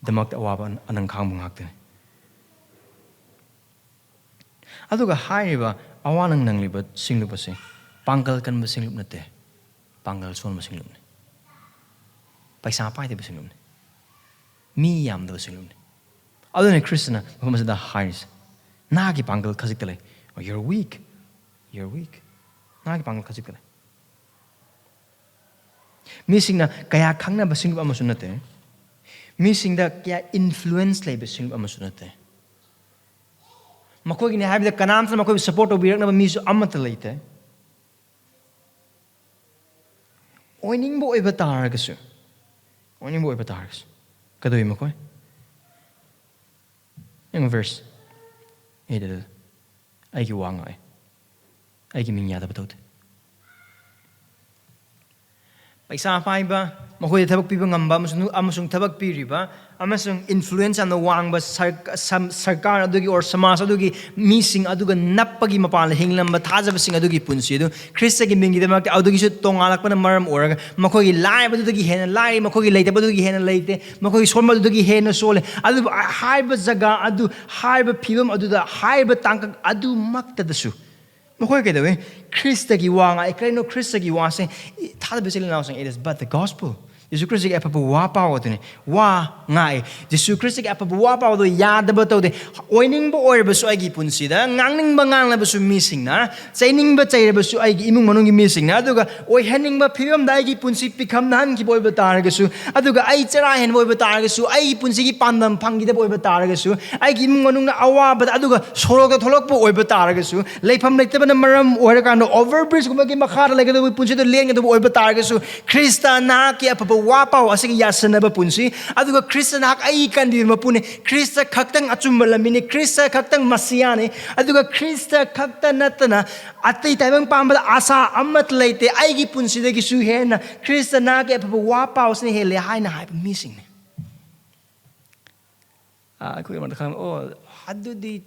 ꯗꯃꯛꯇ ꯑꯋꯥꯕ ꯑꯅꯪ ꯈꯥꯡꯕ ꯉꯥꯛꯇꯅꯤ꯫ ꯑꯗꯨꯒ ꯍꯥꯏꯔꯤꯕ ꯑꯋꯥꯅꯪ ꯅꯪꯂꯤꯕ ꯁꯤꯡꯂꯨꯞ ꯑꯁꯤ ꯄꯥꯡꯒꯜ ꯀꯟꯕ ꯁꯤꯡꯂꯨꯞ ꯅꯠꯇꯦ, ꯄꯥꯡꯒꯜ ꯁꯣꯟꯕ ꯁꯤꯡꯂꯨꯞꯅꯤ, ꯄꯩꯁꯥ ꯄꯥꯏꯗꯕ ꯁꯤꯡꯂꯨꯞꯅꯤ, ꯃꯤ ꯌꯥꯝꯗꯕ ꯁꯤꯡꯂꯨꯞꯅꯤ꯫ ꯑꯗꯨꯅ ꯈ꯭ꯔꯤꯁꯇꯅ ꯃꯐꯝ ꯑꯁꯤꯗ ꯍꯥꯏꯔꯤꯁꯦ, "ꯅꯍꯥꯛꯀꯤ ꯄꯥꯡꯒꯜ ꯈꯖꯤꯛꯇ ꯂꯩ꯫ You're weak, you're weak꯫ ꯅꯍꯥꯛꯀꯤ ꯄꯥꯡꯒꯜ ꯈꯖꯤꯛꯇ ꯂꯩ"꯫ ꯃꯤꯁꯤꯡꯅ ꯀꯌꯥ ꯈꯪꯅꯕ ꯁꯤꯡꯂꯨꯞ ꯑꯃꯁꯨ ꯅꯠꯇꯦ꯫ ꯃꯤꯁꯤꯡꯗ ꯀꯌꯥ ꯏꯟꯐ꯭ꯂꯨꯋꯦꯟꯁ ꯂꯩꯕ ꯁꯤꯡꯂꯨꯞ ꯑꯃꯁꯨ ꯅꯠꯇꯦ꯫ ꯃꯈꯣꯏꯒꯤꯅꯤ ꯍꯥꯏꯕꯗ ꯀꯅꯥꯝꯇꯅ ꯃꯈꯣꯏꯕꯨ ꯁꯄꯣꯔꯠ ꯇꯧꯕꯤꯔꯛꯅꯕ ꯃꯤꯁꯨ ꯑꯃꯠꯇ ꯂꯩꯇꯦ꯫ ꯑꯣꯏꯅꯤꯡꯕ ꯑꯣꯏꯕ ꯇꯥꯔꯒꯁꯨ, ꯑꯣꯏꯅꯤꯡꯕ ꯑꯣꯏꯕ ꯇꯥꯔꯒꯁꯨ, ꯀꯩꯗꯧꯏ ꯃꯈꯣꯏ? ꯌꯦꯡꯉꯨ, ꯚꯔꯁ ꯑꯩꯠꯇ, "ꯑꯩꯒꯤ ꯋꯥ ꯉꯥꯛꯑꯦ, ꯑꯩꯒꯤ ꯃꯤꯡ ꯌꯥꯗꯕ ꯇꯧꯗꯦ"꯫ ꯄꯩꯁꯥ ꯄꯥꯏꯕ, ꯃꯈꯣꯏꯗ ꯊꯕꯛ ꯄꯤꯕ ꯉꯝꯕ ꯑꯃꯁꯨꯡ, ꯑꯃꯁꯨꯡ ꯊꯕꯛ ꯄꯤꯔꯤꯕ ꯑꯃꯁꯨꯡ ꯏꯟꯐ꯭ꯂꯨꯌꯦꯟꯁ ꯌꯥꯝꯅ ꯋꯥꯡꯕ ꯁꯔ-, ꯁꯝ-, ꯁꯔꯀꯥꯔ ꯑꯗꯨꯒꯤ ꯑꯣꯔ ꯁꯃꯥꯖ ꯑꯗꯨꯒꯤ ꯃꯤꯁꯤꯡ ꯑꯗꯨꯒ ꯅꯞꯄꯒꯤ ꯃꯄꯥꯟꯗ ꯍꯤꯡꯂꯝꯕ ꯊꯥꯖꯕꯁꯤꯡ ꯑꯗꯨꯒꯤ ꯄꯨꯟꯁꯤ ꯑꯗꯨ ꯈ꯭ꯔꯤꯁꯇꯒꯤ ꯃꯤꯡꯒꯤꯗꯃꯛꯇ ꯑꯗꯨꯒꯤꯁꯨ ꯇꯣꯉꯥꯜꯂꯛꯄꯅ ꯃꯔꯝ ꯑꯣꯏꯔꯒ ꯃꯈꯣꯏꯒꯤ ꯂꯥꯏꯔꯕꯗꯨꯗꯒꯤ ꯍꯦꯟꯅ ꯂꯥꯏꯔꯤ, ꯃꯈꯣꯏꯒꯤ ꯂꯩꯇꯕꯗꯨꯗꯒꯤ ꯍꯦꯟꯅ ꯂꯩꯇꯦ, ꯃꯈꯣꯏꯒꯤ ꯁꯣꯟꯕꯗꯨꯗꯒꯤ ꯍꯦꯟꯅ ꯁꯣꯜꯂꯦ꯫ ꯑꯗꯨꯕꯨ ꯍꯥꯏꯕ ꯖꯒꯥ ꯑꯗꯨ, ꯍꯥꯏꯕ ꯐꯤꯕꯝ ꯑꯗꯨꯗ, ꯍꯥꯏꯕ ꯇꯥꯡꯀꯛ ꯑꯗꯨꯃꯛꯇꯗꯁꯨ ꯃꯈꯣꯏ ꯀꯩꯗꯧꯋꯤ? ꯈ꯭ꯔꯤꯁꯇꯒꯤ ꯋꯥ ꯉꯥꯛꯑꯦ꯫ ꯀꯔꯤꯅꯣ ꯈ꯭ꯔꯤꯁꯇꯒꯤ ꯋꯥꯁꯦ? ꯊꯥꯖꯕ ꯏꯆꯤꯜ ꯏꯅꯥꯎꯁꯤꯡ, it is but the gospel. ꯖꯤꯁꯨ ꯈ꯭ꯔꯤꯁꯇꯒꯤ ꯑꯐꯕ ꯋꯥ ꯄꯥꯎ ꯑꯗꯨꯅꯤ꯫ ꯋꯥ ꯉꯥꯛꯑꯦ꯫ ꯖꯤꯁꯨ ꯈ꯭ꯔꯤꯁꯇꯒꯤ ꯑꯐꯕ ꯋꯥ ꯄꯥꯎꯗꯣ ꯌꯥꯗꯕ ꯇꯧꯗꯦ꯫ ꯑꯣꯏꯅꯤꯡꯕ ꯑꯣꯏꯔꯕꯁꯨ ꯑꯩꯒꯤ ꯄꯨꯟꯁꯤꯗ, ꯉꯥꯡꯅꯤꯡꯕ ꯉꯥꯡꯂꯕꯁꯨ ꯃꯤꯁꯤꯡꯅ, ꯆꯩꯅꯤꯡꯕ ꯆꯩꯔꯕꯁꯨ ꯑꯩꯒꯤ ꯏꯃꯨꯡ ꯃꯅꯨꯡꯒꯤ ꯃꯤꯁꯤꯡꯅ, ꯑꯗꯨꯒ ꯑꯣꯏꯍꯟꯅꯤꯡꯕ ꯐꯤꯕꯝꯗ ꯑꯩꯒꯤ ꯄꯨꯟꯁꯤ ꯄꯤꯈꯝꯅꯍꯟꯈꯤꯕ ꯑꯣꯏꯕ ꯇꯥꯔꯒꯁꯨ, ꯑꯗꯨꯒ ꯑꯩ ꯆꯔꯥ ꯍꯦꯟꯕ ꯑꯣꯏꯕ ꯇꯥꯔꯒꯁꯨ, ꯑꯩꯒꯤ ꯄꯨꯟꯁꯤꯒꯤ ꯄꯥꯟꯗꯝ ꯐꯪꯈꯤꯗꯕ ꯑꯣꯏꯕ ꯇꯥꯔꯒꯁꯨ, ꯑꯩꯒꯤ ꯏꯃꯨꯡ ꯃꯅꯨꯡꯅ ꯑꯋꯥꯕꯗ, ꯑꯗꯨꯒ ꯁꯣꯔꯣꯛꯇ ꯊꯣꯛꯂꯛꯄ ꯑꯣꯏꯕ ꯇꯥꯔꯒꯁꯨ, ꯂꯩꯐꯝ ꯂꯩꯇꯕꯅ ꯃꯔꯝ ꯑꯣꯏꯔꯀꯥꯟꯗ ꯑꯣꯚꯔ ꯕ꯭ꯔꯤꯖꯀꯨꯝꯕꯒꯤ ꯃꯈꯥꯗ ꯂꯩꯒꯗꯕ ꯄꯨꯟꯁꯤꯗ ꯂꯦꯟꯒꯗꯕ ꯑꯣꯏꯕ ꯇꯥꯔꯒꯁꯨ, ꯈ꯭ꯔꯤꯁꯇ ꯅꯍꯥꯛꯀꯤ ꯑꯐꯕ ꯋꯥ ꯄꯥꯎ ꯑꯁꯤꯒ ꯌꯥꯁꯟꯅꯕ ꯄꯨꯟꯁꯤ, ꯑꯗꯨꯒ ꯈ꯭ꯔꯤꯁꯇ ꯅꯍꯥꯛ ꯑꯩꯒꯤ ꯀꯟꯕꯤꯕ ꯃꯄꯨꯅꯤ, ꯈ꯭ꯔꯤꯁꯇ ꯈꯛꯇꯪ ꯑꯆꯨꯝꯕ ꯂꯝꯕꯤꯅꯤ, ꯈ꯭ꯔꯤꯁꯇ ꯈꯛꯇꯪ ꯃꯁꯤꯌꯥꯅꯤ, ꯑꯗꯨꯒ ꯈ꯭ꯔꯤꯁꯇ ꯈꯛꯇ ꯅꯠꯇꯅ ꯑꯇꯩ ꯇꯥꯏꯕꯪ ꯄꯥꯟꯕꯗ ꯑꯁꯥ ꯑꯃꯠꯇ ꯂꯩꯇꯦ, ꯑꯩꯒꯤ ꯄꯨꯟꯁꯤꯗꯒꯤꯁꯨ ꯍꯦꯟꯅ ꯈ꯭ꯔꯤꯁꯇ ꯅꯍꯥꯛꯀꯤ ꯑꯐꯕ ꯋꯥ ꯄꯥꯎꯁꯤꯅ ꯍꯦꯜꯂꯦ ꯍꯥꯏꯅ ꯍꯥꯏꯕ ꯃꯤꯁꯤꯡꯅꯤ꯫ ꯑꯥ, ꯑꯩꯈꯣꯏ ꯑꯃꯗ ꯈꯪ-, ꯑꯣ, ꯑꯗꯨꯗꯤ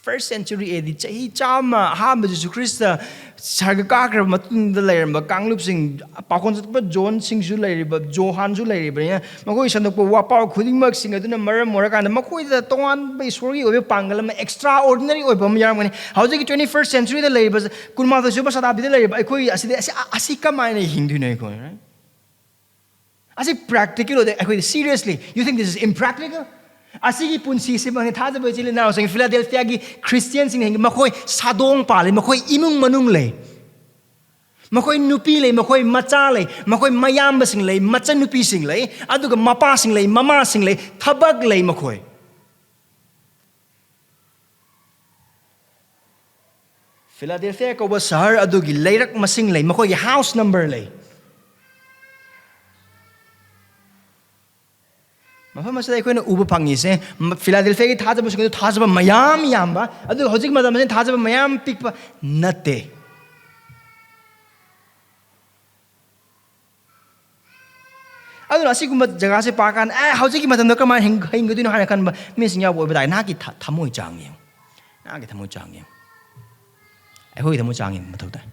first century A D, ꯆꯍꯤ ꯆꯥꯝꯃ ꯑꯍꯥꯟꯕ ꯖꯤꯁꯨ ꯈ꯭ꯔꯤꯁꯇ ꯁꯔꯒ ꯀꯥꯈ꯭ꯔꯕ ꯃꯇꯨꯡꯗ ꯂꯩꯔꯝꯕ ꯀꯥꯡꯂꯨꯞꯁꯤꯡ, ꯄꯥꯎꯈꯣꯟ ꯆꯠꯄ ꯖꯣꯟꯁꯤꯡꯁꯨ ꯂꯩꯔꯤꯕ, ꯖꯣꯍꯥꯟꯁꯨ ꯂꯩꯔꯤꯕꯅꯤꯅ, ꯃꯈꯣꯏ ꯁꯟꯗꯣꯛꯄ ꯋꯥꯄꯥꯎ ꯈꯨꯗꯤꯡꯃꯛꯁꯤꯡ ꯑꯗꯨꯅ ꯃꯔꯝ ꯑꯣꯏꯔꯀꯥꯟꯗ ꯃꯈꯣꯏꯗ ꯇꯣꯉꯥꯟꯕ ꯏꯁꯣꯔꯒꯤ ꯑꯣꯏꯕ ꯄꯥꯡꯒꯜ ꯑꯃ, extraordinary ꯑꯣꯏꯕ ꯑꯃ ꯌꯥꯎꯔꯝꯒꯅꯤ꯫ ꯍꯧꯖꯤꯛꯀꯤ twenty first centuryꯗ ꯂꯩꯔꯤꯕ, ꯀꯨꯟꯃꯥꯊꯣꯏ ꯁꯨꯕ ꯁꯇꯥꯕꯗꯤꯗ ꯂꯩꯔꯤꯕ ꯑꯩꯈꯣꯏ ꯑꯁꯤꯗꯤ, ꯑꯁꯤ, ꯑꯁꯤ ꯀꯃꯥꯏꯅ ꯍꯤꯡꯗꯣꯏꯅꯣ ꯑꯩꯈꯣꯏ, right? ꯑꯁꯤ practical ꯑꯣꯏꯗꯦ꯫ ꯑꯩꯈꯣꯏꯗꯤ seriously, you think this is impractical? ꯑꯁꯤꯒꯤ ꯄꯨꯟꯁꯤꯁꯤꯃꯛꯅꯤ꯫ ꯊꯥꯖꯕ ꯏꯆꯤꯜ ꯏꯅꯥꯎꯁꯤꯡ, ꯐꯤꯂꯥꯗꯦꯜꯐꯤꯌꯥꯒꯤ ꯈ꯭ꯔꯤꯁꯇꯤꯌꯥꯟꯁꯤꯡ, ꯃꯈꯣꯏ ꯁꯥꯗꯣꯡ ꯄꯥꯜꯂꯤ, ꯃꯈꯣꯏ ꯏꯃꯨꯡ ꯃꯅꯨꯡ ꯂꯩ, ꯃꯈꯣꯏ ꯅꯨꯄꯤ ꯂꯩ, ꯃꯈꯣꯏ ꯃꯆꯥ ꯂꯩ, ꯃꯈꯣꯏ ꯃꯌꯥꯝꯕꯁꯤꯡ ꯂꯩ, ꯃꯆꯟꯅꯨꯄꯤꯁꯤꯡ ꯂꯩ, ꯑꯗꯨꯒ ꯃꯄꯥꯁꯤꯡ ꯂꯩ, ꯃꯃꯥꯁꯤꯡ ꯂꯩ, ꯊꯕꯛ ꯂꯩ꯫ ꯃꯈꯣꯏ ꯐꯤꯂꯥꯗꯦꯜꯐꯤꯌꯥ ꯀꯧꯕ ꯁꯍꯔ ꯑꯗꯨꯒꯤ ꯂꯩꯔꯛ ꯃꯁꯤꯡ ꯂꯩ, ꯃꯈꯣꯏꯒꯤ ꯍꯥꯎꯁ ꯅꯝꯕꯔ ꯂꯩ꯫ ꯃꯐꯝ ꯑꯁꯤꯗ ꯑꯩꯈꯣꯏꯅ ꯎꯕ ꯐꯪꯉꯤꯁꯦ, ꯃ-, ꯐꯤꯂꯥꯗꯦꯜꯐꯤꯌꯥꯒꯤ ꯊꯥꯖꯕꯁꯤꯡ ꯑꯗꯨ ꯊꯥꯖꯕ ꯃꯌꯥꯝ ꯌꯥꯝꯕ, ꯑꯗꯨꯒ ꯍꯧꯖꯤꯛ ꯃꯇꯝ ꯑꯁꯤꯗ ꯊꯥꯖꯕ ꯃꯌꯥꯝ ꯄꯤꯛꯄ ꯅꯠꯇꯦ꯫ ꯑꯗꯨꯅ ꯑꯁꯤꯒꯨꯝꯕ ꯖꯒꯥꯁꯦ ꯄꯥꯀꯥꯟꯗ, "ꯑꯦ, ꯍꯧꯖꯤꯛꯀꯤ ꯃꯇꯝꯗ ꯀꯃꯥꯏꯅ ꯍꯤꯡ-, ꯍꯤꯡꯒꯗꯣꯏꯅꯣ?" ꯍꯥꯏꯅ ꯈꯟꯕ ꯃꯤꯁꯤꯡ ꯌꯥꯎꯕ ꯑꯣꯏꯕ ꯇꯥꯔꯦ꯫ ꯅꯍꯥꯛꯀꯤ ꯊ-, ꯊꯃꯣꯏ ꯆꯥꯡ ꯌꯦꯡꯉꯨ꯫ ꯅꯍꯥꯛꯀꯤ ꯊꯃꯣꯏ ꯆꯥꯡ ꯌꯦꯡꯉꯨ꯫ ꯑꯩꯈꯣꯏꯒꯤ ꯊꯃꯣꯏ ꯆꯥꯡ ꯌꯦꯡꯕ ꯃꯊꯧ ꯇꯥꯏ꯫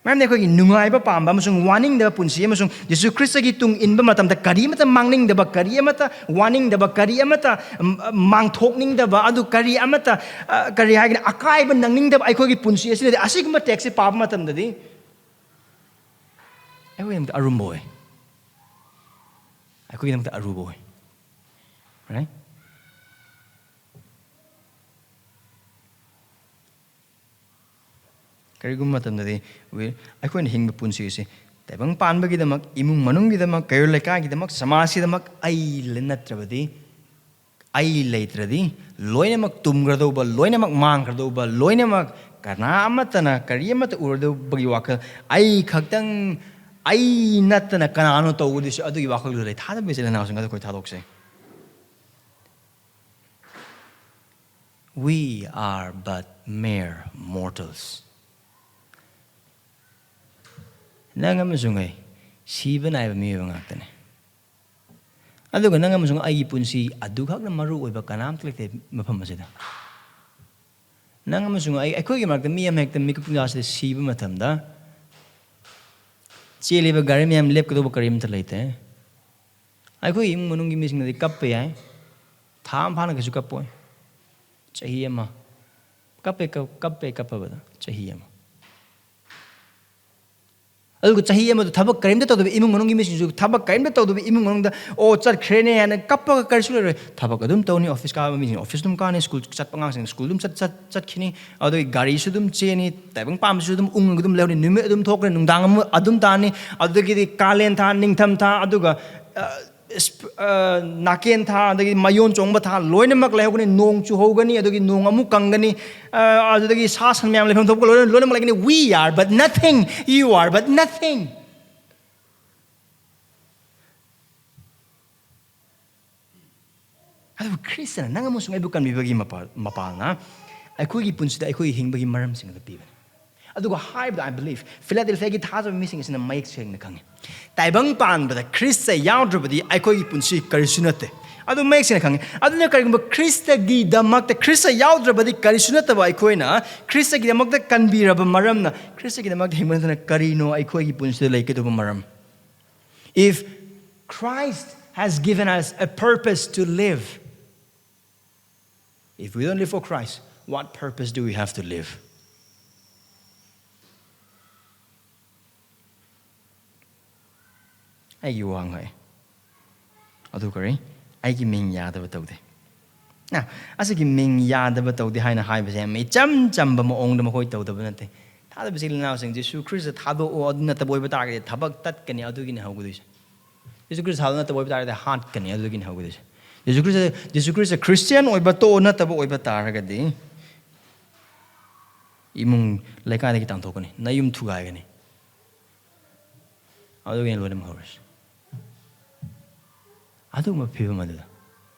ꯃꯔꯝꯗꯤ ꯑꯩꯈꯣꯏꯒꯤ ꯅꯨꯡꯉꯥꯏꯕ ꯄꯥꯝꯕ ꯑꯃꯁꯨꯡ ꯋꯥꯅꯤꯡꯗꯕ ꯄꯨꯟꯁꯤ ꯑꯃꯁꯨꯡ ꯌꯤꯁꯨ ꯈ꯭ꯔꯤꯁꯇꯒꯤ ꯇꯨꯡ ꯏꯟꯕ ꯃꯇꯝꯗ ꯀꯔꯤ ꯑꯃꯠꯇ ꯃꯥꯡꯅꯤꯡꯗꯕ, ꯀꯔꯤ ꯑꯃꯠꯇ ꯋꯥꯅꯤꯡꯗꯕ, ꯀꯔꯤ ꯑꯃꯠꯇ, ꯎꯝ, ꯃꯥꯡꯊꯣꯛꯅꯤꯡꯗꯕ, ꯑꯗꯨ ꯀꯔꯤ ꯑꯃꯠꯇ, ꯑ, ꯀꯔꯤ ꯍꯥꯏꯒꯅꯤ, ꯑꯀꯥꯏꯕ ꯅꯪꯅꯤꯡꯗꯕ ꯑꯩꯈꯣꯏꯒꯤ ꯄꯨꯟꯁꯤ ꯑꯁꯤꯗꯗꯤ ꯑꯁꯤꯒꯨꯝꯕ ꯇꯦꯛꯁꯁꯦ ꯄꯥꯕ ꯃꯇꯝꯗꯗꯤ ꯑꯩꯈꯣꯏꯒꯤꯗꯃꯛꯇ ꯑꯔꯨꯝꯕ ꯑꯣꯏ꯫ ꯑꯩꯈꯣꯏꯒꯤꯗꯃꯛꯇ ꯑꯔꯨꯕ ꯑꯣꯏ꯫ Right? ꯀꯔꯤꯒꯨꯝꯕ ꯃꯇꯝꯗꯗꯤ we-, ꯑꯩꯈꯣꯏꯅ ꯍꯤꯡꯕ ꯄꯨꯟꯁꯤ ꯑꯁꯤ ꯇꯥꯏꯕꯪ ꯄꯥꯟꯕꯒꯤꯗꯃꯛ, ꯏꯃꯨꯡ ꯃꯅꯨꯡꯒꯤꯗꯃꯛ, ꯀꯩꯔꯣꯜ ꯂꯩꯀꯥꯏꯒꯤꯗꯃꯛ, ꯁꯃꯥꯖꯀꯤꯗꯃꯛ ꯑꯩ ꯅꯠꯇ꯭ꯔꯕꯗꯤ, ꯑꯩ ꯂꯩꯇ꯭ꯔꯗꯤ ꯂꯣꯏꯅꯃꯛ ꯇꯨꯝꯈ꯭ꯔꯗꯧꯕ, ꯂꯣꯏꯅꯃꯛ ꯃꯥꯡꯈ꯭ꯔꯗꯧꯕ, ꯂꯣꯏꯅꯃꯛ ꯀꯅꯥ ꯑꯃꯠꯇꯅ ꯀꯔꯤ ꯑꯃꯠꯇ ꯎꯔꯗꯧꯕꯒꯤ ꯋꯥꯈꯜ, ꯑꯩ ꯈꯛꯇꯪ, ꯑꯩ ꯅꯠꯇꯅ ꯀꯅꯥꯅꯣ ꯇꯧꯒꯗꯣꯏꯁꯦ? ꯑꯗꯨꯒꯤ ꯋꯥꯈꯜꯗꯨ ꯂꯩ꯫ ꯊꯥꯗꯕ ꯏꯆꯤꯜ ꯏꯅꯥꯎꯁꯤꯡ ꯑꯗꯨ ꯑꯩꯈꯣꯏ ꯊꯥꯗꯣꯛꯁꯦ꯫ We are but mere mortals. ꯅꯪ ꯑꯃꯁꯨꯡ ꯑꯩ ꯁꯤꯕ ꯅꯥꯏꯕ ꯃꯤꯑꯣꯏꯕ ꯉꯥꯛꯇꯅꯤ꯫ ꯑꯗꯨꯒ ꯅꯪ ꯑꯃꯁꯨꯡ ꯑꯩꯒꯤ ꯄꯨꯟꯁꯤ ꯑꯗꯨꯈꯛꯅ ꯃꯔꯨ ꯑꯣꯏꯕ ꯀꯅꯥꯝꯇ ꯂꯩꯇꯦ ꯃꯐꯝ ꯑꯁꯤꯗ꯫ ꯅꯪ ꯑꯃꯁꯨꯡ ꯑꯩ, ꯑꯩꯈꯣꯏꯒꯤ ꯃꯔꯛꯇ ꯃꯤ ꯑꯃ ꯍꯦꯛꯇ ꯃꯤꯀꯨꯞ ꯇꯨꯡꯖꯥꯁꯤꯗ ꯁꯤꯕ ꯃꯇꯝꯗ, ꯆꯦꯜꯂꯤꯕ ꯒꯥꯔꯤ ꯃꯌꯥꯝ ꯂꯦꯞꯀꯗꯧꯕ ꯀꯔꯤꯝꯇ ꯂꯩꯇꯦ꯫ ꯑꯩꯈꯣꯏꯒꯤ ꯏꯃꯨꯡ ꯃꯅꯨꯡꯒꯤ ꯃꯤꯁꯤꯡꯅꯗꯤ ꯀꯞꯄ ꯌꯥꯏ, ꯊꯥ ꯑꯃ ꯐꯥꯅ ꯀꯩꯁꯨ ꯀꯞꯄꯣꯏ꯫ ꯆꯍꯤ ꯑꯃ ꯀꯞꯄꯦ, ꯀꯞ-, ꯀꯞꯄꯦ, ꯀꯞꯄꯕꯗ ꯆꯍꯤ ꯑꯃ꯫ ꯑꯗꯨꯒ ꯆꯍꯤ ꯑꯃꯗ ꯊꯕꯛ ꯀꯔꯤꯝꯇ ꯇꯧꯗꯕ ꯏꯃꯨꯡ ꯃꯅꯨꯡꯒꯤ ꯃꯤꯁꯤꯡꯁꯨ ꯊꯕꯛ ꯀꯔꯤꯝꯇ ꯇꯧꯗꯕ ꯏꯃꯨꯡ ꯃꯅꯨꯡꯗ, "ꯑꯣ, ꯆꯠꯈ꯭ꯔꯦꯅꯦ" ꯍꯥꯏꯅ ꯀꯞꯄꯒ ꯀꯔꯤꯁꯨ ꯂꯩꯔꯣꯏ꯫ ꯊꯕꯛ ꯑꯗꯨꯝ ꯇꯧꯅꯤ, ꯑꯣꯐꯤꯁ ꯀꯥꯕ ꯃꯤꯁꯤꯡ ꯑꯣꯐꯤꯁ ꯑꯗꯨꯝ ꯀꯥꯅꯤ, ꯁ꯭ꯀꯨꯜ ꯆꯠꯄ ꯑꯉꯥꯡꯁꯤꯡ ꯁ꯭ꯀꯨꯜ ꯑꯗꯨꯝ ꯆꯠ-, ꯆꯠ-, ꯆꯠꯈꯤꯅꯤ꯫ ꯑꯗꯨꯗꯒꯤ ꯒꯥꯔꯤꯁꯨ ꯑꯗꯨꯝ ꯆꯦꯟꯅꯤ, ꯇꯥꯏꯕꯪ ꯄꯥꯟꯕꯁꯨ ꯑꯗꯨꯝ ꯎꯪꯉꯒ ꯑꯗꯨꯝ ꯂꯩꯍꯧꯅꯤ, ꯅꯨꯃꯤꯠ ꯑꯗꯨꯝ ꯊꯣꯛꯈ꯭ꯔꯦ, ꯅꯨꯡꯗꯥꯡ ꯑꯃ ꯑꯗꯨꯝ ꯇꯥꯅꯤ꯫ ꯑꯗꯨꯗꯒꯤꯗꯤ ꯀꯥꯂꯦꯟ ꯊꯥ, ꯅꯤꯡꯊꯝ ꯊꯥ, ꯑꯗꯨꯒ, ꯑ, ꯏꯁ-, ꯑ, ꯅꯥꯀꯦꯟ ꯊꯥ, ꯑꯗꯒꯤ ꯃꯌꯣꯟ ꯆꯣꯡꯕ ꯊꯥ ꯂꯣꯏꯅꯃꯛ ꯂꯩꯍꯧꯒꯅꯤ, ꯅꯣꯡ ꯆꯨꯍꯧꯒꯅꯤ, ꯑꯗꯒꯤ ꯅꯣꯡ ꯑꯃꯨꯛ ꯀꯪꯒꯅꯤ, ꯑ, ꯑꯗꯨꯗꯒꯤ ꯁꯥ ꯁꯟ ꯃꯌꯥꯝ ꯂꯩꯐꯝ ꯊꯣꯛꯄ ꯂꯣꯏꯅ, ꯂꯣꯏꯅꯃꯛ ꯂꯩꯒꯅꯤ. We are but nothing, you are but nothing. ꯑꯗꯨꯕꯨ ꯈ꯭ꯔꯤꯁꯇꯅ ꯅꯪ ꯑꯃꯁꯨꯡ ꯑꯩꯕꯨ ꯀꯟꯕꯤꯕꯒꯤ ꯃꯄꯥ-, ꯃꯄꯥꯜꯅ ꯑꯩꯈꯣꯏꯒꯤ ꯄꯨꯟꯁꯤꯗ ꯑꯩꯈꯣꯏꯒꯤ ꯍꯤꯡꯕꯒꯤ ꯃꯔꯝꯁꯤꯡ ꯑꯗꯨ ꯄꯤꯕꯅꯤ. ꯑꯗꯨꯒ ꯍꯥꯏꯕꯗ, I believe, ꯐꯤꯂꯥꯗꯦꯜꯐꯤꯌꯥꯒꯤ ꯊꯥꯖꯕ ꯃꯤꯁꯤꯡ ꯑꯁꯤꯅ ꯃꯌꯦꯛ ꯁꯦꯡꯅ ꯈꯪꯉꯤ, ꯇꯥꯏꯕꯪ ꯄꯥꯟꯕꯗ ꯈ꯭ꯔꯤꯁꯇ ꯌꯥꯎꯗ꯭ꯔꯕꯗꯤ ꯑꯩꯈꯣꯏꯒꯤ ꯄꯨꯟꯁꯤ ꯀꯔꯤꯁꯨ ꯅꯠꯇꯦ. ꯑꯗꯨ ꯃꯌꯦꯛ ꯁꯦꯡꯅ ꯈꯪꯉꯤ. ꯑꯗꯨꯅ ꯀꯔꯤꯒꯨꯝꯕ ꯈ꯭ꯔꯤꯁꯇꯒꯤꯗꯃꯛꯇ, ꯈ꯭ꯔꯤꯁꯇ ꯌꯥꯎꯗ꯭ꯔꯕꯗꯤ ꯀꯔꯤꯁꯨ ꯅꯠꯇꯕ ꯑꯩꯈꯣꯏꯅ ꯈ꯭ꯔꯤꯁꯇꯒꯤꯗꯃꯛꯇ ꯀꯟꯕꯤꯔꯕ ꯃꯔꯝꯅ, ꯈ꯭ꯔꯤꯁꯇꯒꯤꯗꯃꯛꯇ ꯍꯤꯡꯕ ꯅꯠꯇꯅ ꯀꯔꯤꯅꯣ ꯑꯩꯈꯣꯏꯒꯤ ꯄꯨꯟꯁꯤꯗ ꯂꯩꯒꯗꯧꯕ ꯃꯔꯝ? If Christ has given us a purpose to live, if we don't live for Christ, what purpose do we have to live? ꯑꯩꯒꯤ ꯋꯥ ꯉꯥꯛꯑꯦ꯫ ꯑꯗꯨ ꯀꯔꯤ? ꯑꯩꯒꯤ ꯃꯤꯡ ꯌꯥꯗꯕ ꯇꯧꯗꯦ꯫ ꯅ, ꯑꯁꯤꯒꯤ ꯃꯤꯡ ꯌꯥꯗꯕ ꯇꯧꯗꯦ ꯍꯥꯏꯅ ꯍꯥꯏꯕꯁꯦ ꯌꯥꯝ ꯏꯆꯝ ꯆꯝꯕ ꯃꯑꯣꯡꯗ ꯃꯈꯣꯏ ꯇꯧꯗꯕ ꯅꯠꯇꯦ꯫ ꯊꯥꯖꯕ ꯏꯆꯤꯜ ꯏꯅꯥꯎꯁꯤꯡ, ꯖꯤꯁꯨ ꯈ꯭ꯔꯤꯁꯇ ꯊꯥꯗꯣꯛꯑꯣ, ꯑꯗꯨ ꯅꯠꯇꯕ ꯑꯣꯏꯕ ꯇꯥꯔꯒꯗꯤ ꯊꯕꯛ ꯇꯠꯀꯅꯤ, ꯑꯗꯨꯒꯤꯅꯤ ꯍꯧꯒꯗꯣꯏꯁꯦ꯫ ꯖꯤꯁꯨ ꯈ꯭ꯔꯤꯁꯇ ꯊꯥꯗꯣꯛ ꯅꯠꯇꯕ ꯑꯣꯏꯕ ꯇꯥꯔꯒꯗꯤ ꯍꯥꯠꯀꯅꯤ, ꯑꯗꯨꯒꯤꯅꯤ ꯍꯧꯒꯗꯣꯏꯁꯦ꯫ Jesus Christ, Jesus Christ Christian ꯑꯣꯏꯕ ꯇꯣꯛꯑꯣ ꯅꯠꯇꯕ ꯑꯣꯏꯕ ꯇꯥꯔꯒꯗꯤ ꯏꯃꯨꯡ ꯂꯩꯀꯥꯏꯗꯒꯤ ꯇꯥꯟꯊꯣꯛꯀꯅꯤ, ꯅꯌꯨꯝ ꯊꯨꯒꯥꯏꯒꯅꯤ꯫ ꯑꯗꯨꯒꯤꯅꯤ ꯂꯣꯏꯅꯃꯛ ꯍꯧꯔꯤꯁꯦ꯫ ꯑꯗꯨꯒꯨꯝꯕ ꯐꯤꯕꯝ ꯑꯗꯨꯗ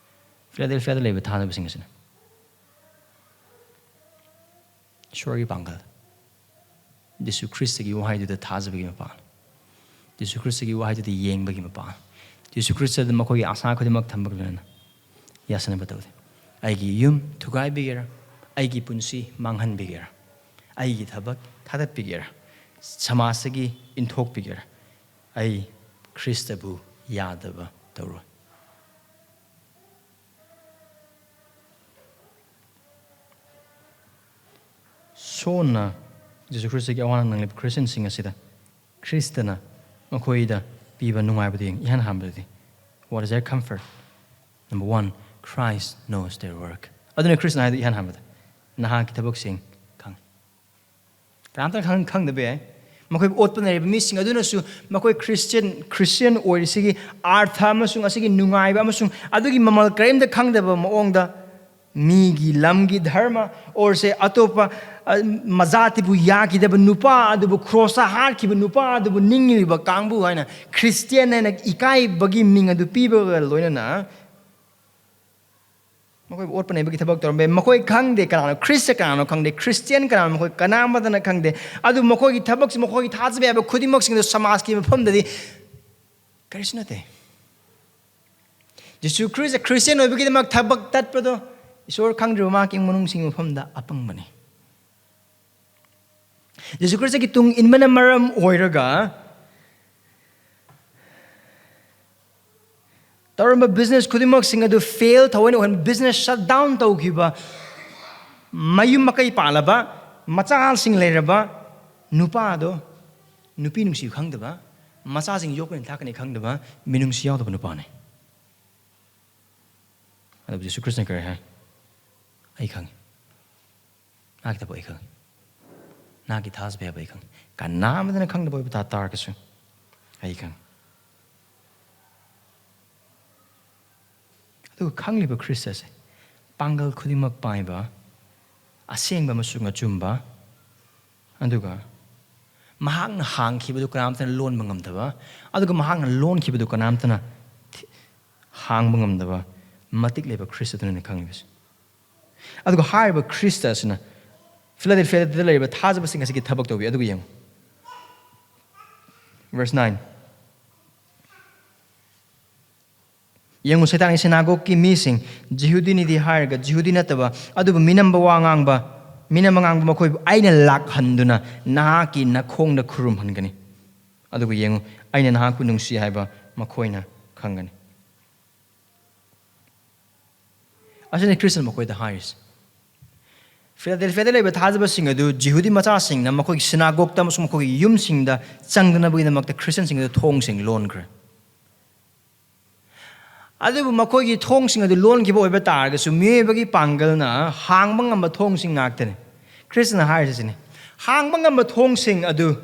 ꯐꯤꯂꯥꯗꯦꯜꯐꯤꯌꯥꯗ ꯂꯩꯕ ꯊꯥꯖꯕꯁꯤꯡ ꯑꯁꯤꯅ ꯏꯁꯣꯔꯒꯤ ꯄꯥꯡꯒꯜ, ꯖꯤꯁꯨ ꯈ꯭ꯔꯤꯁꯇꯒꯤ ꯋꯥꯍꯩꯗꯨꯗ ꯊꯥꯖꯕꯒꯤ ꯃꯄꯥꯡ, ꯖꯤꯁꯨ ꯈ꯭ꯔꯤꯁꯇꯒꯤ ꯋꯥꯍꯩꯗꯨꯗ ꯌꯦꯡꯕꯒꯤ ꯃꯄꯥꯡ, ꯖꯤꯁꯨ ꯈ꯭ꯔꯤꯁꯇꯗ ꯃꯈꯣꯏꯒꯤ ꯑꯁꯥ ꯈꯨꯗꯤꯡꯃꯛ ꯊꯝꯕꯒ ꯂꯣꯏꯅꯅ ꯌꯥꯁꯟꯅꯕ ꯇꯧꯗꯦ꯫ ꯑꯩꯒꯤ ꯌꯨꯝ ꯊꯨꯒꯥꯏꯕꯤꯒꯦꯔꯥ, ꯑꯩꯒꯤ ꯄꯨꯟꯁꯤ ꯃꯥꯡꯍꯟꯕꯤꯒꯦꯔꯥ, ꯑꯩꯒꯤ ꯊꯕꯛ ꯊꯥꯗꯠꯄꯤꯒꯦꯔꯥ, ꯁꯃꯥꯖꯇꯒꯤ ꯏꯟꯊꯣꯛꯄꯤꯒꯦꯔꯥ, ꯑꯩ ꯈ꯭ꯔꯤꯁꯇꯕꯨ ꯌꯥꯗꯕ ꯇꯧꯔꯣꯏ꯫ ꯁꯣꯟꯅ ꯖꯤꯁꯨ ꯈ꯭ꯔꯤꯁꯇꯒꯤ ꯑꯋꯥ ꯅꯪꯂꯤꯕ ꯈ꯭ꯔꯤꯁꯇꯤꯌꯟꯁꯤꯡ ꯑꯁꯤꯗ ꯈ꯭ꯔꯤꯁꯇꯅ ꯃꯈꯣꯏꯗ ꯄꯤꯕ ꯅꯨꯡꯉꯥꯏꯕꯗꯨ ꯌꯦꯡ-, ꯏꯍꯥꯟ ꯍꯥꯟꯕꯗꯗꯤ, what is their comfort? Number one, Christ knows their work. ꯑꯗꯨꯅ ꯈ꯭ꯔꯤꯁꯇꯅ ꯍꯥꯏꯗꯣ ꯏꯍꯥꯟ ꯍꯥꯟꯕꯗ, "ꯅꯍꯥꯛꯀꯤ ꯊꯕꯛꯁꯤꯡ ꯈꯪꯉꯤ"꯫ ꯀꯅꯥꯝꯇꯅ ꯈꯪ-, ꯈꯪꯗꯕ ꯌꯥꯏ꯫ ꯃꯈꯣꯏꯕꯨ ꯑꯣꯠꯄ ꯅꯩꯔꯤꯕ ꯃꯤꯁꯤꯡ ꯑꯗꯨꯅꯁꯨ ꯃꯈꯣꯏ ꯈ꯭ꯔꯤꯁꯇꯤꯌꯟ, ꯈ꯭ꯔꯤꯁꯇꯤꯌꯟ ꯑꯣꯏꯔꯤꯁꯤꯒꯤ ꯑꯥꯔꯊ ꯑꯃꯁꯨꯡ ꯑꯁꯤꯒꯤ ꯅꯨꯡꯉꯥꯏꯕ ꯑꯃꯁꯨꯡ ꯑꯗꯨꯒꯤ ꯃꯃꯜ ꯀꯔꯤꯝꯇ ꯈꯪꯗꯕ ꯃꯑꯣꯡꯗ ꯃꯤꯒꯤ ꯂꯝꯒꯤ ꯙꯔꯃ ꯑꯣꯔꯁꯦ ꯑꯇꯣꯞꯄ, ꯑ, ꯃꯖꯥꯇꯤꯕꯨ ꯌꯥꯈꯤꯗꯕ ꯅꯨꯄꯥ ꯑꯗꯨꯕꯨ, ꯀ꯭ꯔꯣꯁꯇ ꯍꯥꯠꯈꯤꯕ ꯅꯨꯄꯥ ꯑꯗꯨꯕꯨ ꯅꯤꯡꯂꯤꯕ ꯀꯥꯡꯕꯨ ꯍꯥꯏꯅ ꯈ꯭ꯔꯤꯁꯇꯤꯌꯟ ꯍꯥꯏꯅ ꯏꯀꯥꯏꯕꯒꯤ ꯃꯤꯡ ꯑꯗꯨ ꯄꯤꯕꯒ ꯂꯣꯏꯅꯅ ꯃꯈꯣꯏꯕꯨ ꯑꯣꯠꯄ ꯅꯩꯕꯒꯤ ꯊꯕꯛ ꯇꯧꯔꯝꯕ ꯌꯥꯏ꯫ ꯃꯈꯣꯏ ꯈꯪꯗꯦ ꯀꯅꯥꯅꯣ, ꯈ꯭ꯔꯤꯁꯇ ꯀꯅꯥꯅꯣ ꯈꯪꯗꯦ, ꯈ꯭ꯔꯤꯁꯇꯤꯌꯟ ꯀꯅꯥꯅꯣ ꯃꯈꯣꯏ ꯀꯅꯥ ꯑꯃꯠꯇꯅ ꯈꯪꯗꯦ꯫ ꯑꯗꯨ ꯃꯈꯣꯏꯒꯤ ꯊꯕꯛꯁꯤ, ꯃꯈꯣꯏꯒꯤ ꯊꯥꯖꯕ ꯌꯥꯕ ꯈꯨꯗꯤꯡꯃꯛꯁꯤꯡꯗꯨ ꯁꯃꯥꯖꯀꯤ ꯃꯐꯝꯗꯗꯤ ꯀꯔꯤꯁꯨ ꯅꯠꯇꯦ꯫ ꯖꯤꯁꯨ ꯈ꯭ꯔꯤꯁꯇ ꯈ꯭ꯔꯤꯁꯇꯤꯌꯟ ꯑꯣꯏꯕꯒꯤꯗꯃꯛ ꯊꯕꯛ ꯇꯠꯄꯗꯣ ꯏꯁꯣꯔ ꯈꯪꯗ꯭ꯔꯤꯕ ꯃꯍꯥꯛꯀꯤ ꯏꯃꯨꯡ ꯃꯅꯨꯡꯁꯤꯡꯒꯤ ꯃꯐꯝꯗ ꯑꯄꯪꯕꯅꯤ꯫ ꯖꯤꯁꯨ ꯈ꯭ꯔꯤꯁꯇꯒꯤ ꯇꯨꯡ ꯏꯟꯕꯅ ꯃꯔꯝ ꯑꯣꯏꯔꯒ ꯇꯧꯔꯝꯕ ꯕꯤꯖꯤꯅꯦꯁ ꯈꯨꯗꯤꯡꯃꯛꯁꯤꯡ ꯑꯗꯨ ꯐꯦꯜ, ꯊꯑꯣꯏꯅ ꯑꯣꯏꯍꯟ, ꯕꯤꯖꯤꯅꯦꯁ ꯁꯠ ꯗꯥꯎꯟ ꯇꯧꯈꯤꯕ, ꯃꯌꯨꯝ ꯃꯀꯩ ꯄꯥꯜꯂꯕ, ꯃꯆꯥꯁꯤꯡ ꯂꯩꯔꯕ ꯅꯨꯄꯥꯗꯣ, ꯅꯨꯄꯤ ꯅꯨꯡꯁꯤꯕ ꯈꯪꯗꯕ, ꯃꯆꯥꯁꯤꯡ ꯌꯣꯛꯀꯅꯤ ꯊꯥꯛꯀꯅꯤ ꯈꯪꯗꯕ, ꯃꯤꯅꯨꯡꯁꯤ ꯌꯥꯎꯗꯕ ꯅꯨꯄꯥꯅꯤ꯫ ꯑꯗꯨꯕꯨ ꯖꯤꯁꯨ ꯈ꯭ꯔꯤꯁꯇꯅ ꯀꯔꯤ ꯍꯥꯏ? "ꯑꯩ ꯈꯪꯉꯤ꯫ ꯅꯍꯥꯛꯀꯤ ꯊꯕꯛ ꯑꯩ ꯈꯪꯉꯤ꯫ ꯅꯍꯥꯛꯀꯤ ꯊꯥꯖꯕ ꯌꯥꯕ ꯑꯩ ꯈꯪꯉꯤ꯫ ꯀꯅꯥ ꯑꯃꯗꯅ ꯈꯪꯗꯕ ꯑꯣꯏꯕ ꯇꯥ-, ꯇꯥꯔꯒꯁꯨ ꯑꯩ ꯈꯪꯉꯤ꯫" ꯑꯗꯨꯒ ꯈꯪꯂꯤꯕ ꯈ꯭ꯔꯤꯁꯇꯁꯦ ꯄꯥꯡꯒꯜ ꯈꯨꯗꯤꯡꯃꯛ ꯄꯥꯏꯕ, ꯑꯁꯦꯡꯕ ꯑꯃꯁꯨꯡ ꯑꯆꯨꯝꯕ, ꯑꯗꯨꯒ ꯃꯍꯥꯛꯅ ꯍꯥꯡꯈꯤꯕꯗꯨ ꯀꯅꯥꯝꯇꯅ ꯂꯣꯟꯕ ꯉꯝꯗꯕ, ꯑꯗꯨꯒ ꯃꯍꯥꯛꯅ ꯂꯣꯟꯈꯤꯕꯗꯨ ꯀꯅꯥꯝꯇꯅ ꯊꯤ-, ꯍꯥꯡꯕ ꯉꯝꯗꯕ ꯃꯇꯤꯛ ꯂꯩꯕ ꯈ꯭ꯔꯤꯁꯇ ꯑꯗꯨꯅꯅꯦ ꯈꯪꯂꯤꯕꯁꯦ꯫ ꯑꯗꯨꯒ ꯍꯥꯏꯔꯤꯕ ꯈ꯭ꯔꯤꯁꯇ ꯑꯁꯤꯅ ꯐꯤꯂꯥꯗꯦꯜꯐꯤꯌꯥꯗ ꯂꯩꯔꯤꯕ ꯊꯥꯖꯕꯁꯤꯡ ꯑꯁꯤꯒꯤ ꯊꯕꯛ ꯇꯧꯕꯤ꯫ ꯑꯗꯨꯒ ꯌꯦꯡꯉꯨ, verse nine꯫ ꯌꯦꯡꯉꯨ, ꯁꯩꯇꯥꯟꯒꯤ ꯁꯤꯅꯥꯒꯣꯒꯀꯤ ꯃꯤꯁꯤꯡ, ꯖꯤꯍꯨꯗꯤꯅꯤꯗꯤ ꯍꯥꯏꯔꯒ ꯖꯤꯍꯨꯗꯤ ꯅꯠꯇꯕ, ꯑꯗꯨꯕꯨ ꯃꯤꯅꯝꯕ ꯋꯥ ꯉꯥꯡꯕ, ꯃꯤꯅꯝꯕ ꯉꯥꯡꯕ ꯃꯈꯣꯏꯕꯨ ꯑꯩꯅ ꯂꯥꯛꯍꯟꯗꯨꯅ ꯅꯍꯥꯛꯀꯤ ꯅꯈꯣꯡꯗ ꯈꯨꯔꯨꯝꯍꯟꯒꯅꯤ꯫ ꯑꯗꯨꯒ ꯌꯦꯡꯉꯨ, ꯑꯩꯅ ꯅꯍꯥꯛꯄꯨ ꯅꯨꯡꯁꯤ ꯍꯥꯏꯕ ꯃꯈꯣꯏꯅ ꯈꯪꯒꯅꯤ꯫ ꯑꯁꯤꯅꯤ ꯈ꯭ꯔꯤꯁꯇꯅ ꯃꯈꯣꯏꯗ ꯍꯥꯏꯔꯤꯁꯦ꯫ ꯐꯤꯂꯥꯗꯦꯜꯐꯤꯌꯥꯗ ꯂꯩꯕ ꯊꯥꯖꯕꯁꯤꯡ ꯑꯗꯨ ꯖꯤꯍꯨꯗꯤ ꯃꯆꯥꯁꯤꯡꯅ ꯃꯈꯣꯏꯒꯤ ꯁꯤꯅꯥꯒꯣꯒꯇ ꯑꯃꯁꯨꯡ ꯃꯈꯣꯏꯒꯤ ꯌꯨꯝꯁꯤꯡꯗ ꯆꯪꯗꯅꯕꯒꯤꯗꯃꯛꯇ ꯈ꯭ꯔꯤꯁꯇꯤꯌꯟꯁꯤꯡꯗ ꯊꯣꯡꯁꯤꯡ ꯂꯣꯟꯈ꯭ꯔꯦ꯫ ꯑꯗꯨꯕꯨ ꯃꯈꯣꯏꯒꯤ ꯊꯣꯡꯁꯤꯡ ꯑꯗꯨ ꯂꯣꯟꯈꯤꯕ ꯑꯣꯏꯕ ꯇꯥꯔꯒꯁꯨ, ꯃꯤꯑꯣꯏꯕꯒꯤ ꯄꯥꯡꯒꯜꯅ ꯍꯥꯡꯕ ꯉꯝꯕ ꯊꯣꯡꯁꯤꯡ ꯉꯥꯛꯇꯅꯤ꯫ ꯈ꯭ꯔꯤꯁꯇꯅ ꯍꯥꯏꯔꯤꯁꯤ ꯁꯤꯅꯤ, ꯍꯥꯡꯕ ꯉꯝꯕ ꯊꯣꯡꯁꯤꯡ ꯑꯗꯨ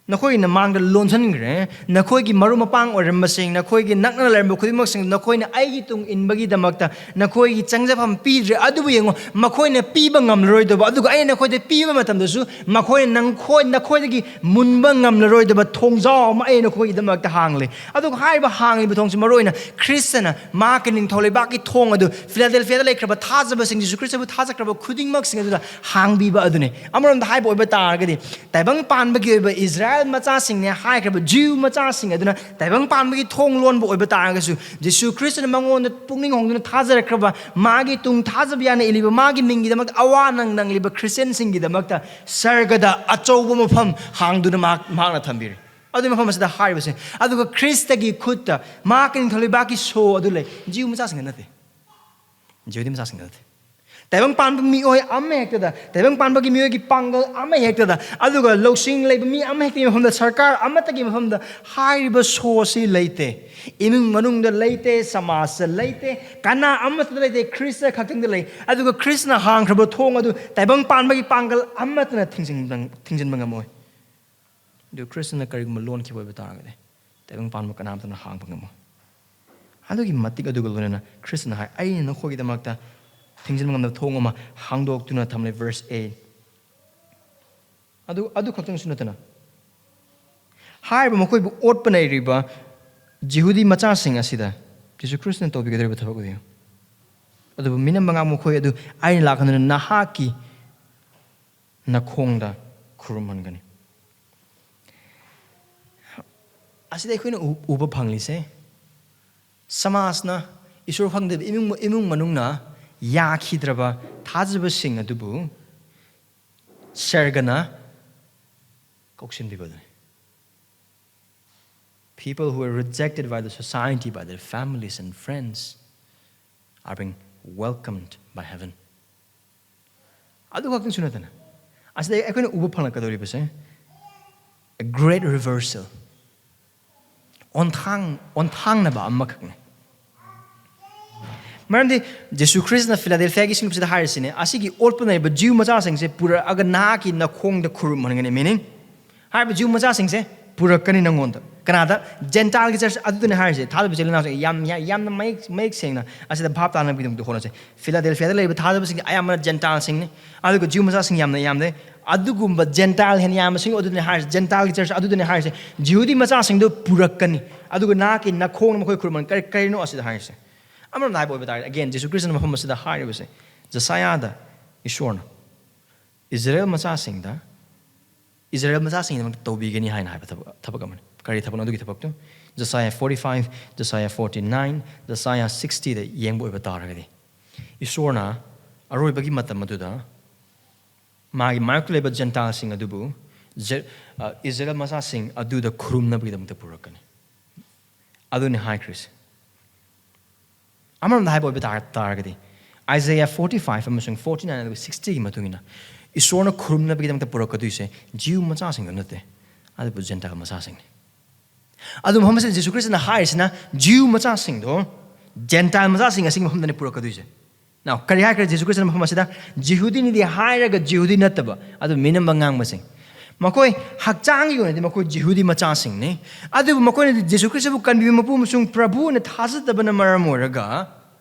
ꯅꯈꯣꯏꯅ ꯃꯥꯡꯗ ꯂꯣꯟꯁꯤꯟꯈ꯭ꯔꯦ꯫ ꯅꯈꯣꯏꯒꯤ ꯃꯔꯨꯞ ꯃꯄꯥꯡ ꯑꯣꯏꯔꯝꯕꯁꯤꯡ, ꯅꯈꯣꯏꯒꯤ ꯅꯛꯅ ꯂꯩꯔꯝꯕ ꯈꯨꯗꯤꯡꯃꯛꯁꯤꯡ, ꯅꯈꯣꯏꯅ ꯑꯩꯒꯤ ꯇꯨꯡ ꯏꯟꯕꯒꯤꯗꯃꯛꯇ ꯅꯈꯣꯏꯒꯤ ꯆꯪꯖꯐꯝ ꯄꯤꯗ꯭ꯔꯦ꯫ ꯑꯗꯨꯕꯨ ꯌꯦꯡꯉꯣ, ꯃꯈꯣꯏꯅ ꯄꯤꯕ ꯉꯝꯂꯔꯣꯏꯗꯕ, ꯑꯗꯨꯒ ꯑꯩꯅ ꯅꯈꯣꯏꯗ ꯄꯤꯕ ꯃꯇꯝꯗꯁꯨ ꯃꯈꯣꯏꯅ ꯅꯈꯣꯏ, ꯅꯈꯣꯏꯗꯒꯤ ꯃꯨꯟꯕ ꯉꯝꯂꯔꯣꯏꯗꯕ ꯊꯣꯡꯖꯥꯎ ꯑꯃ ꯑꯩ ꯅꯈꯣꯏꯒꯤꯗꯃꯛꯇ ꯍꯥꯡꯂꯦ꯫ ꯑꯗꯨꯒ ꯍꯥꯏꯔꯤꯕ ꯍꯥꯡꯂꯤꯕ ꯊꯣꯡꯁꯤ ꯃꯔꯨ ꯑꯣꯏꯅ ꯈ꯭ꯔꯤꯁꯇꯅ ꯃꯍꯥꯛꯀꯤ ꯅꯤꯡꯊꯧ ꯂꯩꯕꯥꯛꯀꯤ ꯊꯣꯡ ꯑꯗꯨ ꯐꯤꯂꯥꯗꯦꯜꯐꯤꯌꯥꯗ ꯂꯩꯈ꯭ꯔꯕ ꯊꯥꯖꯕꯁꯤꯡ, ꯖꯤꯁꯨ ꯈ꯭ꯔꯤꯁꯇꯕꯨ ꯊꯥꯖꯈ꯭ꯔꯕ ꯈꯨꯗꯤꯡꯃꯛꯁꯤꯡ ꯑꯗꯨꯗ ꯍꯥꯡꯕꯤꯕ ꯑꯗꯨꯅꯤ꯫ ꯑꯃꯔꯣꯝꯗ ꯍꯥꯏꯕ ꯑꯣꯏꯕ ꯇꯥꯔꯒꯗꯤ, ꯇꯥꯏꯕꯪ ꯄꯥꯟꯕꯒꯤ ꯑꯣꯏꯕ ꯏꯁꯔꯥꯌꯦꯜ ꯃꯆꯥꯁꯤꯡꯅꯦ ꯍꯥꯏꯈ꯭ꯔꯕ ꯖꯤꯎ ꯃꯆꯥꯁꯤꯡ ꯑꯗꯨꯅ ꯇꯥꯏꯕꯪ ꯄꯥꯟꯕꯒꯤ ꯊꯣꯡ ꯂꯣꯟꯕ ꯑꯣꯏꯕ ꯇꯥꯔꯒꯁꯨ, ꯖꯤꯁꯨ ꯈ꯭ꯔꯤꯁꯇꯅ ꯃꯉꯣꯟꯗ ꯄꯨꯛꯅꯤꯡ ꯍꯣꯡꯗꯨꯅ ꯊꯥꯖꯔꯛꯈ꯭ꯔꯕ, ꯃꯥꯒꯤ ꯇꯨꯡ ꯊꯥꯖꯕ ꯌꯥꯅ ꯏꯜꯂꯤꯕ ꯃꯥꯒꯤ ꯃꯤꯡꯒꯤꯗꯃꯛꯇ ꯑꯋꯥ ꯅꯪ ꯅꯪꯂꯤꯕ ꯈ꯭ꯔꯤꯁꯇꯤꯌꯟꯁꯤꯡꯒꯤꯗꯃꯛꯇ ꯁꯔꯒꯗ ꯑꯆꯧꯕ ꯃꯐꯝ ꯍꯥꯡꯗꯨꯅ ꯃꯍꯥꯛ, ꯃꯍꯥꯛꯅ ꯊꯝꯕꯤꯔꯤ꯫ ꯑꯗꯨꯒꯤ ꯃꯐꯝ ꯑꯁꯤꯗ ꯍꯥꯏꯔꯤꯕꯁꯦ, ꯑꯗꯨꯒ ꯈ꯭ꯔꯤꯁꯇꯒꯤ ꯈꯨꯠꯇ ꯃꯍꯥꯛꯀꯤ ꯅꯤꯡꯊꯧ ꯂꯩꯕꯥꯛꯀꯤ ꯁꯣ ꯑꯗꯨ ꯂꯩ꯫ ꯖꯤꯎ ꯃꯆꯥꯁꯤꯡꯗ ꯅꯠꯇꯦ, ꯖꯤꯍꯨꯗꯤ ꯃꯆꯥꯁꯤꯡꯗ ꯅꯠꯇꯦ꯫ ꯇꯥꯏꯕꯪ ꯄꯥꯟꯕ ꯃꯤꯑꯣꯏ ꯑꯃ ꯍꯦꯛꯇꯗ, ꯇꯥꯏꯕꯪ ꯄꯥꯟꯕꯒꯤ ꯃꯤꯑꯣꯏꯒꯤ ꯄꯥꯡꯒꯜ ꯑꯃ ꯍꯦꯛꯇꯗ, ꯑꯗꯨꯒ ꯂꯧꯁꯤꯡ ꯂꯩꯕ ꯃꯤ ꯑꯃ ꯍꯦꯛꯇꯒꯤ ꯃꯐꯝꯗ, ꯁꯔꯀꯥꯔ ꯑꯃꯠꯇꯒꯤ ꯃꯐꯝꯗ ꯍꯥꯏꯔꯤꯕ ꯁꯣ ꯑꯁꯤ ꯂꯩꯇꯦ꯫ ꯏꯃꯨꯡ ꯃꯅꯨꯡꯗ ꯂꯩꯇꯦ, ꯁꯃꯥꯖꯇ ꯂꯩꯇꯦ, ꯀꯅꯥ ꯑꯃꯠꯇꯗ ꯂꯩꯇꯦ, ꯈ꯭ꯔꯤꯁꯇ ꯈꯛꯇꯪꯗ ꯂꯩ꯫ ꯑꯗꯨꯒ ꯈ꯭ꯔꯤꯁꯇꯅ ꯍꯥꯡꯈ꯭ꯔꯕ ꯊꯣꯡ ꯑꯗꯨ ꯇꯥꯏꯕꯪ ꯄꯥꯟꯕꯒꯤ ꯄꯥꯡꯒꯜ ꯑꯃꯠꯇꯅ ꯊꯤꯡꯖꯤꯟꯕ, ꯊꯤꯡꯖꯤꯟꯕ ꯉꯝꯃꯣꯏ꯫ ꯑꯗꯨ ꯈ꯭ꯔꯤꯁꯇꯅ ꯀꯔꯤꯒꯨꯝꯕ ꯂꯣꯟꯈꯤꯕ ꯑꯣꯏꯕ ꯇꯥꯔꯒꯗꯤ, ꯇꯥꯏꯕꯪ ꯄꯥꯟꯕ ꯀꯅꯥꯝꯇꯅ ꯍꯥꯡꯕ ꯉꯝꯃꯣꯏ꯫ ꯑꯗꯨꯒꯤ ꯃꯇꯤꯛ ꯑꯗꯨꯒ ꯂꯣꯏꯅꯅ ꯈ꯭ꯔꯤꯁꯇꯅ ꯍꯥꯏ, "ꯑꯩꯅ ꯅꯈꯣꯏꯒꯤꯗꯃꯛꯇ ꯊꯤꯡꯖꯤꯟꯕ ꯉꯝꯗꯕ ꯊꯣꯡ ꯑꯃ ꯍꯥꯡꯗꯣꯛꯇꯨꯅ ꯊꯝꯂꯦ", verse eight꯫ ꯑꯗꯨ, ꯑꯗꯨ ꯈꯛꯇꯪꯁꯨ ꯅꯠꯇꯅ, ꯍꯥꯏꯔꯤꯕ ꯃꯈꯣꯏꯕꯨ ꯑꯣꯠꯄ ꯅꯩꯔꯤꯕ ꯖꯤꯍꯨꯗꯤ ꯃꯆꯥꯁꯤꯡ ꯑꯁꯤꯗ ꯖꯤꯁꯨ ꯈ꯭ꯔꯤꯁꯇꯅ ꯇꯧꯕꯤꯒꯗꯧꯔꯤꯕ ꯊꯕꯛ ꯑꯗꯨ ꯌꯦꯡꯉꯨ꯫ ꯑꯗꯨꯕꯨ ꯃꯤꯅꯝꯕ ꯉꯥꯛꯄ ꯃꯈꯣꯏ ꯑꯗꯨ ꯑꯩꯅ ꯂꯥꯛꯀꯗꯨꯅ ꯅꯍꯥꯛꯀꯤ ꯅꯈꯣꯡꯗ ꯈꯨꯔꯨꯝꯍꯟꯒꯅꯤ꯫ ꯑꯁꯤꯗ ꯑꯩꯈꯣꯏꯅ ꯎ-, ꯎꯕ ꯐꯪꯂꯤꯁꯦ, ꯁꯃꯥꯖꯅ, ꯏꯁꯣꯔ ꯈꯪꯗꯕ ꯏꯃꯨꯡ, ꯏꯃꯨꯡ ꯃꯅꯨꯡꯅ ꯌꯥꯈꯤꯗ꯭ꯔꯕ ꯊꯥꯖꯕꯁꯤꯡ ꯑꯗꯨꯕꯨ ꯁꯔꯒꯅ ꯀꯧꯁꯤꯟꯕꯤꯕ ꯑꯗꯨꯅꯤ꯫ People who were rejected by the society, by their families and friends, are being welcomed by heaven. ꯑꯗꯨ ꯈꯛꯇꯪꯁꯨ ꯅꯠꯇꯅ, ꯑꯁꯤꯗ ꯑꯩꯈꯣꯏꯅ ꯎꯕ ꯐꯪꯂꯛꯀꯗꯧꯔꯤꯕꯁꯦ, a great reversal, ꯑꯣꯟꯊꯥꯡ, ꯑꯣꯟꯊꯥꯡꯅꯕ ꯑꯃꯈꯛꯅꯤ꯫ ꯃꯔꯝꯗꯤ ꯖꯤꯁꯨ ꯈ꯭ꯔꯤꯁꯇꯅ ꯐꯤꯂꯥꯗꯦꯜꯐꯤꯌꯥꯒꯤ ꯁꯤꯡꯂꯨꯞꯁꯤꯗ ꯍꯥꯏꯔꯤꯁꯤꯅꯦ, "ꯑꯁꯤꯒꯤ ꯑꯣꯠꯄ ꯅꯩꯕ ꯖꯤꯎ ꯃꯆꯥꯁꯤꯡꯁꯦ ꯄꯨꯔꯛꯑꯒ ꯅꯍꯥꯛꯀꯤ ꯅꯈꯣꯡꯗ ꯈꯨꯔꯨꯝꯍꯟꯒꯅꯤ", meaning, ꯍꯥꯏꯔꯤꯕ ꯖꯤꯎ ꯃꯆꯥꯁꯤꯡꯁꯦ ꯄꯨꯔꯛꯀꯅꯤ ꯅꯪꯉꯣꯟꯗ꯫ ꯀꯅꯥꯗ? ꯖꯦꯟꯇꯥꯏꯜꯒꯤ ꯆꯔꯆ ꯑꯗꯨꯗꯅꯦ ꯍꯥꯏꯔꯤꯁꯦ꯫ ꯊꯥꯖꯕ ꯏꯆꯤꯜ ꯏꯅꯥꯎꯁꯤꯡ ꯌꯥꯝ, ꯌꯥꯝ, ꯌꯥꯝꯅ ꯃꯌꯦꯛ, ꯃꯌꯦꯛ ꯁꯦꯡꯅ ꯑꯁꯤꯗ ꯚꯥꯞ ꯇꯥꯅꯕꯒꯤꯗꯃꯛꯇ ꯍꯣꯠꯅꯁꯦ꯫ ꯐꯤꯂꯥꯗꯦꯜꯐꯤꯌꯥꯗ ꯂꯩꯔꯤꯕ ꯊꯥꯖꯕꯁꯤꯡꯗꯤ ꯑꯌꯥꯝꯕꯅ ꯖꯦꯟꯇꯥꯏꯜꯁꯤꯡꯅꯤ꯫ ꯑꯗꯨꯒ ꯖꯤꯎ ꯃꯆꯥꯁꯤꯡ ꯌꯥꯝꯅ ꯌꯥꯝꯗꯦ꯫ ꯑꯗꯨꯒꯨꯝꯕ ꯖꯦꯟꯇꯥꯏꯜ ꯍꯦꯟꯅ ꯌꯥꯝꯕꯁꯤꯡ ꯑꯗꯨꯅꯦ ꯍꯥꯏꯔꯤꯁꯦ, ꯖꯦꯟꯇꯥꯏꯜꯒꯤ ꯆꯔꯆ ꯑꯗꯨꯗꯅꯦ ꯍꯥꯏꯔꯤꯁꯦ, ꯖꯤꯍꯨꯗꯤ ꯃꯆꯥꯁꯤꯡꯗꯨ ꯄꯨꯔꯛꯀꯅꯤ, ꯑꯗꯨꯒ ꯅꯍꯥꯛꯀꯤ ꯅꯈꯣꯡꯅ ꯃꯈꯣꯏ ꯈꯨꯔꯨꯝꯃꯅꯤ꯫ ꯀꯔꯤ, ꯀꯔꯤꯅꯣ ꯑꯁꯤꯗ ꯍꯥꯏꯔꯤꯁꯦ? ꯑꯃꯔꯣꯝꯗ ꯍꯥꯏꯕ ꯑꯣꯏꯕ ꯇꯥꯔꯒꯗꯤ, again, ꯖꯤꯁꯨ ꯈ꯭ꯔꯤꯁꯇꯅ ꯃꯐꯝ ꯑꯁꯤꯗ ꯍꯥꯏꯔꯤꯕꯁꯦ, ꯖꯁꯥꯌꯥꯗ ꯏꯁꯣꯔꯅ ꯏꯁꯔꯥꯌꯦꯜ ꯃꯆꯥꯁꯤꯡꯗ, ꯏꯁꯔꯥꯌꯦꯜ ꯃꯆꯥꯁꯤꯡꯒꯤꯗꯃꯛꯇ ꯇꯧꯕꯤꯒꯅꯤ ꯍꯥꯏꯅ ꯍꯥꯏꯕ ꯊꯕꯛ, ꯊꯕꯛ ꯑꯃꯅꯤ꯫ ꯀꯔꯤ ꯊꯕꯛꯅꯣ ꯑꯗꯨꯒꯤ ꯊꯕꯛꯇꯨ? ꯖꯁꯥꯌꯥ forty five, ꯖꯁꯥꯌꯥ forty nine, ꯖꯁꯥꯌꯥ sixty ꯗ ꯌꯦꯡꯕ ꯑꯣꯏꯕ ꯇꯥꯔꯒꯗꯤ, ꯏꯁꯣꯔꯅ ꯑꯔꯣꯏꯕꯒꯤ ꯃꯇꯝ ꯑꯗꯨꯗ ꯃꯥꯒꯤ ꯃꯥꯌꯣꯛꯇ ꯂꯩꯕ ꯖꯦꯟꯇꯥꯏꯜꯁꯤꯡ ꯑꯗꯨꯕꯨ ꯖꯦ-, ꯑ, ꯏꯁꯔꯥꯌꯦꯜ ꯃꯆꯥꯁꯤꯡ ꯑꯗꯨꯗ ꯈꯨꯔꯨꯝꯅꯕꯒꯤꯗꯃꯛꯇ ꯄꯨꯔꯛꯀꯅꯤ꯫ ꯑꯗꯨꯅꯤ ꯍꯥꯏꯈ꯭ꯔꯤꯁꯦ꯫ ꯑꯃꯔꯣꯝꯗ ꯍꯥꯏꯕ ꯑꯣꯏꯕ ꯇꯥꯔ-, ꯇꯥꯔꯒꯗꯤ, ꯑꯥꯏꯖꯥꯌꯥ forty five ꯑꯃꯁꯨꯡ forty nine ꯑꯗꯨꯒ sixty ꯒꯤ ꯃꯇꯨꯡ ꯏꯟꯅ, ꯏꯁꯣꯔꯅ ꯈꯨꯔꯨꯝꯅꯕꯒꯤꯗꯃꯛꯇ ꯄꯨꯔꯛꯀꯗꯣꯏꯁꯦ ꯖꯤꯎ ꯃꯆꯥꯁꯤꯡꯗꯣ ꯅꯠꯇꯦ, ꯑꯗꯨꯕꯨ ꯖꯦꯟꯇꯥꯏꯜ ꯃꯆꯥꯁꯤꯡꯅꯤ꯫ ꯑꯗꯨ ꯃꯐꯝ ꯑꯁꯤꯗ ꯖꯤꯁꯨ ꯈ꯭ꯔꯤꯁꯇꯅ ꯍꯥꯏꯔꯤꯁꯤꯅ ꯖꯤꯎ ꯃꯆꯥꯁꯤꯡꯗꯣ ꯖꯦꯟꯇꯥꯏꯜ ꯃꯆꯥꯁꯤꯡ ꯑꯁꯤꯒꯤ ꯃꯐꯝꯗꯅꯤ ꯄꯨꯔꯛꯀꯗꯣꯏꯁꯦ꯫ Now, ꯀꯔꯤ ꯍꯥꯏꯈ꯭ꯔꯦ ꯖꯤꯁꯨ ꯈ꯭ꯔꯤꯁꯇꯅ ꯃꯐꯝ ꯑꯁꯤꯗ? ꯖꯤꯍꯨꯗꯤꯅꯤꯗꯤ ꯍꯥꯏꯔꯒ ꯖꯤꯍꯨꯗꯤ ꯅꯠꯇꯕ, ꯑꯗꯨ ꯃꯤꯅꯝꯕ ꯉꯥꯡꯕꯁꯤꯡ꯫ ꯃꯈꯣꯏ ꯍꯛꯆꯥꯡꯒꯤ ꯑꯣꯏꯅꯗꯤ ꯃꯈꯣꯏ ꯖꯤꯍꯨꯗꯤ ꯃꯆꯥꯁꯤꯡꯅꯤ, ꯑꯗꯨꯕꯨ ꯃꯈꯣꯏꯅꯗꯤ ꯖꯤꯁꯨ ꯈ꯭ꯔꯤꯁꯇꯕꯨ ꯀꯟꯕꯤꯕ ꯃꯄꯨ ꯑꯃꯁꯨꯡ ꯄ꯭ꯔꯚꯨ ꯑꯣꯏꯅ ꯊꯥꯖꯗꯕꯅ ꯃꯔꯝ ꯑꯣꯏꯔꯒ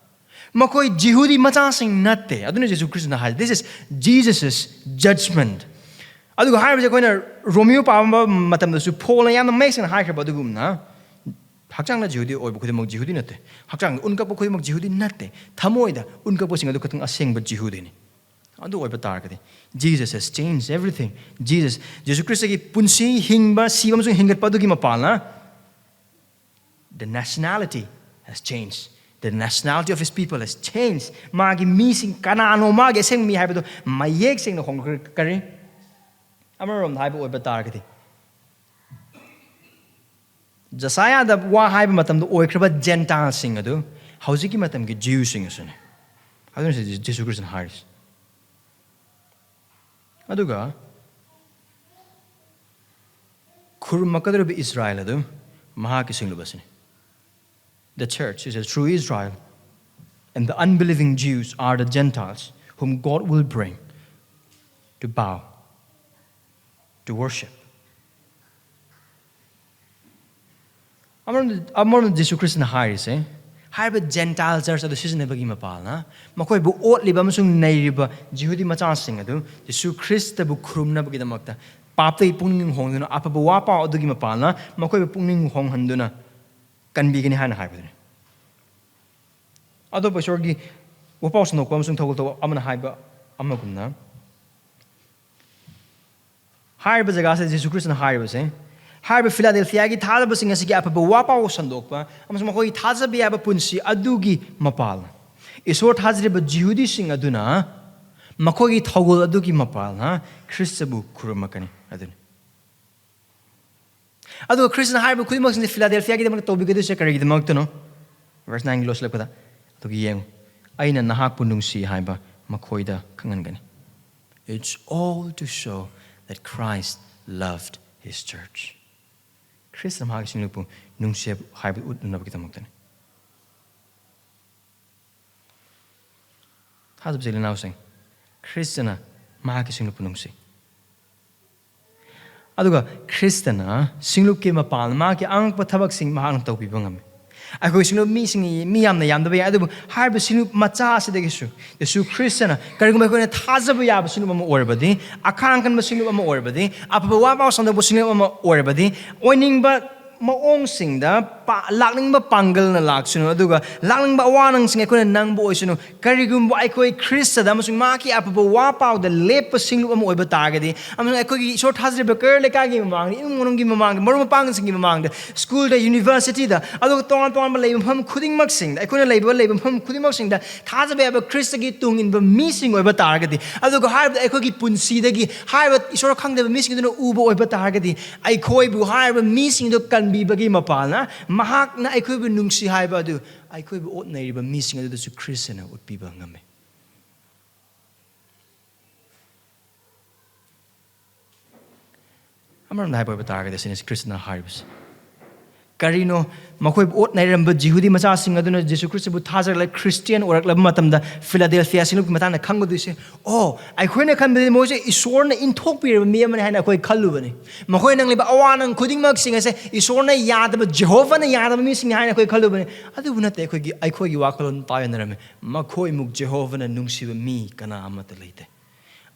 ꯃꯈꯣꯏ ꯖꯤꯍꯨꯗꯤ ꯃꯆꯥꯁꯤꯡ ꯅꯠꯇꯦ꯫ ꯑꯗꯨꯅ ꯖꯤꯁꯨ ꯈ꯭ꯔꯤꯁꯇꯅ ꯍꯥꯏ, "This is Jesus' judgment." ꯑꯗꯨꯒ ꯍꯥꯏꯔꯤꯕꯁꯦ ꯑꯩꯈꯣꯏꯅ ꯔꯣꯃꯤꯌꯣ ꯄꯥꯕ ꯃꯇꯝꯗꯁꯨ ꯄꯣꯜꯅ ꯌꯥꯝꯅ ꯃꯌꯦꯛ ꯁꯦꯡꯅ ꯍꯥꯏꯈ꯭ꯔꯕ ꯑꯗꯨꯒꯨꯝꯅ, ꯍꯛꯆꯥꯡꯗ ꯖꯤꯍꯨꯗꯤ ꯑꯣꯏꯕ ꯈꯨꯗꯤꯡꯃꯛ ꯖꯤꯍꯨꯗꯤ ꯅꯠꯇꯦ꯫ ꯍꯛꯆꯥꯡꯗ ꯎꯟ ꯀꯛꯄ ꯈꯨꯗꯤꯡꯃꯛ ꯖꯤꯍꯨꯗꯤ ꯅꯠꯇꯦ꯫ ꯊꯃꯣꯏꯗ ꯎꯟ ꯀꯛꯄꯁꯤꯡ ꯑꯗꯨ ꯈꯛꯇꯪ ꯑꯁꯦꯡꯕ ꯖꯤꯍꯨꯗꯤꯅꯤ꯫ ꯑꯗꯨ ꯑꯣꯏꯕ ꯇꯥꯔꯒꯗꯤ, Jesus has changed everything. Jesus, ꯖꯤꯁꯨ ꯈ꯭ꯔꯤꯁꯇꯒꯤ ꯄꯨꯟꯁꯤ, ꯍꯤꯡꯕ, ꯁꯤꯕ ꯑꯃꯁꯨꯡ ꯍꯤꯡꯒꯠꯄ ꯑꯗꯨꯒꯤ ꯃꯄꯥꯜꯅ, the nationality has changed. The nationality of his people has changed. ꯃꯥꯒꯤ ꯃꯤꯁꯤꯡ ꯀꯅꯥꯅꯣ, ꯃꯥꯒꯤ ꯑꯁꯦꯡꯕ ꯃꯤ ꯍꯥꯏꯕꯗꯣ ꯃꯌꯦꯛ ꯁꯦꯡꯅ ꯍꯣꯡꯈ꯭ꯔꯦ꯫ ꯀꯔꯤ? ꯑꯃꯔꯣꯝꯗ ꯍꯥꯏꯕ ꯑꯣꯏꯕ ꯇꯥꯔꯒꯗꯤ, ꯖꯁꯥꯌꯥꯗ ꯋꯥ ꯍꯥꯏꯕ ꯃꯇꯝꯗ ꯑꯣꯏꯈ꯭ꯔꯕ ꯖꯦꯟꯇꯥꯏꯜꯁꯤꯡ ꯑꯗꯨ ꯍꯧꯖꯤꯛꯀꯤ ꯃꯇꯝꯒꯤ ꯖꯤꯎꯁꯤꯡ ꯑꯁꯤꯅꯤ꯫ ꯑꯗꯨꯅ ꯁꯤ ꯖꯤꯁꯨ ꯈ꯭ꯔꯤꯁꯇꯅ ꯍꯥꯏꯔꯤꯁꯤ꯫ ꯑꯗꯨꯒ ꯈꯨꯔꯨꯝꯃꯛꯀꯗꯧꯔꯤꯕ ꯏꯁꯔꯥꯌꯦꯜ ꯑꯗꯨ ꯃꯍꯥꯛꯀꯤ ꯁꯤꯡꯂꯨꯕ ꯑꯁꯤꯅꯤ꯫ The church is a true Israel, and the unbelieving Jews are the Gentiles whom God will bring to bow, to worship, ꯑꯃꯔꯣꯝꯗ, ꯑꯃꯔꯣꯝꯗ ꯖꯤꯁꯨ ꯈ꯭ꯔꯤꯁꯇꯅ ꯍꯥꯏꯔꯤꯁꯦ, ꯍꯥꯏꯔꯤꯕ ꯖꯦꯟꯇꯥꯏꯜ ꯆꯔꯆ ꯑꯗꯨ ꯁꯤꯖꯤꯟꯅꯕꯒꯤ ꯃꯄꯥꯜꯅ ꯃꯈꯣꯏꯕꯨ ꯑꯣꯠꯂꯤꯕ ꯑꯃꯁꯨꯡ ꯅꯩꯔꯤꯕ ꯖꯤꯍꯨꯗꯤ ꯃꯆꯥꯁꯤꯡ ꯑꯗꯨ ꯖꯤꯁꯨ ꯈ꯭ꯔꯤꯁꯇꯕꯨ ꯈꯨꯔꯨꯝꯅꯕꯒꯤꯗꯃꯛꯇ ꯄꯥꯞꯇꯒꯤ ꯄꯨꯛꯅꯤꯡ ꯍꯣꯡꯗꯨꯅ ꯑꯐꯕ ꯋꯥ ꯄꯥꯎ ꯑꯗꯨꯒꯤ ꯃꯄꯥꯜꯅ ꯃꯈꯣꯏꯕꯨ ꯄꯨꯛꯅꯤꯡ ꯍꯣꯡꯍꯟꯗꯨꯅ ꯀꯟꯕꯤꯒꯅꯤ ꯍꯥꯏꯅ ꯍꯥꯏꯕꯗꯨꯅꯤ꯫ ꯑꯇꯣꯞꯄ ꯏꯁꯣꯔꯒꯤ ꯋꯥꯄꯥꯎ ꯁꯟꯗꯣꯛꯄ ꯑꯃꯁꯨꯡ ꯊꯧꯒꯜ ꯇꯧꯕ ꯑꯃꯅ ꯍꯥꯏꯕ ꯑꯃꯒꯨꯝꯅ, ꯍꯥꯏꯔꯤꯕ ꯖꯒꯥꯁꯤꯗ ꯖꯤꯁꯨ ꯈ꯭ꯔꯤꯁꯇꯅ ꯍꯥꯏꯔꯤꯕꯁꯦ, ꯍꯥꯏꯔꯤꯕ ꯐꯤꯂꯥꯗꯦꯜꯐꯤꯌꯥꯒꯤ ꯊꯥꯖꯕꯁꯤꯡ ꯑꯁꯤꯒꯤ ꯑꯐꯕ ꯋꯥꯄꯥꯎ ꯁꯟꯗꯣꯛꯄ ꯑꯃꯁꯨꯡ ꯃꯈꯣꯏꯒꯤ ꯊꯥꯖꯕ ꯌꯥꯕ ꯄꯨꯟꯁꯤ ꯑꯗꯨꯒꯤ ꯃꯄꯥꯜꯅ, ꯏꯁꯣꯔ ꯊꯥꯖꯔꯤꯕ ꯖꯤꯍꯨꯗꯤꯁꯤꯡ ꯑꯗꯨꯅ ꯃꯈꯣꯏꯒꯤ ꯊꯧꯒꯜ ꯑꯗꯨꯒꯤ ꯃꯄꯥꯜꯅ ꯈ꯭ꯔꯤꯁꯇꯕꯨ ꯈꯨꯔꯨꯝꯃꯛꯀꯅꯤ ꯑꯗꯨꯅꯤ꯫ ꯑꯗꯨꯒ ꯈ꯭ꯔꯤꯁꯇꯅ ꯍꯥꯏꯔꯤꯕ ꯈꯨꯗꯤꯡꯃꯛꯁꯤꯡꯁꯦ ꯐꯤꯂꯥꯗꯦꯜꯐꯤꯌꯥꯒꯤꯗꯃꯛꯇ ꯇꯧꯕꯤꯒꯗꯣꯏꯁꯦ ꯀꯔꯤꯒꯤꯗꯃꯛꯇꯅꯣ? ꯚꯔꯁ ꯅꯥꯏꯟꯒꯤ ꯂꯣꯏꯁꯤꯜꯂꯛꯄꯗ, ꯑꯗꯨꯒꯤ ꯌꯦꯡꯉꯨ, "ꯑꯩꯅ ꯅꯍꯥꯛꯄꯨ ꯅꯨꯡꯁꯤ ꯍꯥꯏꯕ ꯃꯈꯣꯏꯗ ꯈꯪꯍꯟꯒꯅꯤ." It's all to show that Christ loved his church. ꯈ꯭ꯔꯤꯁꯇꯅ ꯃꯍꯥꯛꯀꯤ ꯁꯤꯡꯂꯨꯞꯄꯨ ꯅꯨꯡꯁꯤ ꯍꯥꯏꯕ ꯎꯠꯅꯅꯕꯒꯤꯗꯃꯛꯇꯅꯤ꯫ ꯊꯥꯖꯕꯁꯦ ꯏꯅꯥꯎꯁꯤꯡ, ꯈ꯭ꯔꯤꯁꯇꯅ ꯃꯍꯥꯛꯀꯤ ꯁꯤꯡꯂꯨꯞꯄꯨ ꯅꯨꯡꯁꯤ꯫ ꯑꯗꯨꯒ ꯈ꯭ꯔꯤꯁꯇꯅ ꯁꯤꯡꯂꯨꯞꯀꯤ ꯃꯄꯥꯟ ꯃꯍꯥꯛꯀꯤ ꯑꯉꯛꯄ ꯊꯕꯛꯁꯤꯡ ꯃꯍꯥꯛꯅ ꯇꯧꯕꯤꯕ ꯉꯝꯃꯤ꯫ ꯑꯩꯈꯣꯏ ꯁꯤꯡꯂꯨꯞ ꯃꯤꯁꯤꯡ ꯃꯤ ꯌꯥꯝꯅ ꯌꯥꯝꯗꯕ ꯌꯥꯏ, ꯑꯗꯨꯕꯨ ꯍꯥꯏꯔꯤꯕ ꯁꯤꯡꯂꯨꯞ ꯃꯆꯥ ꯑꯁꯤꯗꯒꯤꯁꯨ ꯌꯦꯁꯨ ꯈ꯭ꯔꯤꯁꯇꯅ ꯀꯔꯤꯒꯨꯝꯕ ꯑꯩꯈꯣꯏꯅ ꯊꯥꯖꯕ ꯌꯥꯕ ꯁꯤꯡꯂꯨꯞ ꯑꯃ ꯑꯣꯏꯔꯕꯗꯤ, ꯑꯈꯥꯡ ꯀꯟꯕ ꯁꯤꯡꯂꯨꯞ ꯑꯃ ꯑꯣꯏꯔꯕꯗꯤ, ꯑꯐꯕ ꯋꯥ ꯄꯥꯎ ꯁꯟꯗꯣꯛꯄ ꯁꯤꯡꯂꯨꯞ ꯑꯃ ꯑꯣꯏꯔꯕꯗꯤ, ꯑꯣꯏꯅꯤꯡꯕ ꯃꯑꯣꯡꯁꯤꯡꯗ ꯄꯥ-, ꯂꯥꯛꯅꯤꯡꯕ ꯄꯥꯡꯒꯜꯅ ꯂꯥꯛꯁꯅꯨ, ꯑꯗꯨꯒ ꯂꯥꯛꯅꯤꯡꯕ ꯑꯋꯥ ꯑꯅꯪꯁꯤꯡ ꯑꯩꯈꯣꯏꯅ ꯅꯪꯕ ꯑꯣꯏꯁꯅꯨ꯫ ꯀꯔꯤꯒꯨꯝꯕ ꯑꯩꯈꯣꯏ ꯈ꯭ꯔꯤꯁꯇꯗ ꯑꯃꯁꯨꯡ ꯃꯍꯥꯛꯀꯤ ꯑꯐꯕ ꯋꯥ ꯄꯥꯎꯗ ꯂꯦꯞꯄ ꯁꯤꯡꯂꯨꯞ ꯑꯃ ꯑꯣꯏꯕ ꯇꯥꯔꯒꯗꯤ, ꯑꯃꯁꯨꯡ ꯑꯩꯈꯣꯏꯒꯤ ꯏꯁꯣꯔ ꯊꯥꯖꯔꯤꯕ ꯀꯩꯔꯣꯜ ꯂꯩꯀꯥꯏꯒꯤ ꯃꯃꯥꯡꯗ, ꯏꯃꯨꯡ ꯃꯅꯨꯡꯒꯤ ꯃꯃꯥꯡꯗ, ꯃꯔꯨꯞ ꯃꯄꯥꯡꯁꯤꯡꯒꯤ ꯃꯃꯥꯡꯗ, ꯁ꯭ꯀꯨꯜꯗ, ꯌꯨꯅꯤꯚꯔꯁꯤꯇꯤꯗ, ꯑꯗꯨꯒ ꯇꯣꯉꯥꯟ ꯇꯣꯉꯥꯟꯕ ꯂꯩꯕ ꯃꯐꯝ ꯈꯨꯗꯤꯡꯃꯛꯁꯤꯡꯗ, ꯑꯩꯈꯣꯏꯅ ꯂꯩꯕ ꯂꯩꯕ ꯃꯐꯝ ꯈꯨꯗꯤꯡꯃꯛꯁꯤꯡꯗ ꯊꯥꯖꯕ ꯌꯥꯕ ꯈ꯭ꯔꯤꯁꯇꯒꯤ ꯇꯨꯡ ꯏꯟꯕ ꯃꯤꯁꯤꯡ ꯑꯣꯏꯕ ꯇꯥꯔꯒꯗꯤ, ꯑꯗꯨꯒ ꯍꯥꯏꯔꯤꯕꯗ ꯑꯩꯈꯣꯏꯒꯤ ꯄꯨꯟꯁꯤꯗꯒꯤ ꯍꯥꯏꯔꯤꯕ ꯏꯁꯣꯔ ꯈꯪꯗꯕ ꯃꯤꯁꯤꯡꯗꯨꯅ ꯎꯕ ꯑꯣꯏꯕ ꯇꯥꯔꯒꯗꯤ, ꯑꯩꯈꯣꯏꯕꯨ ꯍꯥꯏꯔꯤꯕ ꯃꯤꯁꯤꯡꯗꯨ ꯀꯟꯕꯤꯕꯒꯤ ꯃꯄꯥꯜꯅ ꯃꯍꯥꯛꯅ ꯑꯩꯈꯣꯏꯕꯨ ꯅꯨꯡꯁꯤ ꯍꯥꯏꯕ ꯑꯗꯨ ꯑꯩꯈꯣꯏꯕꯨ ꯑꯣꯠꯅꯔꯤꯕ ꯃꯤꯁꯤꯡ ꯑꯗꯨꯗꯁꯨ ꯈ꯭ꯔꯤꯁꯇꯅ ꯎꯠꯄꯤꯕ ꯉꯝꯃꯤ꯫ ꯑꯃꯔꯣꯝꯗ ꯍꯥꯏꯕ ꯑꯣꯏꯕ ꯇꯥꯔꯒꯗꯤ, ꯑꯁꯤꯅꯤ ꯈ꯭ꯔꯤꯁꯇꯅ ꯍꯥꯏꯔꯤꯕꯁꯤ, ꯀꯔꯤꯅꯣ? ꯃꯈꯣꯏꯕꯨ ꯑꯣꯠ ꯅꯩꯔꯝꯕ ꯖꯤꯍꯨꯗꯤ ꯃꯆꯥꯁꯤꯡ ꯑꯗꯨꯅ ꯖꯤꯁꯨ ꯈ꯭ꯔꯤꯁꯇꯕꯨ ꯊꯥꯖꯔꯛꯂꯒ ꯈ꯭ꯔꯤꯁꯇꯤꯌꯥꯟ ꯑꯣꯏꯔꯛꯂꯕ ꯃꯇꯝꯗ ꯐꯤꯂꯥꯗꯦꯜꯐꯤꯌꯥ ꯁꯤꯡꯂꯨꯞꯀꯤ ꯃꯇꯥꯡꯗ ꯈꯪꯒꯗꯣꯏꯁꯦ, ꯑꯣ, ꯑꯩꯈꯣꯏꯅ ꯈꯟꯕꯗꯤ ꯃꯣꯏꯁꯦ ꯏꯁꯣꯔꯅ ꯏꯟꯊꯣꯛꯄꯤꯔꯕ ꯃꯤ ꯑꯃꯅꯤ ꯍꯥꯏꯅ ꯑꯩꯈꯣꯏ ꯈꯜꯂꯨꯕꯅꯤ꯫ ꯃꯈꯣꯏ ꯅꯪꯂꯤꯕ ꯑꯋꯥ ꯑꯅꯪ ꯈꯨꯗꯤꯡꯃꯛꯁꯤꯡ ꯑꯁꯦ ꯏꯁꯣꯔꯅ ꯌꯥꯗꯕ, ꯖꯦꯍꯣꯚꯥꯅ ꯌꯥꯗꯕ ꯃꯤꯁꯤꯡꯅꯤ ꯍꯥꯏꯅ ꯑꯩꯈꯣꯏ ꯈꯜꯂꯨꯕꯅꯤ꯫ ꯑꯗꯨꯕꯨ ꯅꯠꯇꯦ, ꯑꯩꯈꯣꯏꯒꯤ, ꯑꯩꯈꯣꯏꯒꯤ ꯋꯥꯈꯜꯂꯣꯟ ꯇꯥꯏꯅꯔꯝꯃꯤ꯫ ꯃꯈꯣꯏꯃꯨꯛ ꯖꯦꯍꯣꯚꯥꯅ ꯅꯨꯡꯁꯤꯕ ꯃꯤ ꯀꯅꯥ ꯑꯃꯠꯇ ꯂꯩꯇꯦ꯫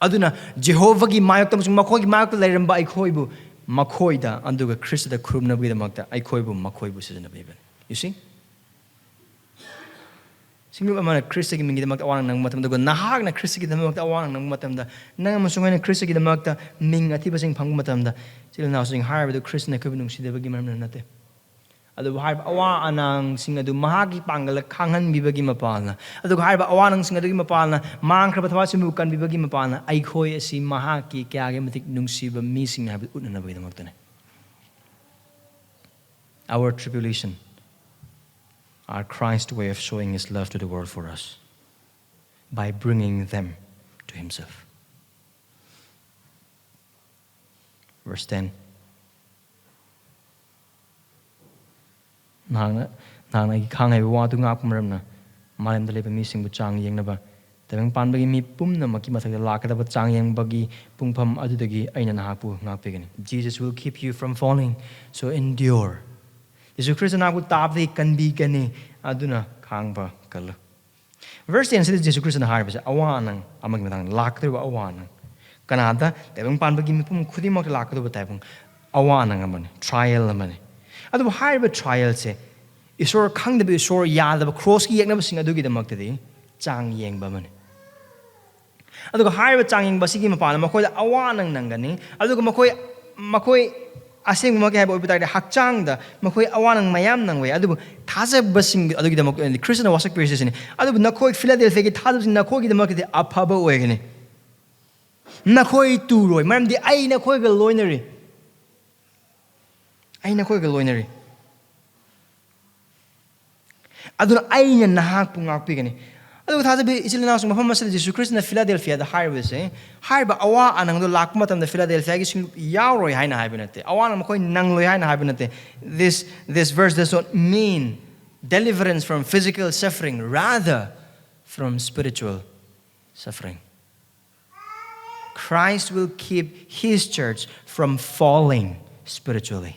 ꯑꯗꯨꯅ ꯖꯦꯍꯣꯚꯥꯒꯤ ꯃꯥꯌꯣꯛꯇ ꯑꯃꯁꯨꯡ ꯃꯈꯣꯏꯒꯤ ꯃꯥꯌꯣꯛꯇ ꯂꯩꯔꯝꯕ ꯑꯩꯈꯣꯏꯕꯨ ꯃꯈꯣꯏꯗ, ꯑꯗꯨꯒ ꯈ꯭ꯔꯤꯁꯇꯗ ꯈꯨꯔꯨꯝꯅꯕꯒꯤꯗꯃꯛꯇ ꯑꯩꯈꯣꯏꯕꯨ ꯃꯈꯣꯏꯕꯨ ꯁꯤꯖꯤꯟꯅꯕꯤꯕꯅꯤ꯫ You see? ꯁꯤꯡꯂꯨꯞ ꯑꯃꯅ ꯈ꯭ꯔꯤꯁꯇꯒꯤ ꯃꯤꯡꯒꯤꯗꯃꯛꯇ ꯑꯋꯥ ꯅꯪꯕ ꯃꯇꯝꯗ, ꯑꯗꯨꯒ ꯅꯍꯥꯛꯅ ꯈ꯭ꯔꯤꯁꯇꯒꯤꯗꯃꯛꯇ ꯑꯋꯥ ꯅꯪꯕ ꯃꯇꯝꯗ, ꯅꯪ ꯑꯃꯁꯨꯡ ꯑꯩꯅ ꯈ꯭ꯔꯤꯁꯇꯒꯤꯗꯃꯛꯇ ꯃꯤꯡ ꯑꯊꯤꯕꯁꯤꯡ ꯐꯪꯕ ꯃꯇꯝꯗ, ꯏꯆꯤꯜ ꯏꯅꯥꯎꯁꯤꯡ, ꯍꯥꯏꯔꯤꯕꯗꯨ ꯈ꯭ꯔꯤꯁꯇꯅ ꯑꯩꯈꯣꯏꯕꯨ ꯅꯨꯡꯁꯤꯗꯕꯒꯤ ꯃꯔꯝꯅ ꯅꯠꯇꯦ꯫ ꯑꯗꯨꯕꯨ ꯍꯥꯏꯔꯤꯕ ꯑꯋꯥ ꯑꯅꯥꯁꯤꯡ ꯑꯗꯨ ꯃꯍꯥꯛꯀꯤ ꯄꯥꯡꯒꯜꯅ ꯈꯥꯡꯍꯟꯕꯤꯕꯒꯤ ꯃꯄꯥꯜꯅ, ꯑꯗꯨꯒ ꯍꯥꯏꯔꯤꯕ ꯑꯋꯥ ꯑꯅꯥꯁꯤꯡ ꯑꯗꯨꯒꯤ ꯃꯄꯥꯜꯅ ꯃꯥꯡꯈ꯭ꯔꯕ ꯊꯋꯥꯏꯁꯤꯡꯕꯨ ꯀꯟꯕꯤꯕꯒꯤ ꯃꯄꯥꯜꯅ ꯑꯩꯈꯣꯏ ꯑꯁꯤ ꯃꯍꯥꯛꯀꯤ ꯀꯌꯥꯒꯤ ꯃꯇꯤꯛ ꯅꯨꯡꯁꯤꯕ ꯃꯤꯁꯤꯡꯅꯤ ꯍꯥꯏꯕꯗꯨ ꯎꯠꯅꯅꯕꯒꯤꯗꯃꯛꯇꯅꯤ꯫ Our tribulation are Christ's way of showing his love to the world for us by bringing them to himself. Verse ten. ꯅꯍꯥꯛꯅ, ꯅꯍꯥꯛꯅ ꯑꯩꯒꯤ ꯈꯥꯡ ꯍꯩꯕ ꯋꯥꯗꯨ ꯉꯥꯛꯄ ꯃꯔꯝꯅ ꯃꯥꯂꯦꯝꯗ ꯂꯩꯕ ꯃꯤꯁꯤꯡꯕꯨ ꯆꯥꯡ ꯌꯦꯡꯅꯕ ꯇꯥꯏꯕꯪ ꯄꯥꯟꯕꯒꯤ ꯃꯤ ꯄꯨꯝꯅꯃꯛꯀꯤ ꯃꯊꯛꯇ ꯂꯥꯛꯀꯗꯕ ꯆꯥꯡ ꯌꯦꯡꯕꯒꯤ ꯄꯨꯡꯐꯝ ꯑꯗꯨꯗꯒꯤ ꯑꯩꯅ ꯅꯍꯥꯛꯄꯨ ꯉꯥꯛꯄꯤꯒꯅꯤ꯫ Jesus will keep you from falling, so endure. Jesus Christ ꯅꯍꯥꯛꯄꯨ ꯇꯥꯕꯗꯒꯤ ꯀꯟꯕꯤꯒꯅꯤ, ꯑꯗꯨꯅ ꯈꯥꯡꯕ ꯀꯜꯂꯨ꯫ Verse ten ꯁꯤꯗ ꯖꯤꯁꯨ ꯈ꯭ꯔꯤꯁꯇꯅ ꯍꯥꯏꯔꯤꯕꯁꯦ ꯑꯋꯥ ꯑꯅꯪ ꯑꯃꯒꯤ ꯃꯇꯥꯡꯗ, ꯂꯥꯛꯀꯗꯧꯔꯤꯕ ꯑꯋꯥ ꯑꯅꯪ꯫ ꯀꯅꯥꯗ? ꯇꯥꯏꯕꯪ ꯄꯥꯟꯕꯒꯤ ꯃꯤꯄꯨꯝ ꯈꯨꯗꯤꯡꯃꯛꯇ ꯂꯥꯛꯀꯗꯧꯕ ꯇꯥꯏꯕꯪ ꯑꯋꯥ ꯑꯅꯪ ꯑꯃꯅꯤ, trial ꯑꯃꯅꯤ꯫ ꯑꯗꯨꯕꯨ ꯍꯥꯏꯔꯤꯕ trialꯁꯦ ꯏꯁꯣꯔ ꯈꯪꯗꯕ, ꯏꯁꯣꯔ ꯌꯥꯗꯕ, ꯀ꯭ꯔꯣꯁꯀꯤ ꯌꯦꯛꯅꯕꯁꯤꯡ ꯑꯗꯨꯒꯤꯗꯃꯛꯇꯗꯤ ꯆꯥꯡ ꯌꯦꯡꯕ ꯑꯃꯅꯤ꯫ ꯑꯗꯨꯒ ꯍꯥꯏꯔꯤꯕ ꯆꯥꯡ ꯌꯦꯡꯕ ꯑꯁꯤꯒꯤ ꯃꯄꯥꯟꯗ ꯃꯈꯣꯏꯗ ꯑꯋꯥ ꯑꯅꯪ ꯅꯪꯒꯅꯤ꯫ ꯑꯗꯨꯒ ꯃꯈꯣꯏ, ꯃꯈꯣꯏ ꯑꯁꯦꯡꯕꯃꯛꯀꯤ ꯍꯥꯏꯕ ꯑꯣꯏꯕ ꯇꯥꯔꯗꯤ ꯍꯛꯆꯥꯡꯗ ꯃꯈꯣꯏ ꯑꯋꯥ ꯑꯅꯪ ꯃꯌꯥꯝ ꯅꯪꯕ ꯌꯥꯏ, ꯑꯗꯨꯕꯨ ꯊꯥꯖꯕꯁꯤꯡ ꯑꯗꯨꯒꯤꯗꯃꯛ ꯑꯣꯏꯅꯗꯤ ꯈ꯭ꯔꯤꯁꯇꯅ ꯋꯥꯁꯛꯄꯤꯔꯤꯁꯦ ꯁꯤꯅꯤ꯫ ꯑꯗꯨꯕꯨ ꯅꯈꯣꯏ ꯐꯤꯂꯥꯗꯦꯜꯐꯤꯌꯥꯒꯤ ꯊꯥꯖꯕꯁꯤꯡ ꯅꯈꯣꯏꯒꯤꯗꯃꯛꯇꯗꯤ ꯑꯐꯕ ꯑꯣꯏꯒꯅꯤ꯫ ꯅꯈꯣꯏ ꯇꯨꯔꯣꯏ, ꯃꯔꯝꯗꯤ ꯑꯩ ꯅꯈꯣꯏꯒ ꯂꯣꯏꯅꯔꯤ꯫ ꯑꯩ ꯅꯈꯣꯏꯒ ꯂꯣꯏꯅꯔꯤ꯫ ꯑꯗꯨꯅ ꯑꯩꯅ ꯅꯍꯥꯛꯄꯨ ꯉꯥꯛꯄꯤꯒꯅꯤ꯫ ꯑꯗꯨꯒ ꯊꯥꯖꯕ ꯏꯆꯤꯜ ꯏꯅꯥꯎꯁꯤꯡ, ꯃꯐꯝ ꯑꯁꯤꯗ ꯖꯤꯁꯨ ꯈ꯭ꯔꯤꯁꯇꯅ ꯐꯤꯂꯥꯗꯦꯜꯐꯤꯌꯥꯗ ꯍꯥꯏꯔꯤꯕꯁꯦ, ꯍꯥꯏꯔꯤꯕ ꯑꯋꯥ ꯑꯅꯪꯗꯣ ꯂꯥꯛꯄ ꯃꯇꯝꯗ ꯐꯤꯂꯥꯗꯦꯜꯐꯤꯌꯥꯒꯤ ꯁꯤꯡꯂꯨꯞ ꯌꯥꯎꯔꯣꯏ ꯍꯥꯏꯅ ꯍꯥꯏꯕ ꯅꯠꯇꯦ, ꯑꯋꯥ ꯑꯅꯪ ꯃꯈꯣꯏ ꯅꯪꯂꯣꯏ ꯍꯥꯏꯅ ꯍꯥꯏꯕ ꯅꯠꯇꯦ꯫ This, this verse does not mean deliverance from physical suffering, rather from spiritual suffering. Christ will keep his church from falling spiritually,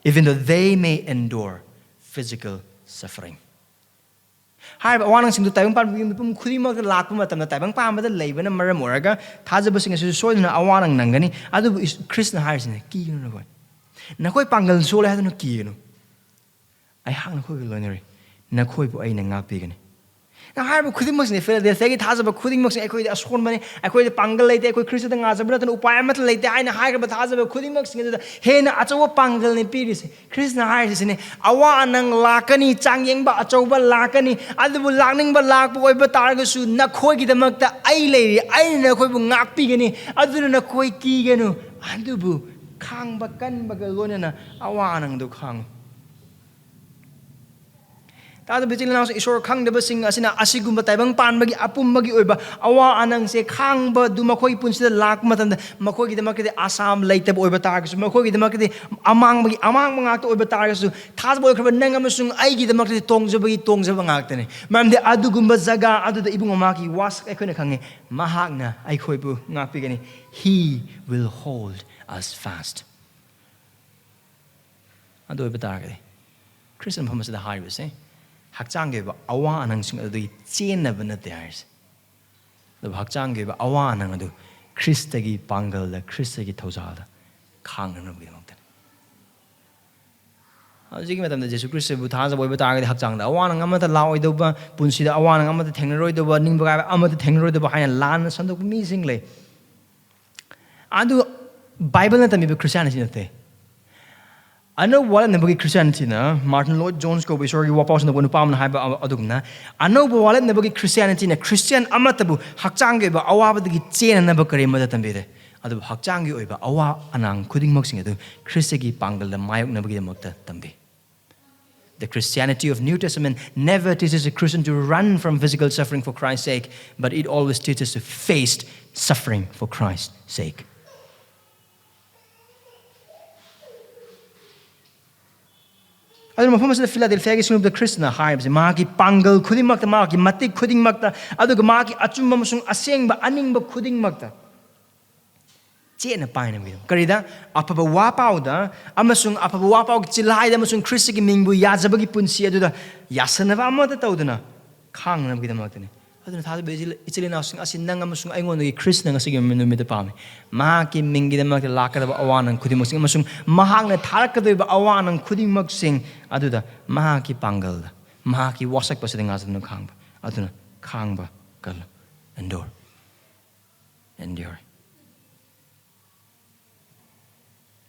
even though they may endure physical suffering. ꯍꯥꯏꯔꯤꯕ ꯑꯋꯥ ꯑꯅꯪꯁꯤꯡꯗꯨ ꯇꯥꯏꯕꯪ ꯄꯥꯟꯕꯒꯤ ꯃꯤꯄꯨꯝ ꯈꯨꯗꯤꯡꯃꯛꯇ ꯂꯥꯛꯄ ꯃꯇꯝꯗ, ꯇꯥꯏꯕꯪ ꯄꯥꯟꯕꯗ ꯂꯩꯕꯅ ꯃꯔꯝ ꯑꯣꯏꯔꯒ ꯊꯥꯖꯕꯁꯤꯡ ꯑꯁꯤꯁꯨ ꯁꯣꯏꯗꯅ ꯑꯋꯥ ꯑꯅꯪ ꯅꯪꯒꯅꯤ꯫ ꯑꯗꯨꯕꯨ ꯏꯁ-, ꯈ꯭ꯔꯤꯁꯅ ꯍꯥꯏꯔꯤꯁꯤꯅꯦ, "ꯀꯤꯒꯅꯨ ꯅꯈꯣꯏ꯫ ꯅꯈꯣꯏ ꯄꯥꯡꯒꯜ ꯁꯣꯜꯂꯦ ꯍꯥꯏꯗꯨꯅ ꯀꯤꯒꯅꯨ꯫ ꯑꯩꯍꯥꯛ ꯅꯈꯣꯏꯒ ꯂꯣꯏꯅꯔꯤ꯫ ꯅꯈꯣꯏꯕꯨ ꯑꯩꯅ ꯉꯥꯛꯄꯤꯒꯅꯤ"꯫ ꯅ ꯍꯥꯏꯔꯤꯕ ꯈꯨꯗꯤꯡꯃꯛꯁꯤꯅꯦ, ꯐꯤꯂꯥꯗꯦꯜꯐꯤꯌꯥꯒꯤ ꯊꯥꯖꯕ ꯈꯨꯗꯤꯡꯃꯛꯁꯤꯅꯦ, ꯑꯩꯈꯣꯏꯗꯤ ꯑꯁꯣꯟꯕꯅꯤ, ꯑꯩꯈꯣꯏꯗꯤ ꯄꯥꯡꯒꯜ ꯂꯩꯇꯦ, ꯑꯩꯈꯣꯏ ꯈ꯭ꯔꯤꯁꯇꯗ ꯉꯥꯖꯕ ꯅꯠꯇꯅ ꯎꯄꯥꯏ ꯑꯃꯠꯇ ꯂꯩꯇꯦ ꯍꯥꯏꯅ ꯍꯥꯏꯈ꯭ꯔꯕ ꯊꯥꯖꯕ ꯈꯨꯗꯤꯡꯃꯛꯁꯤꯡ ꯑꯗꯨꯗ ꯍꯦꯟꯅ ꯑꯆꯧꯕ ꯄꯥꯡꯒꯜꯅꯤ ꯄꯤꯔꯤꯁꯦ꯫ ꯈ꯭ꯔꯤꯁꯅ ꯍꯥꯏꯔꯤꯁꯤꯅꯦ, "ꯑꯋꯥ ꯑꯅꯪ ꯂꯥꯛꯀꯅꯤ, ꯆꯥꯡꯌꯦꯡꯕ ꯑꯆꯧꯕ ꯂꯥꯛꯀꯅꯤ, ꯑꯗꯨꯕꯨ ꯂꯥꯛꯅꯤꯡꯕ ꯂꯥꯛꯄ ꯑꯣꯏꯕ ꯇꯥꯔꯒꯁꯨ ꯅꯈꯣꯏꯒꯤꯗꯃꯛꯇ ꯑꯩ ꯂꯩꯔꯤ, ꯑꯩꯅ ꯅꯈꯣꯏꯕꯨ ꯉꯥꯛꯄꯤꯒꯅꯤ, ꯑꯗꯨꯅ ꯅꯈꯣꯏ ꯀꯤꯒꯅꯨ, ꯑꯗꯨꯕꯨ ꯈꯥꯡꯕ ꯀꯟꯕꯒ ꯂꯣꯏꯅꯅ ꯑꯋꯥ ꯑꯅꯪꯗꯨ ꯈꯥꯡꯉꯨ"꯫ ꯇꯥꯗꯕ ꯏꯆꯤꯜ ꯏꯅꯥꯎꯁꯤꯡ, ꯏꯁꯣꯔ ꯈꯪꯗꯕꯁꯤꯡ ꯑꯁꯤꯅ ꯑꯁꯤꯒꯨꯝꯕ ꯇꯥꯏꯕꯪ ꯄꯥꯟꯕꯒꯤ ꯑꯄꯨꯝꯕꯒꯤ ꯑꯣꯏꯕ ꯑꯋꯥ ꯑꯅꯪꯁꯦ ꯈꯥꯡꯕꯗꯨ ꯃꯈꯣꯏꯒꯤ ꯄꯨꯟꯁꯤꯗ ꯂꯥꯛꯄ ꯃꯇꯝꯗ ꯃꯈꯣꯏꯒꯤꯗꯃꯛꯇꯗꯤ ꯑꯁꯥ ꯂꯩꯇꯕ ꯑꯣꯏꯕ ꯇꯥꯔꯒꯁꯨ, ꯃꯈꯣꯏꯒꯤꯗꯃꯛꯇꯗꯤ ꯑꯃꯥꯡꯕꯒꯤ ꯑꯃꯥꯡꯕ ꯉꯥꯛꯇ ꯑꯣꯏꯕ ꯇꯥꯔꯒꯁꯨ, ꯊꯥꯖꯕ ꯑꯣꯏꯈ꯭ꯔꯕ ꯅꯪ ꯑꯃꯁꯨꯡ ꯑꯩꯒꯤꯗꯃꯛꯇꯗꯤ ꯇꯣꯡꯖꯕꯒꯤ ꯇꯣꯡꯖꯕ ꯉꯥꯛꯇꯅꯤ꯫ ꯃꯔꯝꯗꯤ ꯑꯗꯨꯒꯨꯝꯕ ꯖꯒꯥ ꯑꯗꯨꯗ ꯏꯕꯨꯡ ꯑꯃꯒꯤ ꯋꯥꯁꯛ ꯑꯩꯈꯣꯏꯅ ꯈꯪꯉꯤ, ꯃꯍꯥꯛꯅ ꯑꯩꯈꯣꯏꯕꯨ ꯉꯥꯛꯄꯤꯒꯅꯤ꯫ He will hold us fast. ꯑꯗꯨ ꯑꯣꯏꯕ ꯇꯥꯔꯒꯗꯤ ꯈ꯭ꯔꯤꯁꯇ ꯃꯐꯝ ꯑꯁꯤꯗ ꯍꯥꯏꯔꯤꯕꯁꯦ, ꯍꯛꯆꯥꯡꯒꯤ ꯑꯣꯏꯕ ꯑꯋꯥ ꯑꯅꯪꯁꯤꯡ ꯑꯗꯨꯗꯒꯤ ꯆꯦꯟꯅꯕ ꯅꯠꯇꯦ ꯍꯥꯏꯔꯤꯁꯦ꯫ ꯑꯗꯨꯕꯨ ꯍꯛꯆꯥꯡꯒꯤ ꯑꯣꯏꯕ ꯑꯋꯥ ꯑꯅꯪ ꯑꯗꯨ ꯈ꯭ꯔꯤꯁꯇꯒꯤ ꯄꯥꯡꯒꯜꯗ, ꯈ꯭ꯔꯤꯁꯇꯒꯤ ꯊꯧꯖꯥꯜꯗ ꯈꯥꯡꯅꯅꯕꯒꯤꯗꯃꯛꯇꯅꯤ꯫ ꯍꯧꯖꯤꯛꯀꯤ ꯃꯇꯝꯗ ꯖꯤꯁꯨ ꯈ꯭ꯔꯤꯁꯇꯕꯨ ꯊꯥꯖꯕ ꯑꯣꯏꯕ ꯇꯥꯔꯒꯗꯤ ꯍꯛꯆꯥꯡꯗ ꯑꯋꯥ ꯑꯅꯪ ꯑꯃꯠꯇ ꯂꯥꯛꯑꯣꯏꯗꯧꯕ, ꯄꯨꯟꯁꯤꯗ ꯑꯋꯥ ꯑꯅꯪ ꯑꯃꯠꯇ ꯊꯦꯡꯅꯔꯣꯏꯗꯧꯕ, ꯅꯤꯡꯕ ꯀꯥꯏꯕ ꯑꯃꯠꯇ ꯊꯦꯡꯅꯔꯣꯏꯗꯧꯕ ꯍꯥꯏꯅ ꯂꯥꯟꯅ ꯁꯟꯗꯣꯛꯄ ꯃꯤꯁꯤꯡ ꯂꯩ꯫ ꯑꯗꯨ ꯕꯥꯏꯕꯜꯅ ꯇꯝꯕꯤꯕ ꯈ꯭ꯔꯤꯁꯇꯤꯌꯥꯅꯤꯇꯤ ꯅꯠꯇꯦ꯫ ꯑꯅꯧꯕ ꯋꯥꯠꯂꯛꯅꯕꯒꯤ ꯈ꯭ꯔꯤꯁꯇꯤꯌꯥꯅꯤꯇꯤꯅ, ꯃꯥꯔꯇꯤꯟ ꯂꯣꯏꯗ ꯖꯣꯟꯁ ꯀꯧꯕ ꯏꯁꯣꯔꯒꯤ ꯋꯥꯄꯥꯎ ꯁꯟꯗꯣꯛꯄ ꯅꯨꯄꯥ ꯑꯃꯅ ꯍꯥꯏꯕ ꯑꯗꯨꯒꯨꯝꯅ, ꯑꯅꯧꯕ ꯋꯥꯠꯂꯛꯅꯕꯒꯤ ꯈ꯭ꯔꯤꯁꯇꯤꯌꯥꯅꯤꯇꯤꯅ ꯈ꯭ꯔꯤꯁꯇꯤꯌꯥꯟ ꯑꯃꯠꯇꯕꯨ ꯍꯛꯆꯥꯡꯒꯤ ꯑꯣꯏꯕ ꯑꯋꯥꯕꯗꯒꯤ ꯆꯦꯟꯅꯅꯕ ꯀꯔꯤꯃꯠꯇ ꯇꯝꯕꯤꯗꯦ꯫ ꯑꯗꯨꯕꯨ ꯍꯛꯆꯥꯡꯒꯤ ꯑꯣꯏꯕ ꯑꯋꯥ ꯑꯅꯥꯡ ꯈꯨꯗꯤꯡꯃꯛꯁꯤꯡ ꯑꯗꯨ ꯈ꯭ꯔꯤꯁꯇꯒꯤ ꯄꯥꯡꯒꯜꯗ ꯃꯥꯌꯣꯛꯅꯕꯒꯤꯗꯃꯛꯇ ꯇꯝꯕꯤ꯫ The Christianity of New Testament never teaches a Christian to run from physical suffering for Christ's sake, but it always teaches to face suffering for Christ's sake. ꯑꯗꯨꯅ ꯃꯐꯝ ꯑꯁꯤꯗ ꯐꯤꯂꯥꯗꯦꯜꯐꯤꯌꯥꯒꯤ ꯁꯤꯡꯂꯨꯞꯇ ꯈ꯭ꯔꯤꯁꯇꯅ ꯍꯥꯏꯕꯁꯦ, ꯃꯍꯥꯛꯀꯤ ꯄꯥꯡꯒꯜ ꯈꯨꯗꯤꯡꯃꯛꯇ, ꯃꯍꯥꯛꯀꯤ ꯃꯇꯤꯛ ꯈꯨꯗꯤꯡꯃꯛꯇ, ꯑꯗꯨꯒ ꯃꯍꯥꯛꯀꯤ ꯑꯆꯨꯝꯕ ꯑꯃꯁꯨꯡ ꯑꯁꯦꯡꯕ ꯑꯅꯤꯡꯕ ꯈꯨꯗꯤꯡꯃꯛꯇ ꯆꯦꯠꯅ ꯄꯥꯏꯅꯕꯒꯤꯗꯃꯛ, ꯀꯔꯤꯗ? ꯑꯐꯕ ꯋꯥ ꯄꯥꯎꯗ ꯑꯃꯁꯨꯡ ꯑꯐꯕ ꯋꯥ ꯄꯥꯎꯒꯤ ꯆꯤꯜꯍꯥꯏꯗ ꯑꯃꯁꯨꯡ ꯈ꯭ꯔꯤꯁꯇꯒꯤ ꯃꯤꯡꯕꯨ ꯌꯥꯖꯕꯒꯤ ꯄꯨꯟꯁꯤ ꯑꯗꯨꯗ ꯌꯥꯁꯟꯅꯕ ꯑꯃꯠꯇ ꯇꯧꯗꯅ ꯈꯥꯡꯅꯕꯒꯤꯗꯃꯛꯇꯅꯤ꯫ ꯑꯗꯨꯅ ꯊꯥꯖꯕ ꯏꯆꯤꯜ, ꯏꯆꯤꯜ ꯏꯅꯥꯎꯁꯤꯡ ꯑꯁꯤ, ꯅꯪ ꯑꯃꯁꯨꯡ ꯑꯩꯉꯣꯟꯗꯒꯤ ꯈ꯭ꯔꯤꯁꯇꯅ ꯉꯁꯤꯒꯤ ꯅꯨꯃꯤꯠꯇ ꯄꯥꯝꯃꯤ꯫ ꯃꯍꯥꯛꯀꯤ ꯃꯤꯡꯒꯤꯗꯃꯛꯇ ꯂꯥꯛꯀꯗꯕ ꯑꯋꯥ ꯑꯅꯪ ꯈꯨꯗꯤꯡꯃꯛꯁꯤꯡ ꯑꯃꯁꯨꯡ ꯃꯍꯥꯛꯅ ꯊꯥꯔꯛꯀꯗꯧꯔꯤꯕ ꯑꯋꯥ ꯑꯅꯪ ꯈꯨꯗꯤꯡꯃꯛꯁꯤꯡ ꯑꯗꯨꯗ ꯃꯍꯥꯛꯀꯤ ꯄꯥꯡꯒꯜꯗ, ꯃꯍꯥꯛꯀꯤ ꯋꯥꯁꯛꯄꯁꯤꯗ ꯉꯥꯖꯗꯨꯅ ꯈꯥꯡꯕ꯫ ꯑꯗꯨꯅ ꯈꯥꯡꯕ ꯀꯜꯂꯨ꯫ Endure. Endure.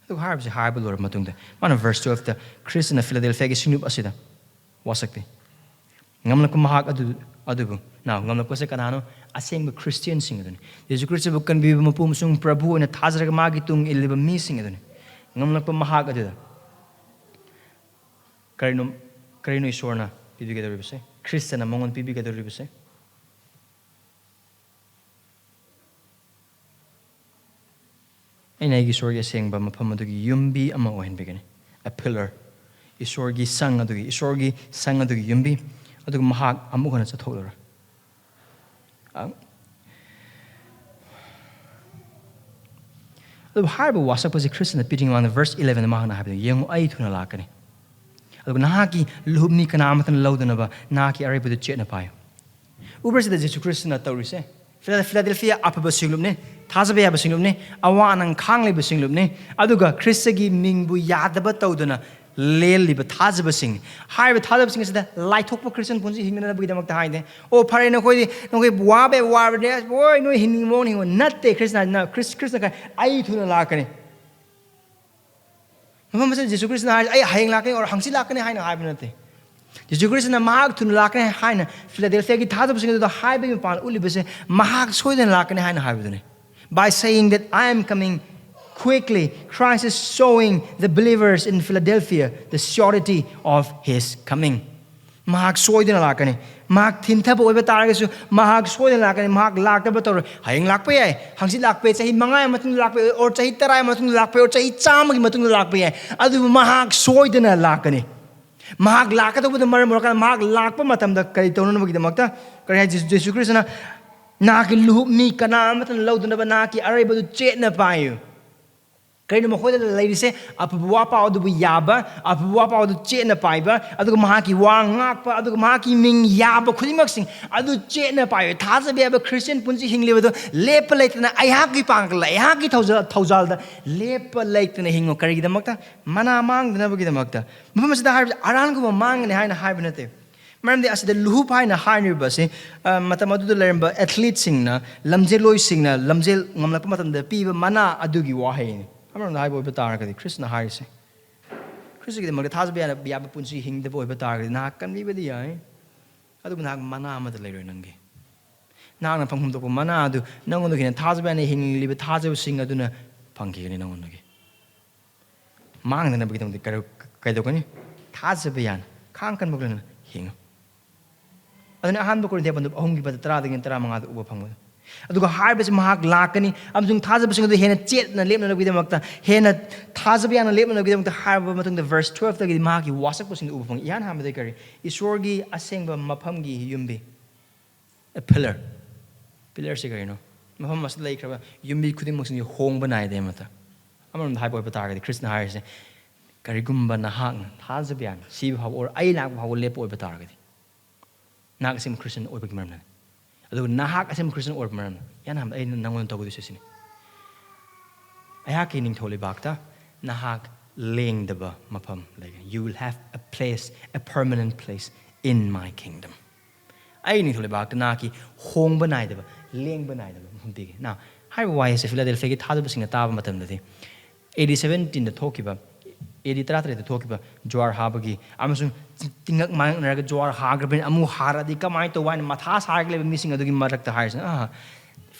ꯑꯗꯨꯒ ꯍꯥꯏꯔꯤꯕꯁꯤ ꯍꯥꯏꯕ ꯂꯣꯏꯔꯕ ꯃꯇꯨꯡꯗ, ꯃꯥꯅ verse twelve ꯇ ꯈ꯭ꯔꯤꯁꯇꯅ ꯐꯤꯂꯥꯗꯦꯜꯐꯤꯌꯥꯒꯤ ꯁꯤꯡꯂꯨꯞ ꯑꯁꯤꯗ ꯋꯥꯁꯛꯄꯤ꯫ ꯉꯝꯂꯛꯄ ꯃꯍꯥꯛ ꯑꯗꯨ, ꯑꯗꯨꯕꯨ, now, ꯉꯝꯂꯛꯄꯁꯦ ꯀꯅꯥꯅꯣ? ꯑꯁꯦꯡꯕ ꯈ꯭ꯔꯤꯁꯇꯤꯌꯟꯁꯤꯡ ꯑꯗꯨꯅꯤ꯫ ꯌꯦꯁꯨ ꯈ꯭ꯔꯤꯁꯇꯕꯨ ꯀꯟꯕꯤꯕ ꯃꯄꯨ ꯑꯃꯁꯨꯡ ꯄ꯭ꯔꯚꯨ ꯑꯣꯏꯅ ꯊꯥꯖꯔꯒ ꯃꯥꯒꯤ ꯇꯨꯡ ꯏꯜꯂꯤꯕ ꯃꯤꯁꯤꯡ ꯑꯗꯨꯅꯤ꯫ ꯉꯝꯂꯛꯄ ꯃꯍꯥꯛ ꯑꯗꯨꯗ ꯀꯔꯤꯅꯣ, ꯀꯔꯤꯅꯣ ꯏꯁꯣꯔꯅ ꯄꯤꯕꯤꯒꯗꯧꯔꯤꯕꯁꯦ? ꯈ꯭ꯔꯤꯁꯇꯅ ꯃꯉꯣꯟ ꯄꯤꯕꯤꯒꯗꯧꯔꯤꯕꯁꯦ? ꯑꯩꯅ ꯑꯩꯒꯤ ꯏꯁꯣꯔꯒꯤ ꯑꯁꯦꯡꯕ ꯃꯐꯝ ꯑꯗꯨꯒꯤ ꯌꯨꯝꯕꯤ ꯑꯃ ꯑꯣꯏꯍꯟꯕꯤꯒꯅꯤ꯫ A pillar. ꯏꯁꯣꯔꯒꯤ ꯁꯪ ꯑꯗꯨꯒꯤ, ꯏꯁꯣꯔꯒꯤ ꯁꯪ ꯑꯗꯨꯒꯤ ꯌꯨꯝꯕꯤ꯫ ꯑꯗꯨꯒ ꯃꯍꯥꯛ ꯑꯃꯨꯛ ꯍꯟꯅ ꯆꯠꯊꯣꯛꯂꯔꯣꯏ꯫ ꯑ-, ꯑꯗꯨꯕꯨ ꯍꯥꯏꯔꯤꯕ ꯋꯥꯁꯛꯄꯁꯤ ꯈ꯭ꯔꯤꯁꯇꯅ ꯄꯤꯗ꯭ꯔꯤꯉꯩ ꯃꯃꯥꯡꯗ verse eleven ꯗ ꯃꯍꯥꯛꯅ ꯍꯥꯏꯕꯗ, "ꯌꯦꯡꯉꯨ, ꯑꯩ ꯊꯨꯅ ꯂꯥꯛꯀꯅꯤ꯫ ꯑꯗꯨꯒ ꯅꯍꯥꯛꯀꯤ ꯂꯨꯍꯨꯞꯅꯤ ꯀꯅꯥ ꯑꯃꯠꯇꯅ ꯂꯧꯗꯅꯕ ꯅꯍꯥꯛꯀꯤ ꯑꯔꯩꯕꯗꯨ ꯆꯦꯠꯅ ꯄꯥꯏꯌꯨ"꯫ ꯎꯕ꯭ꯔꯥ ꯁꯤꯗ ꯖꯦꯁꯨ ꯈ꯭ꯔꯤꯁꯇꯅ ꯇꯧꯔꯤꯁꯦ? ꯐꯤꯂꯥ-, ꯐꯤꯂꯥꯗꯦꯜꯐꯤꯌꯥ ꯑꯐꯕ ꯁꯤꯡꯂꯨꯞꯅꯤ, ꯊꯥꯖꯕ ꯌꯥꯕ ꯁꯤꯡꯂꯨꯞꯅꯤ, ꯑꯋꯥ ꯑꯅꯪ ꯈꯥꯡꯂꯤꯕ ꯁꯤꯡꯂꯨꯞꯅꯤ꯫ ꯑꯗꯨꯒ ꯈ꯭ꯔꯤꯁꯇꯒꯤ ꯃꯤꯡꯕꯨ ꯌꯥꯗꯕ ꯇꯧꯗꯅ ꯂꯦꯜꯂꯤꯕ ꯊꯥꯖꯕꯁꯤꯡ, ꯍꯥꯏꯔꯤꯕ ꯊꯥꯖꯕꯁꯤꯡ ꯑꯁꯤꯗ ꯂꯥꯏꯊꯣꯛꯄ ꯈ꯭ꯔꯤꯁꯇꯤꯌꯟ ꯄꯨꯟꯁꯤ ꯍꯤꯡꯅꯅꯕꯒꯤꯗꯃꯛꯇ ꯍꯥꯏꯗꯦ꯫ "ꯑꯣ, ꯐꯔꯦ, ꯅꯈꯣꯏꯗꯤ, ꯅꯈꯣꯏ ꯋꯥꯕ ꯋꯥꯕꯅꯦ, ꯑꯁ, ꯍꯣꯏ, ꯅꯣꯏ ꯍꯤꯡꯅꯤꯡꯕ ꯃꯑꯣꯡ ꯍꯤꯡꯉꯣ"꯫ ꯅꯠꯇꯦ, ꯈ꯭ꯔꯤꯁꯇꯅ, ꯈ꯭ꯔꯤꯁ-, ꯈ꯭ꯔꯤꯁꯇꯅ ꯀꯥꯏ, "ꯑꯩ ꯊꯨꯅ ꯂꯥꯛꯀꯅꯤ"꯫ ꯃꯐꯝ ꯑꯁꯤꯗ ꯖꯦꯁꯨ ꯈ꯭ꯔꯤꯁꯇꯅ ꯍꯥꯏꯔꯤꯁꯦ, "ꯑꯩ ꯍꯌꯦꯡ ꯂꯥꯛꯀꯅꯤ" or "ꯍꯪꯆꯤꯠ ꯂꯥꯛꯀꯅꯤ" ꯍꯥꯏꯅ ꯍꯥꯏꯕ ꯅꯠꯇꯦ꯫ ꯖꯦꯁꯨ ꯈ꯭ꯔꯤꯁꯇꯅ ꯃꯍꯥꯛ ꯊꯨꯅ ꯂꯥꯛꯀꯅꯤ ꯍꯥꯏꯅ ꯐꯤꯂꯥꯗꯦꯜꯐꯤꯌꯥꯒꯤ ꯊꯥꯖꯕꯁꯤꯡ ꯑꯗꯨꯗ ꯍꯥꯏꯕꯒꯤ ꯃꯄꯥꯟ ꯎꯠꯂꯤꯕꯁꯦ, ꯃꯍꯥꯛ ꯁꯣꯏꯗꯅ ꯂꯥꯛꯀꯅꯤ ꯍꯥꯏꯅ ꯍꯥꯏꯕꯗꯨꯅꯤ꯫ By saying that "I am coming" Quickly, Christ is showing the believers in Philadelphia the surety of his coming. ꯃꯍꯥꯛ ꯁꯣꯏꯗꯅ ꯂꯥꯛꯀꯅꯤ꯫ ꯃꯍꯥꯛ ꯊꯤꯟꯊꯕ ꯑꯣꯏꯕ ꯇꯥꯔꯒꯁꯨ, ꯃꯍꯥꯛ ꯁꯣꯏꯗꯅ ꯂꯥꯛꯀꯅꯤ꯫ ꯃꯍꯥꯛ ꯂꯥꯛꯇꯕ ꯇꯧꯔꯣꯏ꯫ ꯍꯌꯦꯡ ꯂꯥꯛꯄ ꯌꯥꯏ, ꯍꯪꯆꯤꯠ ꯂꯥꯛꯄ ꯌꯥꯏ, ꯆꯍꯤ ꯃꯉꯥꯒꯤ ꯃꯇꯨꯡꯗ ꯂꯥꯛꯄ ꯌꯥꯏ, or ꯆꯍꯤ ꯇꯔꯥꯒꯤ ꯃꯇꯨꯡꯗ ꯂꯥꯛꯄ ꯌꯥꯏ, or ꯆꯍꯤ ꯆꯥꯝꯃꯒꯤ ꯃꯇꯨꯡꯗ ꯂꯥꯛꯄ ꯌꯥꯏ, ꯑꯗꯨꯕꯨ ꯃꯍꯥꯛ ꯁꯣꯏꯗꯅ ꯂꯥꯛꯀꯅꯤ꯫ ꯃꯍꯥꯛ ꯂꯥꯛꯀꯗꯧꯕꯗ ꯃꯔꯝ ꯑꯣꯏꯔꯀꯥꯟꯗ, ꯃꯍꯥꯛ ꯂꯥꯛꯄ ꯃꯇꯝꯗ ꯀꯔꯤ ꯇꯧꯅꯅꯕꯒꯤꯗꯃꯛꯇ? ꯀꯔꯤ ꯍꯥꯏ? ꯖꯦꯁꯨ, ꯖꯦꯁꯨ ꯈ꯭ꯔꯤꯁꯇꯅ, "ꯅꯍꯥꯛꯀꯤ ꯂꯨꯍꯨꯞ ꯃꯤ ꯀꯅꯥ ꯑꯃꯠꯇꯅ ꯂꯧꯗꯅꯕ ꯅꯍꯥꯛꯀꯤ ꯑꯔꯩꯕꯗꯨ ꯆꯦꯠꯅ ꯄꯥꯏꯌꯨ"꯫ ꯀꯔꯤꯅꯣ ꯃꯈꯣꯏꯗ ꯂꯩꯔꯤꯁꯦ? ꯑꯐꯕ ꯋꯥ ꯄꯥꯎ ꯑꯗꯨꯕꯨ ꯌꯥꯕ, ꯑꯐꯕ ꯋꯥ ꯄꯥꯎ ꯑꯗꯨ ꯆꯦꯠꯅ ꯄꯥꯏꯕ, ꯑꯗꯨꯒ ꯃꯍꯥꯛꯀꯤ ꯋꯥ ꯉꯥꯛꯄ, ꯑꯗꯨꯒ ꯃꯍꯥꯛꯀꯤ ꯃꯤꯡ ꯌꯥꯕ ꯈꯨꯗꯤꯡꯃꯛꯁꯤꯡ ꯑꯗꯨ ꯆꯦꯠꯅ ꯄꯥꯏꯕ꯫ ꯊꯥꯖꯕ ꯌꯥꯕ ꯈ꯭ꯔꯤꯁꯇꯤꯌꯟ ꯄꯨꯟꯁꯤ ꯍꯤꯡꯂꯤꯕꯗꯣ ꯂꯦꯞꯄ ꯂꯩꯇꯅ ꯑꯩꯍꯥꯛꯀꯤ ꯄꯥꯡꯒꯜ, ꯑꯩꯍꯥꯛꯀꯤ ꯊꯧꯖꯥꯜ, ꯊꯧꯖꯥꯜꯗ ꯂꯦꯞꯄ ꯂꯩꯇꯅ ꯍꯤꯡꯉꯨ꯫ ꯀꯔꯤꯒꯤꯗꯃꯛꯇ? ꯃꯅꯥ ꯃꯥꯡꯗꯅꯕꯒꯤꯗꯃꯛꯇ꯫ ꯃꯐꯝ ꯑꯁꯤꯗ ꯍꯥꯏꯕꯁꯤ ꯑꯔꯥꯟꯒꯨꯝꯕ ꯃꯥꯡꯒꯅꯤ ꯍꯥꯏꯅ ꯍꯥꯏꯕ ꯅꯠꯇꯦ꯫ ꯃꯔꯝꯗꯤ ꯑꯁꯤꯗ ꯂꯨꯍꯨꯞ ꯍꯥꯏꯅ ꯍꯥꯏꯔꯤꯕ ꯑꯁꯤ, ꯑ, ꯃꯇꯝ ꯑꯗꯨꯗ ꯂꯩꯔꯝꯕ ꯑꯦꯊꯂꯤꯠꯁꯤꯡꯅ, ꯂꯝꯖꯦꯜꯂꯣꯏꯁꯤꯡꯅ ꯂꯝꯖꯦꯜ ꯉꯝꯂꯛꯄ ꯃꯇꯝꯗ ꯄꯤꯕ ꯃꯅꯥ ꯑꯗꯨꯒꯤ ꯋꯥꯍꯩꯅꯤ꯫ ꯑꯃꯔꯣꯝꯗ ꯍꯥꯏꯕ ꯑꯣꯏꯕ ꯇꯥꯔꯒꯗꯤ, ꯈ꯭ꯔꯤꯁꯅ ꯍꯥꯏꯔꯤꯁꯦ, ꯈ꯭ꯔꯤꯁꯇꯒꯤꯗꯃꯛꯇ ꯊꯥꯖꯕ ꯌꯥꯕ, ꯌꯥꯕ ꯄꯨꯟꯁꯤ ꯍꯤꯡꯗꯕ ꯑꯣꯏꯕ ꯇꯥꯔꯒꯗꯤ, ꯅꯍꯥꯛ ꯀꯟꯕꯤꯕꯗꯤ ꯌꯥꯏ, ꯑꯗꯨꯕꯨ ꯅꯍꯥꯛ ꯃꯅꯥ ꯑꯃꯠꯇ ꯂꯩꯔꯣꯏ ꯅꯪꯒꯤ꯫ ꯅꯍꯥꯛꯅ ꯐꯪꯐꯝ ꯊꯣꯛꯄ ꯃꯅꯥ ꯑꯗꯨ ꯅꯪꯉꯣꯟꯗꯒꯤ ꯍꯦꯟꯅ ꯊꯥꯖꯕ ꯌꯥꯅ ꯍꯤꯡꯂꯤꯕ ꯊꯥꯖꯕꯁꯤꯡ ꯑꯗꯨꯅ ꯐꯪꯈꯤꯒꯅꯤ ꯅꯪꯉꯣꯟꯗꯒꯤ꯫ ꯃꯥꯡꯗꯅꯕꯒꯤꯗꯃꯛꯇ ꯀꯔꯤ-, ꯀꯩꯗꯧꯒꯅꯤ? ꯊꯥꯖꯕ ꯌꯥꯅ, ꯈꯥꯡ ꯀꯟꯕ ꯂꯣꯏꯅꯅ ꯍꯤꯡꯉꯨ꯫ ꯑꯗꯨꯅ ꯑꯍꯥꯟꯕ ꯀꯣꯔꯤꯟꯊꯤꯌꯥ ꯄꯟꯗꯨꯞ ꯑꯍꯨꯝꯒꯤ ꯄꯗ ꯇꯔꯥꯗꯒꯤꯅ ꯇꯔꯥꯃꯉꯥꯗ ꯎꯕ ꯐꯪꯕꯗꯣ꯫ ꯑꯗꯨꯒ ꯍꯥꯏꯔꯤꯕꯁꯤ ꯃꯍꯥꯛ ꯂꯥꯛꯀꯅꯤ, ꯑꯃꯁꯨꯡ ꯊꯥꯖꯕꯁꯤꯡ ꯑꯗꯨ ꯍꯦꯟꯅ ꯆꯦꯠꯅ ꯂꯦꯞꯅꯅꯕꯒꯤꯗꯃꯛꯇ, ꯍꯦꯟꯅ ꯊꯥꯖꯕ ꯌꯥꯅ ꯂꯦꯞꯅꯅꯕꯒꯤꯗꯃꯛꯇ ꯍꯥꯏꯔꯕ ꯃꯇꯨꯡꯗ verse twelve ꯇꯒꯤꯗꯤ ꯃꯍꯥꯛꯀꯤ ꯋꯥꯁꯛꯄꯁꯤꯡꯗꯨ ꯎꯕ ꯐꯪꯉꯤ꯫ ꯏꯍꯥꯟ ꯍꯥꯟꯕꯗ ꯀꯔꯤ? ꯏꯁꯣꯔꯒꯤ ꯑꯁꯦꯡꯕ ꯃꯐꯝꯒꯤ ꯌꯨꯝꯕꯤ꯫ A pillar꯫ Pillar ꯁꯤ ꯀꯔꯤꯅꯣ? ꯃꯐꯝ ꯑꯁꯤꯗ ꯂꯩꯈ꯭ꯔꯕ ꯌꯨꯝꯕꯤ ꯈꯨꯗꯤꯡꯃꯛꯁꯤꯡꯁꯤ ꯍꯣꯡꯕ ꯅꯥꯏꯗꯦ ꯑꯃꯠꯇ꯫ ꯑꯃꯔꯣꯝꯗ ꯍꯥꯏꯕ ꯑꯣꯏꯕ ꯇꯥꯔꯒꯗꯤ, ꯈ꯭ꯔꯤꯁꯅ ꯍꯥꯏꯔꯤꯁꯦ, ꯀꯔꯤꯒꯨꯝꯕ ꯅꯍꯥꯛꯅ ꯊꯥꯖꯕ ꯌꯥꯅ ꯁꯤꯕ ꯐꯥꯎꯕ ꯑꯣꯏꯔꯣ, ꯑꯩ ꯂꯥꯛꯄ ꯐꯥꯎꯕ ꯂꯦꯞꯄ ꯑꯣꯏꯕ ꯇꯥꯔꯒꯗꯤ, ꯅꯍꯥꯛ ꯑꯁꯦꯡꯕ ꯈ꯭ꯔꯤꯁꯇꯤꯌꯥꯟ ꯑꯣꯏꯕꯒꯤ ꯃꯔꯝꯅꯅꯤ꯫ ꯑꯗꯨꯒ ꯅꯍꯥꯛ ꯑꯁꯦꯡꯕ ꯈ꯭ꯔꯤꯁꯇꯤꯌꯥꯟ ꯑꯣꯏꯔꯕ ꯃꯔꯝꯅ, ꯏꯍꯥꯟ ꯍꯥꯟꯕꯗ ꯑꯩꯅ ꯅꯪꯉꯣꯟꯗ ꯇꯧꯒꯗꯣꯏꯁꯦ ꯁꯤꯅꯤ꯫ ꯑꯩꯍꯥꯛꯀꯤ ꯅꯤꯡꯊꯧ ꯂꯩꯕꯥꯛꯇ ꯅꯍꯥꯛ ꯂꯦꯡꯗꯕ ꯃꯐꯝ ꯂꯩꯒꯅꯤ꯫ You will have a place, a permanent place in my kingdom. ꯑꯩ ꯅꯤꯡꯊꯧ ꯂꯩꯕꯥꯛꯇ ꯅꯍꯥꯛꯀꯤ ꯍꯣꯡꯕ ꯅꯥꯏꯗꯕ, ꯂꯦꯡꯕ ꯅꯥꯏꯗꯕ ꯃꯐꯝ ꯄꯤꯒꯦ꯫ Now, ꯍꯥꯏꯔꯤꯕ ꯋꯥꯍꯩ ꯑꯁꯤ ꯐꯤꯂꯥꯗꯦꯜꯐꯤꯌꯥꯒꯤ ꯊꯥꯖꯕꯁꯤꯡꯅ ꯇꯥꯕ ꯃꯇꯝꯗꯗꯤ, A D seventeen ꯗ ꯊꯣꯛꯈꯤꯕ, A D ꯇꯔꯥꯇꯔꯦꯠꯇ ꯊꯣꯛꯈꯤꯕ ꯖ꯭ꯋꯥꯔ ꯍꯥꯕꯒꯤ ꯑꯃꯁꯨꯡ ꯇꯤꯡꯉꯛ ꯃꯥꯌꯣꯛꯅꯔꯒ ꯖ꯭ꯋꯥꯔ ꯍꯥꯈ꯭ꯔꯕꯅꯤꯅ ꯑꯃꯨꯛ ꯍꯥꯔꯗꯤ ꯀꯃꯥꯏꯅ ꯇꯧꯕ ꯍꯥꯏꯅ ꯃꯊꯥ ꯁꯥꯔꯒ ꯂꯩꯕ ꯃꯤꯁꯤꯡ ꯑꯗꯨꯒꯤ ꯃꯔꯛꯇ ꯍꯥꯏꯔꯤꯁꯤꯅ, ꯑꯥ,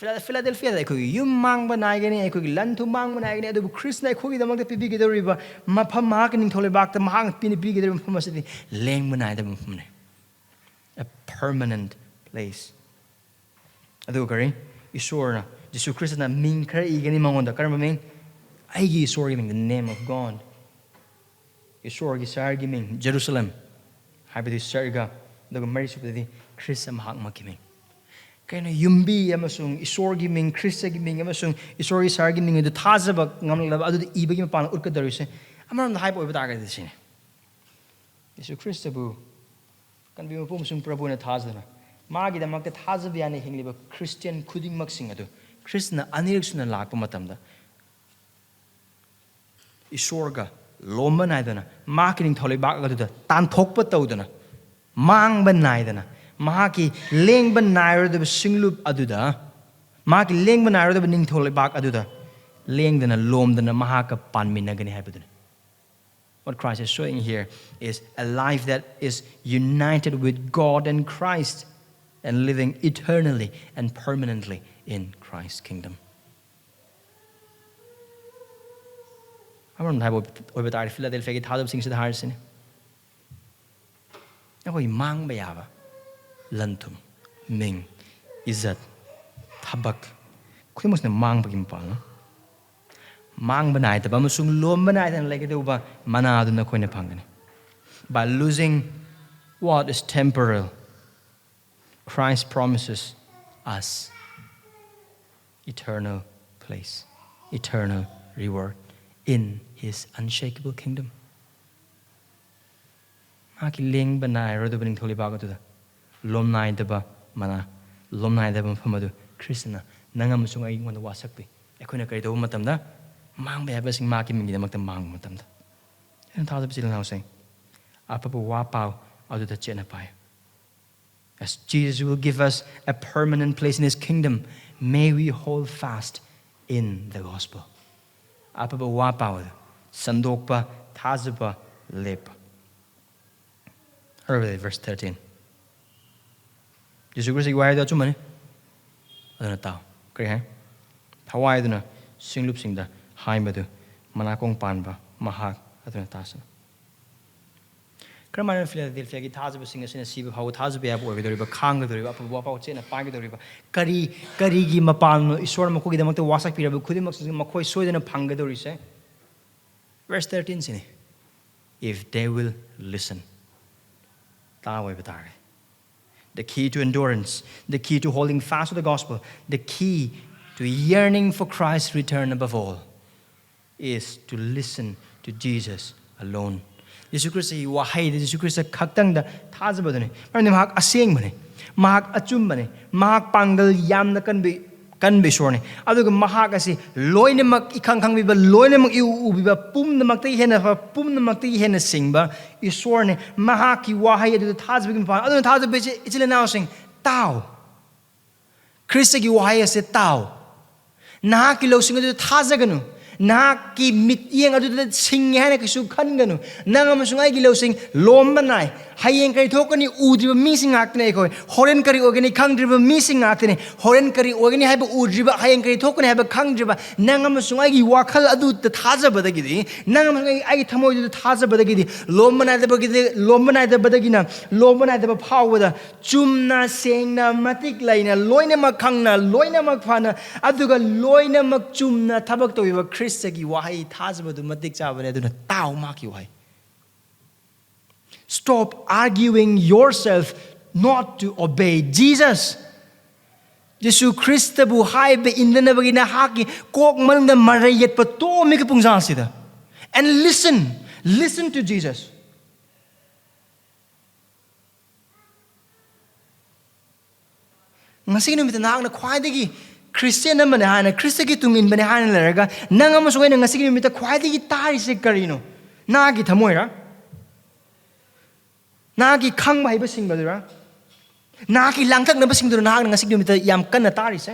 ꯐꯤꯂꯥꯗꯦꯜꯐꯤꯌꯥꯗ ꯑꯩꯈꯣꯏꯒꯤ ꯌꯨꯝ ꯃꯥꯡꯕ ꯅꯥꯏꯒꯅꯤ, ꯑꯩꯈꯣꯏꯒꯤ ꯂꯟ ꯊꯨꯝ ꯃꯥꯡꯕ ꯅꯥꯏꯒꯅꯤ, ꯑꯗꯨꯕꯨ ꯈ꯭ꯔꯤꯁꯅ ꯑꯩꯈꯣꯏꯒꯤꯗꯃꯛꯇ ꯄꯤꯕꯤꯒꯗꯧꯔꯤꯕ ꯃꯐꯝ, ꯃꯍꯥꯛꯀꯤ ꯅꯤꯡꯊꯧ ꯂꯩꯕꯥꯛꯇ ꯃꯍꯥꯛꯅ ꯄꯤꯅ ꯄꯤꯒꯗꯧꯔꯤꯕ ꯃꯐꯝ ꯑꯁꯤꯗꯤ ꯂꯦꯡꯕ ꯅꯥꯏꯗꯕ ꯃꯐꯝꯅꯤ꯫ A permanent place. ꯑꯗꯨꯒ ꯀꯔꯤ? ꯏꯁꯣꯔꯅ, ꯖꯤꯁꯨ ꯈ꯭ꯔꯤꯁꯇꯅ ꯃꯤꯡ ꯈꯔ ꯏꯒꯅꯤ ꯃꯉꯣꯟꯗ꯫ ꯀꯔꯝꯕ ꯃꯤꯡ? ꯑꯩꯒꯤ ꯏꯁꯣꯔꯒꯤ ꯃꯤꯡ, the name of God. ꯏꯁꯣꯔꯒꯤ ꯁꯍꯔꯒꯤ ꯃꯤꯡ ꯖꯦꯔꯨꯁꯂꯦꯝ, ꯍꯥꯏꯕꯗꯤ ꯁꯔꯒ, ꯑꯗꯨꯒ ꯃꯔꯤꯁꯨꯕꯗꯗꯤ ꯈ꯭ꯔꯤꯁ ꯃꯍꯥꯛꯃꯛꯀꯤ ꯃꯤꯡ꯫ ꯀꯩꯅꯣ, ꯌꯨꯝꯕꯤ ꯑꯃꯁꯨꯡ ꯏꯁꯣꯔꯒꯤ ꯃꯤꯡ, ꯈ꯭ꯔꯤꯁꯇꯒꯤ ꯃꯤꯡ ꯑꯃꯁꯨꯡ ꯏꯁꯣꯔꯒꯤ ꯁꯍꯔꯒꯤ ꯃꯤꯡ ꯑꯗꯨ ꯊꯥꯖꯕ ꯉꯝꯂꯛꯂꯕ ꯑꯗꯨꯗ ꯏꯕꯒꯤ ꯃꯄꯥꯟꯅ ꯎꯠꯀꯗꯧꯔꯤꯁꯦ? ꯑꯃꯔꯣꯝꯗ ꯍꯥꯏꯕ ꯑꯣꯏꯕ ꯇꯥꯔꯒꯗꯤ ꯁꯤꯅꯤ, ꯌꯦꯁꯨ ꯈ꯭ꯔꯤꯁꯇꯕꯨ ꯀꯟꯕꯤ ꯃꯄꯨ ꯑꯃꯁꯨꯡ ꯄ꯭ꯔꯚꯨꯅ ꯊꯥꯖꯗꯨꯅ ꯃꯥꯒꯤꯗꯃꯛꯇ ꯊꯥꯖꯕ ꯌꯥꯅ ꯍꯤꯡꯂꯤꯕ ꯈ꯭ꯔꯤꯁꯇꯤꯌꯥꯟ ꯈꯨꯗꯤꯡꯃꯛꯁꯤꯡ ꯑꯗꯨ ꯈ꯭ꯔꯤꯁꯇꯅ ꯑꯅꯤꯔꯛ ꯁꯨꯅ ꯂꯥꯛꯄ ꯃꯇꯝꯗ ꯏꯁꯣꯔꯒ ꯂꯣꯝꯕ ꯅꯥꯏꯗꯅ ꯃꯍꯥꯛꯀꯤ ꯅꯤꯡꯊꯧ ꯂꯩꯕꯥꯛ ꯑꯗꯨꯗ ꯇꯥꯟꯊꯣꯛꯄ ꯇꯧꯗꯅ, ꯃꯥꯡꯕ ꯅꯥꯏꯗꯅ ꯃꯍꯥꯛꯀꯤ ꯂꯦꯡꯕ ꯅꯥꯏꯔꯣꯏꯗꯕ ꯁꯤꯡꯂꯨꯞ ꯑꯗꯨꯗ, ꯃꯍꯥꯛꯀꯤ ꯂꯦꯡꯕ ꯅꯥꯏꯔꯣꯏꯗꯕ ꯅꯤꯡꯊꯧ ꯂꯩꯕꯥꯛ ꯑꯗꯨꯗ ꯂꯦꯡꯗꯅ ꯂꯣꯝꯗꯅ ꯃꯍꯥꯛꯀ ꯄꯥꯟꯃꯤꯟꯅꯒꯅꯤ ꯍꯥꯏꯕꯗꯨꯅꯤ꯫ What Christ is showing here is a life that is united with God and Christ and living eternally and permanently in Christ's kingdom. ꯑꯃꯔꯣꯝꯗ ꯍꯥꯏꯕ ꯑꯣꯏꯕ ꯇꯥꯔꯗꯤ, ꯐꯤꯂꯥꯗꯦꯜꯐꯤꯌꯥꯒꯤ ꯊꯥꯖꯕꯁꯤꯡꯁꯤꯗ ꯍꯥꯏꯔꯤꯁꯤꯅꯤ, ꯑꯩꯈꯣꯏ ꯃꯥꯡꯕ ꯌꯥꯕ ꯂꯟ ꯊꯨꯝ, ꯃꯤꯡ, ꯏꯖꯠ, ꯊꯕꯛ, ꯈꯨꯗꯤꯡꯃꯛꯁꯤꯅ ꯃꯥꯡꯕꯒꯤ ꯃꯄꯥꯡꯅꯤ꯫ ꯃꯥꯡꯕ ꯅꯥꯏꯗꯕ ꯑꯃꯁꯨꯡ ꯂꯣꯝꯕ ꯅꯥꯏꯗꯅ ꯂꯩꯒꯗꯧꯕ ꯃꯅꯥ ꯑꯗꯨ ꯅꯈꯣꯏꯅ ꯐꯪꯒꯅꯤ꯫ By losing what is temporal, Christ promises us eternal place, eternal reward in his unshakable kingdom. ꯃꯍꯥꯛꯀꯤ ꯂꯦꯡꯕ ꯅꯥꯏꯔꯣꯏꯗꯕ ꯅꯤꯡꯊꯧ ꯂꯩꯕꯥꯛ ꯑꯗꯨꯗ ꯂꯣꯝꯅꯥꯏꯗꯕ ꯃꯅꯥ, ꯂꯣꯝꯅꯥꯏꯗꯕ ꯃꯐꯝ ꯑꯗꯨ ꯈ꯭ꯔꯤꯁꯇꯅ ꯅꯪ ꯑꯃꯁꯨꯡ ꯑꯩꯉꯣꯟꯗ ꯋꯥꯁꯛꯄꯤ꯫ ꯑꯩꯈꯣꯏꯅ ꯀꯔꯤ ꯇꯧꯕ ꯃꯇꯝꯗ? ꯃꯥꯡꯕ ꯌꯥꯕꯁꯤꯡ ꯃꯍꯥꯛꯀꯤ ꯃꯤꯡꯒꯤꯗꯃꯛꯇ ꯃꯥꯡꯕ ꯃꯇꯝꯗ꯫ ꯑꯩꯅ ꯊꯥꯖꯕ ꯏꯆꯤꯜ ꯏꯅꯥꯎꯁꯤꯡ, ꯑꯐꯕ ꯋꯥ ꯄꯥꯎ ꯑꯗꯨꯗ ꯆꯦꯠꯅ ꯄꯥꯏ꯫ As Jesus will give us a permanent place in his kingdom, may we hold fast in the gospel. ꯑꯐꯕ ꯋꯥ ꯄꯥꯎ ꯑꯗꯨ ꯁꯟꯗꯣꯛꯄ, ꯊꯥꯖꯕ, ꯂꯦꯞꯄ꯫ ꯑꯔꯣꯏꯕꯗ verse thirteen꯫ ꯖꯤꯁꯨ ꯈ꯭ꯔꯤꯁꯇꯒꯤ ꯋꯥꯍꯩꯗꯣ ꯑꯆꯨꯝꯕꯅꯤ꯫ ꯑꯗꯨꯅ ꯇꯥꯎ꯫ ꯀꯔꯤ ꯍꯥꯏ? ꯊꯋꯥꯏꯗꯨꯅ ꯁꯤꯡꯂꯨꯞꯁꯤꯡꯗ ꯍꯥꯏꯕꯗꯨ ꯃꯅꯥꯀꯣꯡ ꯄꯥꯟꯕ ꯃꯍꯥꯛ ꯑꯗꯨꯅ ꯇꯥꯁꯅꯨ꯫ ꯀꯔꯝꯍꯥꯏꯅ ꯐꯤꯂꯥꯗꯦꯜꯐꯤꯌꯥꯒꯤ ꯊꯥꯖꯕꯁꯤꯡ ꯑꯁꯤꯅ ꯁꯤꯕ ꯐꯥꯎꯕ ꯊꯥꯖꯕ ꯌꯥꯕ ꯑꯣꯏꯒꯗꯧꯔꯤꯕ, ꯈꯥꯡꯒꯗꯧꯔꯤꯕ, ꯑꯐꯕ ꯋꯥꯐꯥꯎ ꯆꯦꯠꯅ ꯄꯥꯏꯒꯗꯧꯔꯤꯕ? ꯀꯔꯤ, ꯀꯔꯤꯒꯤ ꯃꯄꯥꯟꯅꯣ ꯏꯁꯣꯔꯅ ꯃꯈꯣꯏꯒꯤꯗꯃꯛꯇ ꯋꯥꯁꯛꯄꯤꯔꯕ ꯈꯨꯗꯤꯡꯃꯛꯁꯤ ꯃꯈꯣꯏ ꯁꯣꯏꯗꯅ ꯐꯪꯒꯗꯧꯔꯤꯁꯦ? Verse thirteen ꯁꯤꯅꯤ, "If they will listen." ꯇꯥꯕ ꯑꯣꯏꯕ ꯇꯥꯔꯦ꯫ The key to endurance, the key to holding fast to the gospel, the key to yearning for Christ's return above all is to listen to Jesus alone. ꯌꯦꯁꯨ ꯈ꯭ꯔꯤꯁꯇꯒꯤ ꯋꯥꯍꯩꯗ, ꯌꯦꯁꯨ Christ ꯈꯛꯇꯪꯗ ꯊꯥꯖꯕꯗꯨꯅꯤ꯫ ꯃꯔꯝꯗꯤ ꯃꯍꯥꯛ ꯑꯁꯦꯡꯕꯅꯤ, ꯃꯍꯥꯛ ꯑꯆꯨꯝꯕꯅꯤ, ꯃꯍꯥꯛ ꯄꯥꯡꯒꯜ ꯌꯥꯝꯅ ꯀꯟꯕꯤ, ꯀꯟꯕ ꯏꯁꯣꯔꯅꯤ꯫ ꯑꯗꯨꯒ ꯃꯍꯥꯛ ꯑꯁꯤ ꯂꯣꯏꯅꯃꯛ ꯏꯈꯪ ꯈꯪꯕꯤꯕ, ꯂꯣꯏꯅꯃꯛ ꯏꯎ ꯎꯕꯤꯕ, ꯄꯨꯝꯅꯃꯛꯇꯒꯤ ꯍꯦꯟꯅ ꯐꯕ, ꯄꯨꯝꯅꯃꯛꯇꯒꯤ ꯍꯦꯟꯅ ꯁꯤꯡꯕ ꯏꯁꯣꯔꯅꯤ꯫ ꯃꯍꯥꯛꯀꯤ ꯋꯥꯍꯩ ꯑꯗꯨꯗ ꯊꯥꯖꯕꯒꯤ ꯃꯄꯥꯟ꯫ ꯑꯗꯨꯅ ꯊꯥꯖꯕ ꯏꯆꯤꯜ, ꯏꯆꯤꯜ ꯏꯅꯥꯎꯁꯤꯡ, ꯇꯥꯎ꯫ ꯈ꯭ꯔꯤꯁꯇꯒꯤ ꯋꯥꯍꯩ ꯑꯁꯦ ꯇꯥꯎ꯫ ꯅꯍꯥꯛꯀꯤ ꯂꯧꯁꯤꯡ ꯑꯗꯨꯗ ꯊꯥꯖꯒꯅꯨ꯫ ꯅꯍꯥꯛꯀꯤ ꯃꯤꯠꯌꯦꯡ ꯑꯗꯨꯗ ꯁꯤꯡꯉꯦ ꯍꯥꯏꯅ ꯀꯩꯁꯨ ꯈꯟꯒꯅꯨ꯫ ꯅꯪ ꯑꯃꯁꯨꯡ ꯑꯩꯒꯤ ꯂꯧꯁꯤꯡ ꯂꯣꯝꯕ ꯅꯥꯏ꯫ ꯍꯌꯦꯡ ꯀꯔꯤ ꯊꯣꯛꯀꯅꯤ ꯎꯗ꯭ꯔꯤꯕ ꯃꯤꯁꯤꯡ ꯉꯥꯛꯇꯅꯤ ꯑꯩꯈꯣꯏ꯫ ꯍꯣꯔꯦꯟ ꯀꯔꯤ ꯑꯣꯏꯒꯅꯤ ꯈꯪꯗ꯭ꯔꯤꯕ ꯃꯤꯁꯤꯡ ꯉꯥꯛꯇꯅꯤ꯫ ꯍꯣꯔꯦꯟ ꯀꯔꯤ ꯑꯣꯏꯒꯅꯤ ꯍꯥꯏꯕ ꯎꯗ꯭ꯔꯤꯕ, ꯍꯌꯦꯡ ꯀꯔꯤ ꯊꯣꯛꯀꯅꯤ ꯍꯥꯏꯕ ꯈꯪꯗ꯭ꯔꯤꯕ ꯅꯪ ꯑꯃꯁꯨꯡ ꯑꯩꯒꯤ ꯋꯥꯈꯜ ꯑꯗꯨꯗ ꯊꯥꯖꯕꯗꯒꯤꯗꯤ, ꯅꯪ ꯑꯃꯁꯨꯡ ꯑꯩ, ꯑꯩꯒꯤ ꯊꯃꯣꯏꯗꯨꯗ ꯊꯥꯖꯕꯗꯒꯤꯗꯤ, ꯂꯣꯝꯕ ꯅꯥꯏꯗꯕꯒꯤꯗꯤ, ꯂꯣꯝꯕ ꯅꯥꯏꯗꯕꯗꯒꯤꯅ ꯂꯣꯝꯕ ꯅꯥꯏꯗꯕ ꯐꯥꯎꯕꯗ ꯆꯨꯝꯅ, ꯁꯦꯡꯅ, ꯃꯇꯤꯛ ꯂꯩꯅ, ꯂꯣꯏꯅꯃꯛ ꯈꯪꯅ, ꯂꯣꯏꯅꯃꯛ ꯐꯅ, ꯑꯗꯨꯒ ꯂꯣꯏꯅꯃꯛ ꯆꯨꯝꯅ ꯊꯕꯛ ꯇꯧꯕꯤꯕ ꯈ꯭ꯔꯤꯁꯇꯒꯤ ꯋꯥꯍꯩ ꯊꯥꯖꯕꯗꯨ ꯃꯇꯤꯛ ꯆꯥꯕꯅꯤ꯫ ꯑꯗꯨꯅ ꯇꯥꯎ ꯃꯍꯥꯛꯀꯤ ꯋꯥꯍꯩ꯫ Stop arguing yourself not to obey Jesus. ꯌꯦꯁꯨ ꯈ꯭ꯔꯤꯁꯇꯕꯨ ꯍꯥꯏꯕ ꯏꯟꯗꯅꯕꯒꯤ ꯅꯍꯥꯛꯀꯤ ꯀꯣꯛ ꯃꯅꯨꯡꯗ ꯃꯔꯩ ꯌꯦꯠꯄ ꯇꯣꯛꯑꯝꯃꯤꯒꯤ ꯄꯨꯡꯖꯥꯁꯤꯗ꯫ And listen, listen to Jesus. ꯉꯁꯤꯒꯤ ꯅꯨꯃꯤꯠꯇ ꯅꯍꯥꯛꯅ ꯈ꯭ꯋꯥꯏꯗꯒꯤ ꯈ꯭ꯔꯤꯁꯇꯤꯌꯥꯟ ꯑꯃꯅꯤ ꯍꯥꯏꯅ, ꯈ꯭ꯔꯤꯁꯇꯒꯤ ꯇꯨꯡ ꯏꯟꯕꯅꯤ ꯍꯥꯏꯅ ꯂꯩꯔꯒ, ꯅꯪ ꯑꯃꯁꯨꯡ ꯑꯩꯅ ꯉꯁꯤꯒꯤ ꯅꯨꯃꯤꯠꯇ ꯈ꯭ꯋꯥꯏꯗꯒꯤ ꯇꯥꯔꯤꯁꯦ ꯀꯔꯤꯅꯣ? ꯅꯍꯥꯛꯀꯤ ꯊꯃꯣꯏꯔ? ꯅꯍꯥꯛꯀꯤ ꯈꯪꯕ ꯍꯩꯕꯁꯤꯡꯕꯗꯨꯔ? ꯅꯍꯥꯛꯀꯤ ꯂꯥꯡꯇꯛꯅꯕꯁꯤꯡꯗꯨꯔ ꯅꯍꯥꯛꯅ ꯉꯁꯤꯒꯤ ꯅꯨꯃꯤꯠꯇ ꯌꯥꯝ ꯀꯟꯅ ꯇꯥꯔꯤꯁꯦ?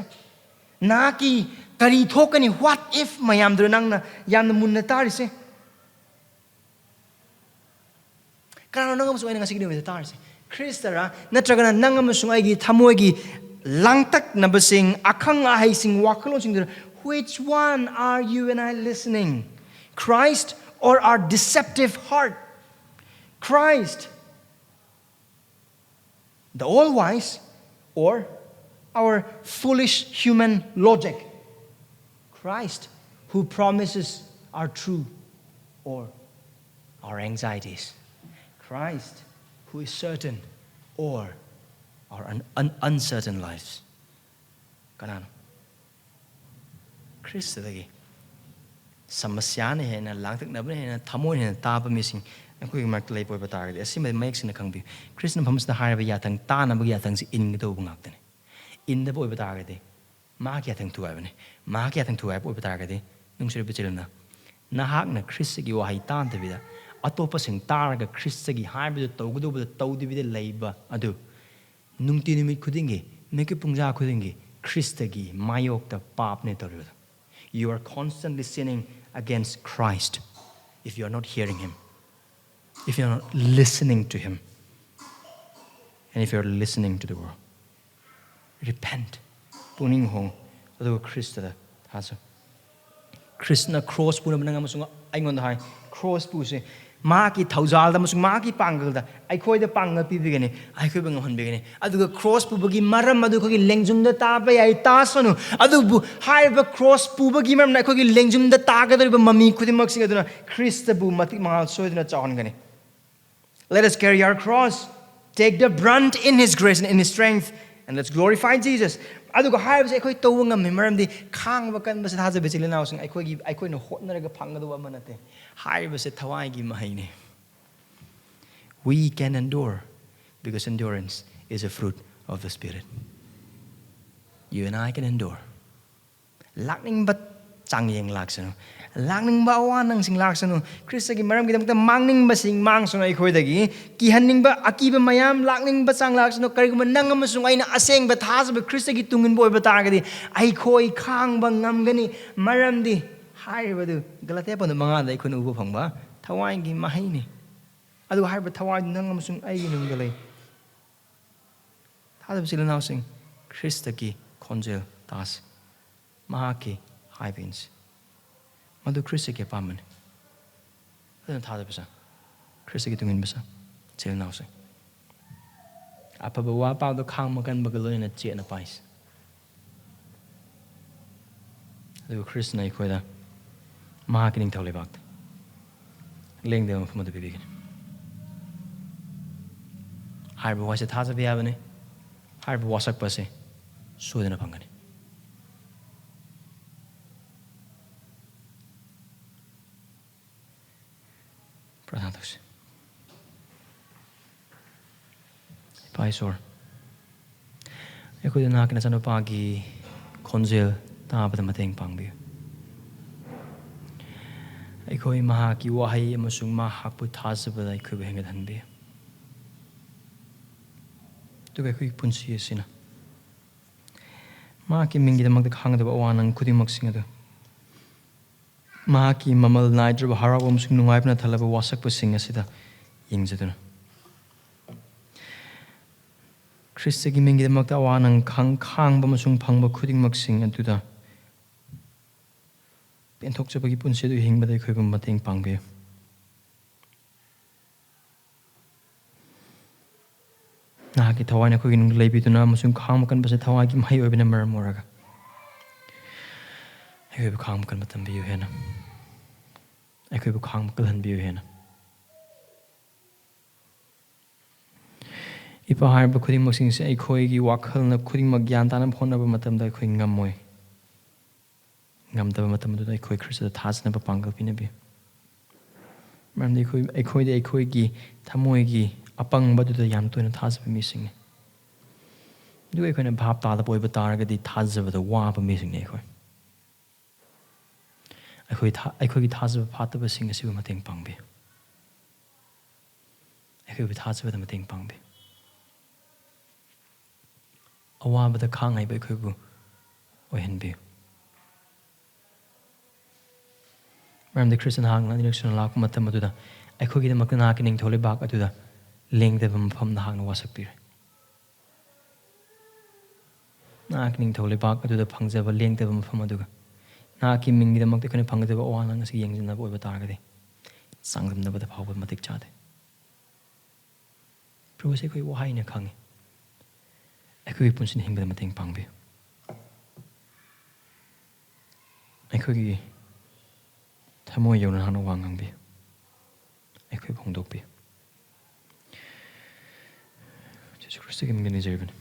ꯅꯍꯥꯛꯀꯤ ꯀꯔꯤ ꯊꯣꯛꯀꯅꯤ, what if ꯃꯌꯥꯝꯗꯨꯔ ꯅꯪꯅ ꯌꯥꯝꯅ ꯃꯨꯟꯅ ꯇꯥꯔꯤꯁꯦ? ꯀꯅꯥꯅꯣ ꯅꯪ ꯑꯃꯁꯨꯡ ꯑꯩꯅ ꯉꯁꯤꯒꯤ ꯅꯨꯃꯤꯠꯇ ꯇꯥꯔꯤꯁꯦ? ꯈ꯭ꯔꯤꯁꯇꯔ? ꯅꯠꯇ꯭ꯔꯒꯅ ꯅꯪ ꯑꯃꯁꯨꯡ ꯑꯩꯒꯤ ꯊꯃꯣꯏꯒꯤ ꯂꯥꯡꯇꯛꯅꯕꯁꯤꯡ, ꯑꯈꯪ ꯑꯍꯩꯁꯤꯡ, ꯋꯥꯈꯜꯂꯣꯟꯁꯤꯡꯗꯨꯗ, which one are you and I listening? Christ or our deceptive heart? Christ, the all wise, or our foolish human logic? Christ, who promises are true, or our anxieties? Christ, who is certain, or our un- un- uncertain lives? ꯀꯅꯥꯅꯣ? ꯈ꯭ꯔꯤꯁꯇꯗꯒꯤ꯫ ꯁꯃꯁ꯭ꯌꯥꯅ ꯍꯦꯟꯅ, ꯂꯥꯡꯇꯛꯅꯕꯅ ꯍꯦꯟꯅ, ꯊꯃꯣꯏꯅ ꯍꯦꯟꯅ ꯇꯥꯕ ꯃꯤꯁꯤꯡ ꯑꯩꯈꯣꯏꯒꯤ ꯃꯔꯛꯇ ꯂꯩꯕ ꯑꯣꯏꯕ ꯇꯥꯔꯒꯗꯤ, ꯑꯁꯤꯃꯗꯤ ꯃꯌꯦꯛ ꯁꯦꯡꯅ ꯈꯪꯕꯤꯌꯨ꯫ ꯀ꯭ꯔꯤꯁꯅ ꯃꯐꯝꯁꯤꯗ ꯍꯥꯏꯔꯕ ꯌꯥꯊꯪ, ꯇꯥꯅꯕꯒꯤ ꯌꯥꯊꯪꯁꯤ ꯏꯟꯒꯗꯧꯕ ꯉꯥꯛꯇꯅꯤ꯫ ꯏꯟꯗꯕ ꯑꯣꯏꯕ ꯇꯥꯔꯒꯗꯤ, ꯃꯍꯥꯛꯀꯤ ꯌꯥꯊꯪ ꯊꯨꯒꯥꯏꯕꯅꯤ꯫ ꯃꯍꯥꯛꯀꯤ ꯌꯥꯊꯪ ꯊꯨꯒꯥꯏꯕ ꯑꯣꯏꯕ ꯇꯥꯔꯒꯗꯤ, ꯅꯨꯡꯁꯤꯔꯕ ꯏꯆꯤꯜ ꯏꯅꯥꯎ, ꯅꯍꯥꯛꯅ ꯈ꯭ꯔꯤꯁꯇꯒꯤ ꯋꯥꯍꯩ ꯇꯥꯗꯕꯤꯗ, ꯑꯇꯣꯞꯄꯁꯤꯡ ꯇꯥꯔꯒ ꯈ꯭ꯔꯤꯁꯇꯒꯤ ꯍꯥꯏꯕꯗꯨ ꯇꯧꯒꯗꯧꯕꯗ ꯇꯧꯗꯕꯤꯗ ꯂꯩꯕ ꯑꯗꯨ, ꯅꯨꯡꯇꯤ ꯅꯨꯃꯤꯠ ꯈꯨꯗꯤꯡꯒꯤ, ꯃꯤꯀꯨꯞ ꯄꯨꯡꯖꯥ ꯈꯨꯗꯤꯡꯒꯤ ꯈ꯭ꯔꯤꯁꯇꯒꯤ ꯃꯥꯌꯣꯛꯇ ꯄꯥꯞꯅꯦ ꯇꯧꯔꯤꯕꯗꯣ꯫ You are constantly sinning against Christ if you are not hearing him, if you are not listening to him, and if you are listening to the world. Repent. ꯄꯨꯛꯅꯤꯡ ꯍꯣꯡꯉꯨ, ꯑꯗꯨꯒ ꯈ꯭ꯔꯤꯁꯇꯗ ꯊꯥꯖꯧ꯫ ꯈ꯭ꯔꯤꯁꯅ ꯈ꯭ꯔꯣꯁ ꯄꯨꯅꯕ ꯅꯪ ꯑꯃꯁꯨꯡ ꯑꯩꯉꯣꯟꯗ ꯍꯥꯏ, ꯈ꯭ꯔꯣꯁ ꯄꯨꯁꯦ꯫ ꯃꯍꯥꯛꯀꯤ ꯊꯧꯖꯥꯜꯗ ꯑꯃꯁꯨꯡ ꯃꯍꯥꯛꯀꯤ ꯄꯥꯡꯒꯜꯗ ꯑꯩꯈꯣꯏꯗ ꯄꯥꯡꯒꯜ ꯄꯤꯕꯤꯒꯅꯤ, ꯑꯩꯈꯣꯏꯕꯨ ꯉꯝꯍꯟꯕꯤꯒꯅꯤ꯫ ꯑꯗꯨꯒ ꯈ꯭ꯔꯣꯁ ꯄꯨꯕꯒꯤ ꯃꯔꯝ ꯑꯗꯨ ꯑꯩꯈꯣꯏꯒꯤ ꯂꯦꯡꯖꯨꯝꯗ ꯇꯥꯕ ꯌꯥꯏ, ꯇꯥꯁꯅꯨ꯫ ꯑꯗꯨꯕꯨ ꯍꯥꯏꯔꯤꯕ ꯈ꯭ꯔꯣꯁ ꯄꯨꯕꯒꯤ ꯃꯔꯝꯅ ꯑꯩꯈꯣꯏꯒꯤ ꯂꯦꯡꯖꯨꯝꯗ ꯇꯥꯒꯗꯧꯔꯤꯕ ꯃꯃꯤ ꯈꯨꯗꯤꯡꯃꯛꯁꯤꯡ ꯑꯗꯨꯅ ꯈ꯭ꯔꯤꯁꯇꯕꯨ ꯃꯇꯤꯛ ꯃꯉꯥꯜ ꯁꯣꯏꯗꯅ ꯆꯥꯎꯍꯟꯒꯅꯤ꯫ Let us carry our cross, take the brunt in his grace and in his strength, and let's glorify Jesus. ꯑꯗꯨꯒ ꯍꯥꯏꯕꯁꯦ ꯑꯩꯈꯣꯏ ꯇꯧꯕ ꯉꯝꯃꯤ, ꯃꯔꯝꯗꯤ ꯈꯥꯡꯕ ꯀꯟꯕꯁꯦ, ꯊꯥꯖꯕ ꯏꯆꯤꯜ ꯏꯅꯥꯎꯁꯤꯡ, ꯑꯩꯈꯣꯏꯒꯤ, ꯑꯩꯈꯣꯏꯅ ꯍꯣꯠꯅꯔꯒ ꯐꯪꯒꯗꯧꯕ ꯑꯃ ꯅꯠꯇꯦ꯫ ꯍꯥꯏꯕꯁꯦ ꯊꯋꯥꯏꯒꯤ ꯃꯍꯩꯅꯤ꯫ We can endure because endurance is a fruit of the Spirit. You and I can endure. ꯂꯥꯛꯅꯤꯡꯕ ꯆꯥꯡꯌꯦꯡ ꯂꯥꯛꯁꯅꯨ, ꯂꯥꯛꯅꯤꯡꯕ ꯑꯋꯥ ꯅꯪꯁꯤꯡ ꯂꯥꯛꯁꯅꯨ, ꯈ꯭ꯔꯤꯁꯇꯒꯤ ꯃꯔꯝꯒꯤꯗꯃꯛꯇ ꯃꯥꯡꯅꯤꯡꯕꯁꯤꯡ ꯃꯥꯡꯁꯅꯨ ꯑꯩꯈꯣꯏꯗꯒꯤ꯫ ꯀꯤꯍꯟꯅꯤꯡꯕ, ꯑꯀꯤꯕ ꯃꯌꯥꯝ ꯂꯥꯛꯅꯤꯡꯕ ꯆꯥꯡ ꯂꯥꯛꯁꯅꯨ꯫ ꯀꯔꯤꯒꯨꯝꯕ ꯅꯪ ꯑꯃꯁꯨꯡ ꯑꯩꯅ ꯑꯁꯦꯡꯕ ꯊꯥꯖꯕ ꯈ꯭ꯔꯤꯁꯇꯒꯤ ꯇꯨꯡ ꯏꯟꯕ ꯑꯣꯏꯕ ꯇꯥꯔꯒꯗꯤ, ꯑꯩꯈꯣꯏ ꯈꯥꯡꯕ ꯉꯝꯒꯅꯤ꯫ ꯃꯔꯝꯗꯤ ꯍꯥꯏꯔꯤꯕꯗꯨ ꯒꯂꯥꯇꯤꯌꯥ ꯄꯟꯗ ꯃꯉꯥꯗ ꯑꯩꯈꯣꯏꯅ ꯎꯕ ꯐꯪꯕ ꯊꯋꯥꯏꯒꯤ ꯃꯍꯩꯅꯤ꯫ ꯑꯗꯨꯒ ꯍꯥꯏꯔꯤꯕ ꯊꯋꯥꯏꯗꯨ ꯅꯪ ꯑꯃꯁꯨꯡ ꯑꯩꯒꯤ ꯃꯅꯨꯡꯗ ꯂꯩ꯫ ꯊꯥꯖꯕ ꯏꯆꯤꯜ ꯏꯅꯥꯎꯁꯤꯡ, ꯈ꯭ꯔꯤꯁꯇꯒꯤ ꯈꯣꯟꯖꯦꯜ ꯇꯥꯁꯤ꯫ ꯃꯍꯥꯛꯀꯤ ꯍꯥꯏꯕ ꯏꯟꯁꯤ꯫ ꯃꯗꯨ ꯈ꯭ꯔꯤꯁꯇꯒꯤ ꯑꯄꯥꯝꯕꯅꯤ꯫ ꯑꯗꯨꯅ ꯊꯥꯖꯕꯁꯦ, ꯈ꯭ꯔꯤꯁꯇꯒꯤ ꯇꯨꯡ ꯏꯟꯕꯁꯦ, ꯏꯆꯤꯜ ꯏꯅꯥꯎꯁꯦ꯫ ꯑꯐꯕ ꯋꯥ ꯄꯥꯎꯗꯣ ꯈꯥꯡꯕ ꯀꯟꯕꯒ ꯂꯣꯏꯅꯅ ꯆꯦꯠꯅ ꯄꯥꯏꯁꯤ꯫ ꯑꯗꯨꯒ ꯈ꯭ꯔꯤꯁꯅ ꯑꯩꯈꯣꯏꯗ ꯃꯍꯥꯛꯀꯤ ꯅꯤꯡꯊꯧ ꯂꯩꯕꯥꯛꯇ ꯂꯦꯡꯗꯕ ꯃꯐꯝ ꯑꯗꯨ ꯄꯤꯕꯤꯒꯅꯤ꯫ ꯍꯥꯏꯔꯤꯕ ꯋꯥꯁꯦ ꯊꯥꯖꯕ ꯌꯥꯕꯅꯤ꯫ ꯍꯥꯏꯔꯤꯕ ꯋꯥꯁꯛꯄ ꯑꯁꯤ ꯁꯣꯏꯗꯅ ꯐꯪꯒꯅꯤ꯫ ꯄ꯭ꯔꯊꯅꯥ ꯇꯧꯁꯤ꯫ ꯏꯄꯥ ꯏꯁꯣꯔ, ꯑꯩꯈꯣꯏꯗ ꯅꯍꯥꯛꯀꯤ ꯅꯆꯥꯅꯨꯄꯥꯒꯤ ꯈꯣꯟꯖꯦꯜ ꯇꯥꯕꯗ ꯃꯇꯦꯡ ꯄꯥꯡꯕꯤꯌꯨ꯫ ꯑꯩꯈꯣꯏ ꯃꯍꯥꯛꯀꯤ ꯋꯥꯍꯩ ꯑꯃꯁꯨꯡ ꯃꯍꯥꯛꯄꯨ ꯊꯥꯖꯕꯗ ꯑꯩꯈꯣꯏꯕꯨ ꯍꯦꯟꯒꯠꯍꯟꯕꯤꯌꯨ꯫ ꯑꯗꯨꯒ ꯑꯩꯈꯣꯏꯒꯤ ꯄꯨꯟꯁꯤ ꯑꯁꯤꯅ ꯃꯍꯥꯛꯀꯤ ꯃꯤꯡꯒꯤꯗꯃꯛꯇ ꯈꯥꯡꯒꯗꯕ ꯑꯋꯥ ꯑꯅꯪ ꯈꯨꯗꯤꯡꯃꯛꯁꯤꯡ ꯑꯗꯨ ꯃꯍꯥꯛꯀꯤ ꯃꯃꯜ ꯅꯥꯏꯗ꯭ꯔꯕ ꯍꯔꯥꯎꯕ ꯑꯃꯁꯨꯡ ꯅꯨꯡꯉꯥꯏꯕꯅ ꯊꯜꯂꯕ ꯋꯥꯁꯛꯄꯁꯤꯡ ꯑꯁꯤꯗ ꯌꯦꯡꯖꯗꯨꯅ, ꯈ꯭ꯔꯤꯁꯇꯒꯤ ꯃꯤꯡꯒꯤꯗꯃꯛꯇ ꯑꯋꯥ ꯑꯅꯪ ꯈꯥꯡ-, ꯈꯥꯡꯕ ꯑꯃꯁꯨꯡ ꯐꯪꯕ ꯈꯨꯗꯤꯡꯃꯛꯁꯤꯡ ꯑꯗꯨꯗ ꯄꯦꯟꯊꯣꯛꯆꯕꯒꯤ ꯄꯨꯟꯁꯤ ꯑꯗꯨ ꯍꯤꯡꯕꯗ ꯑꯩꯈꯣꯏꯕꯨ ꯃꯇꯦꯡ ꯄꯥꯡꯕꯤꯌꯨ꯫ ꯅꯍꯥꯛꯀꯤ ꯊꯋꯥꯏꯅ ꯑꯩꯈꯣꯏꯒꯤ ꯅꯨꯡꯗ ꯂꯩꯕꯤꯗꯨꯅ ꯑꯃꯁꯨꯡ ꯈꯥꯡꯕ ꯀꯟꯕꯁꯦ ꯊꯋꯥꯏꯒꯤ ꯃꯍꯩ ꯑꯣꯏꯕꯅ ꯃꯔꯝ ꯑꯣꯏꯔꯒ ꯑꯩꯈꯣꯏꯕꯨ ꯈꯥꯡꯕ ꯀꯟꯕ ꯇꯝꯕꯤꯌꯨ ꯍꯦꯟꯅ꯫ ꯑꯩꯈꯣꯏꯕꯨ ꯈꯥꯡꯕ ꯀꯜꯍꯟꯕꯤꯌꯨ ꯍꯦꯟꯅ꯫ ꯏꯄꯥ, ꯍꯥꯏꯔꯤꯕ ꯈꯨꯗꯤꯡꯃꯛꯁꯤꯡꯁꯦ ꯑꯩꯈꯣꯏꯒꯤ ꯋꯥꯈꯜꯅ ꯈꯨꯗꯤꯡꯃꯛ ꯒ꯭ꯌꯥꯟ ꯇꯥꯅꯕ ꯍꯣꯠꯅꯕ ꯃꯇꯝꯗ ꯑꯩꯈꯣꯏ ꯉꯝꯃꯣꯏ꯫ ꯉꯝꯗꯕ ꯃꯇꯝ ꯑꯗꯨꯗ ꯑꯩꯈꯣꯏ ꯈ꯭ꯔꯤꯁꯇꯗ ꯊꯥꯖꯅꯕ ꯄꯥꯡꯒꯜ ꯄꯤꯅꯕꯤꯌꯨ꯫ ꯃꯔꯝꯗꯤ ꯑꯩꯈꯣꯏ, ꯑꯩꯈꯣꯏꯗꯤ ꯑꯩꯈꯣꯏꯒꯤ ꯊꯃꯣꯏꯒꯤ ꯑꯄꯪꯕꯗꯨꯗ ꯌꯥꯝ ꯇꯣꯏꯅ ꯊꯥꯖꯕ ꯃꯤꯁꯤꯡꯅꯤ꯫ ꯑꯗꯨꯒ ꯑꯩꯈꯣꯏꯅ ꯚꯥꯞ ꯇꯥꯗꯕ ꯑꯣꯏꯕ ꯇꯥꯔꯒꯗꯤ ꯊꯥꯖꯕꯗ ꯋꯥꯕ ꯃꯤꯁꯤꯡꯅꯤ ꯑꯩꯈꯣꯏ꯫ ꯑꯩꯈꯣꯏ ꯊꯥ-, ꯑꯩꯈꯣꯏꯒꯤ ꯊꯥꯖꯕ ꯐꯥꯠꯇꯕꯁꯤꯡ ꯑꯁꯤꯕꯨ ꯃꯇꯦꯡ ꯄꯥꯡꯕꯤꯌꯨ꯫ ꯑꯩꯈꯣꯏꯕꯨ ꯊꯥꯖꯕꯗ ꯃꯇꯦꯡ ꯄꯥꯡꯕꯤꯌꯨ꯫ ꯑꯋꯥꯕꯗ ꯈꯥꯡ ꯍꯩꯕ ꯑꯩꯈꯣꯏꯕꯨ ꯑꯣꯏꯍꯟꯕꯤꯌꯨ꯫ ꯃꯔꯝꯗꯤ ꯈ꯭ꯔꯤꯁꯇ ꯅꯍꯥꯛꯅ ꯑꯅꯤꯔꯛ ꯁꯨꯅ ꯂꯥꯛꯄ ꯃꯇꯝ ꯑꯗꯨꯗ ꯑꯩꯈꯣꯏꯒꯤꯗꯃꯛꯇ ꯅꯍꯥꯛꯀꯤ ꯅꯤꯡꯊꯧ ꯂꯩꯕꯥꯛ ꯑꯗꯨꯗ ꯂꯦꯡꯗꯕ ꯃꯐꯝ ꯅꯍꯥꯛꯅ ꯋꯥꯁꯛꯄꯤꯔꯦ꯫ ꯅꯍꯥꯛꯀꯤ ꯅꯤꯡꯊꯧ ꯂꯩꯕꯥꯛ ꯑꯗꯨꯗ ꯐꯪꯖꯕ ꯂꯦꯡꯗꯕ ꯃꯐꯝ ꯑꯗꯨꯒ ꯅꯍꯥꯛꯀꯤ ꯃꯤꯡꯒꯤꯗꯃꯛꯇ ꯑꯩꯈꯣꯏꯅ ꯐꯪꯒꯗꯕ ꯑꯋꯥ ꯑꯅꯥ ꯑꯁꯤ ꯌꯦꯡꯁꯤꯟꯅꯕ ꯑꯣꯏꯕ ꯇꯥꯔꯒꯗꯤ, ꯆꯥꯡꯗꯝꯅꯕꯗ ꯐꯥꯎꯕ ꯃꯇꯤꯛ ꯆꯥꯗꯦ꯫ ꯄ꯭ꯔꯚꯨꯁꯦ ꯑꯩꯈꯣꯏ ꯋꯥꯍꯩꯅ ꯈꯪꯉꯤ꯫ ꯑꯩꯈꯣꯏꯒꯤ ꯄꯨꯟꯁꯤꯅ ꯍꯤꯡꯕꯗ ꯃꯇꯦꯡ ꯄꯥꯡꯕꯤꯌꯨ꯫ ꯑꯩꯈꯣꯏꯒꯤ ꯊꯃꯣꯏ ꯌꯧꯅ ꯅꯍꯥꯛꯅ ꯋꯥ ꯉꯥꯡꯕꯤꯌꯨ꯫ ꯑꯩꯈꯣꯏꯕꯨ ꯍꯣꯡꯗꯣꯛꯄꯤꯌꯨ꯫ ꯖꯤꯁꯨ ꯈ꯭ꯔꯤꯁꯇꯒꯤ ꯃꯤꯡꯗ ꯅꯤꯖꯔꯤꯕꯅꯤ꯫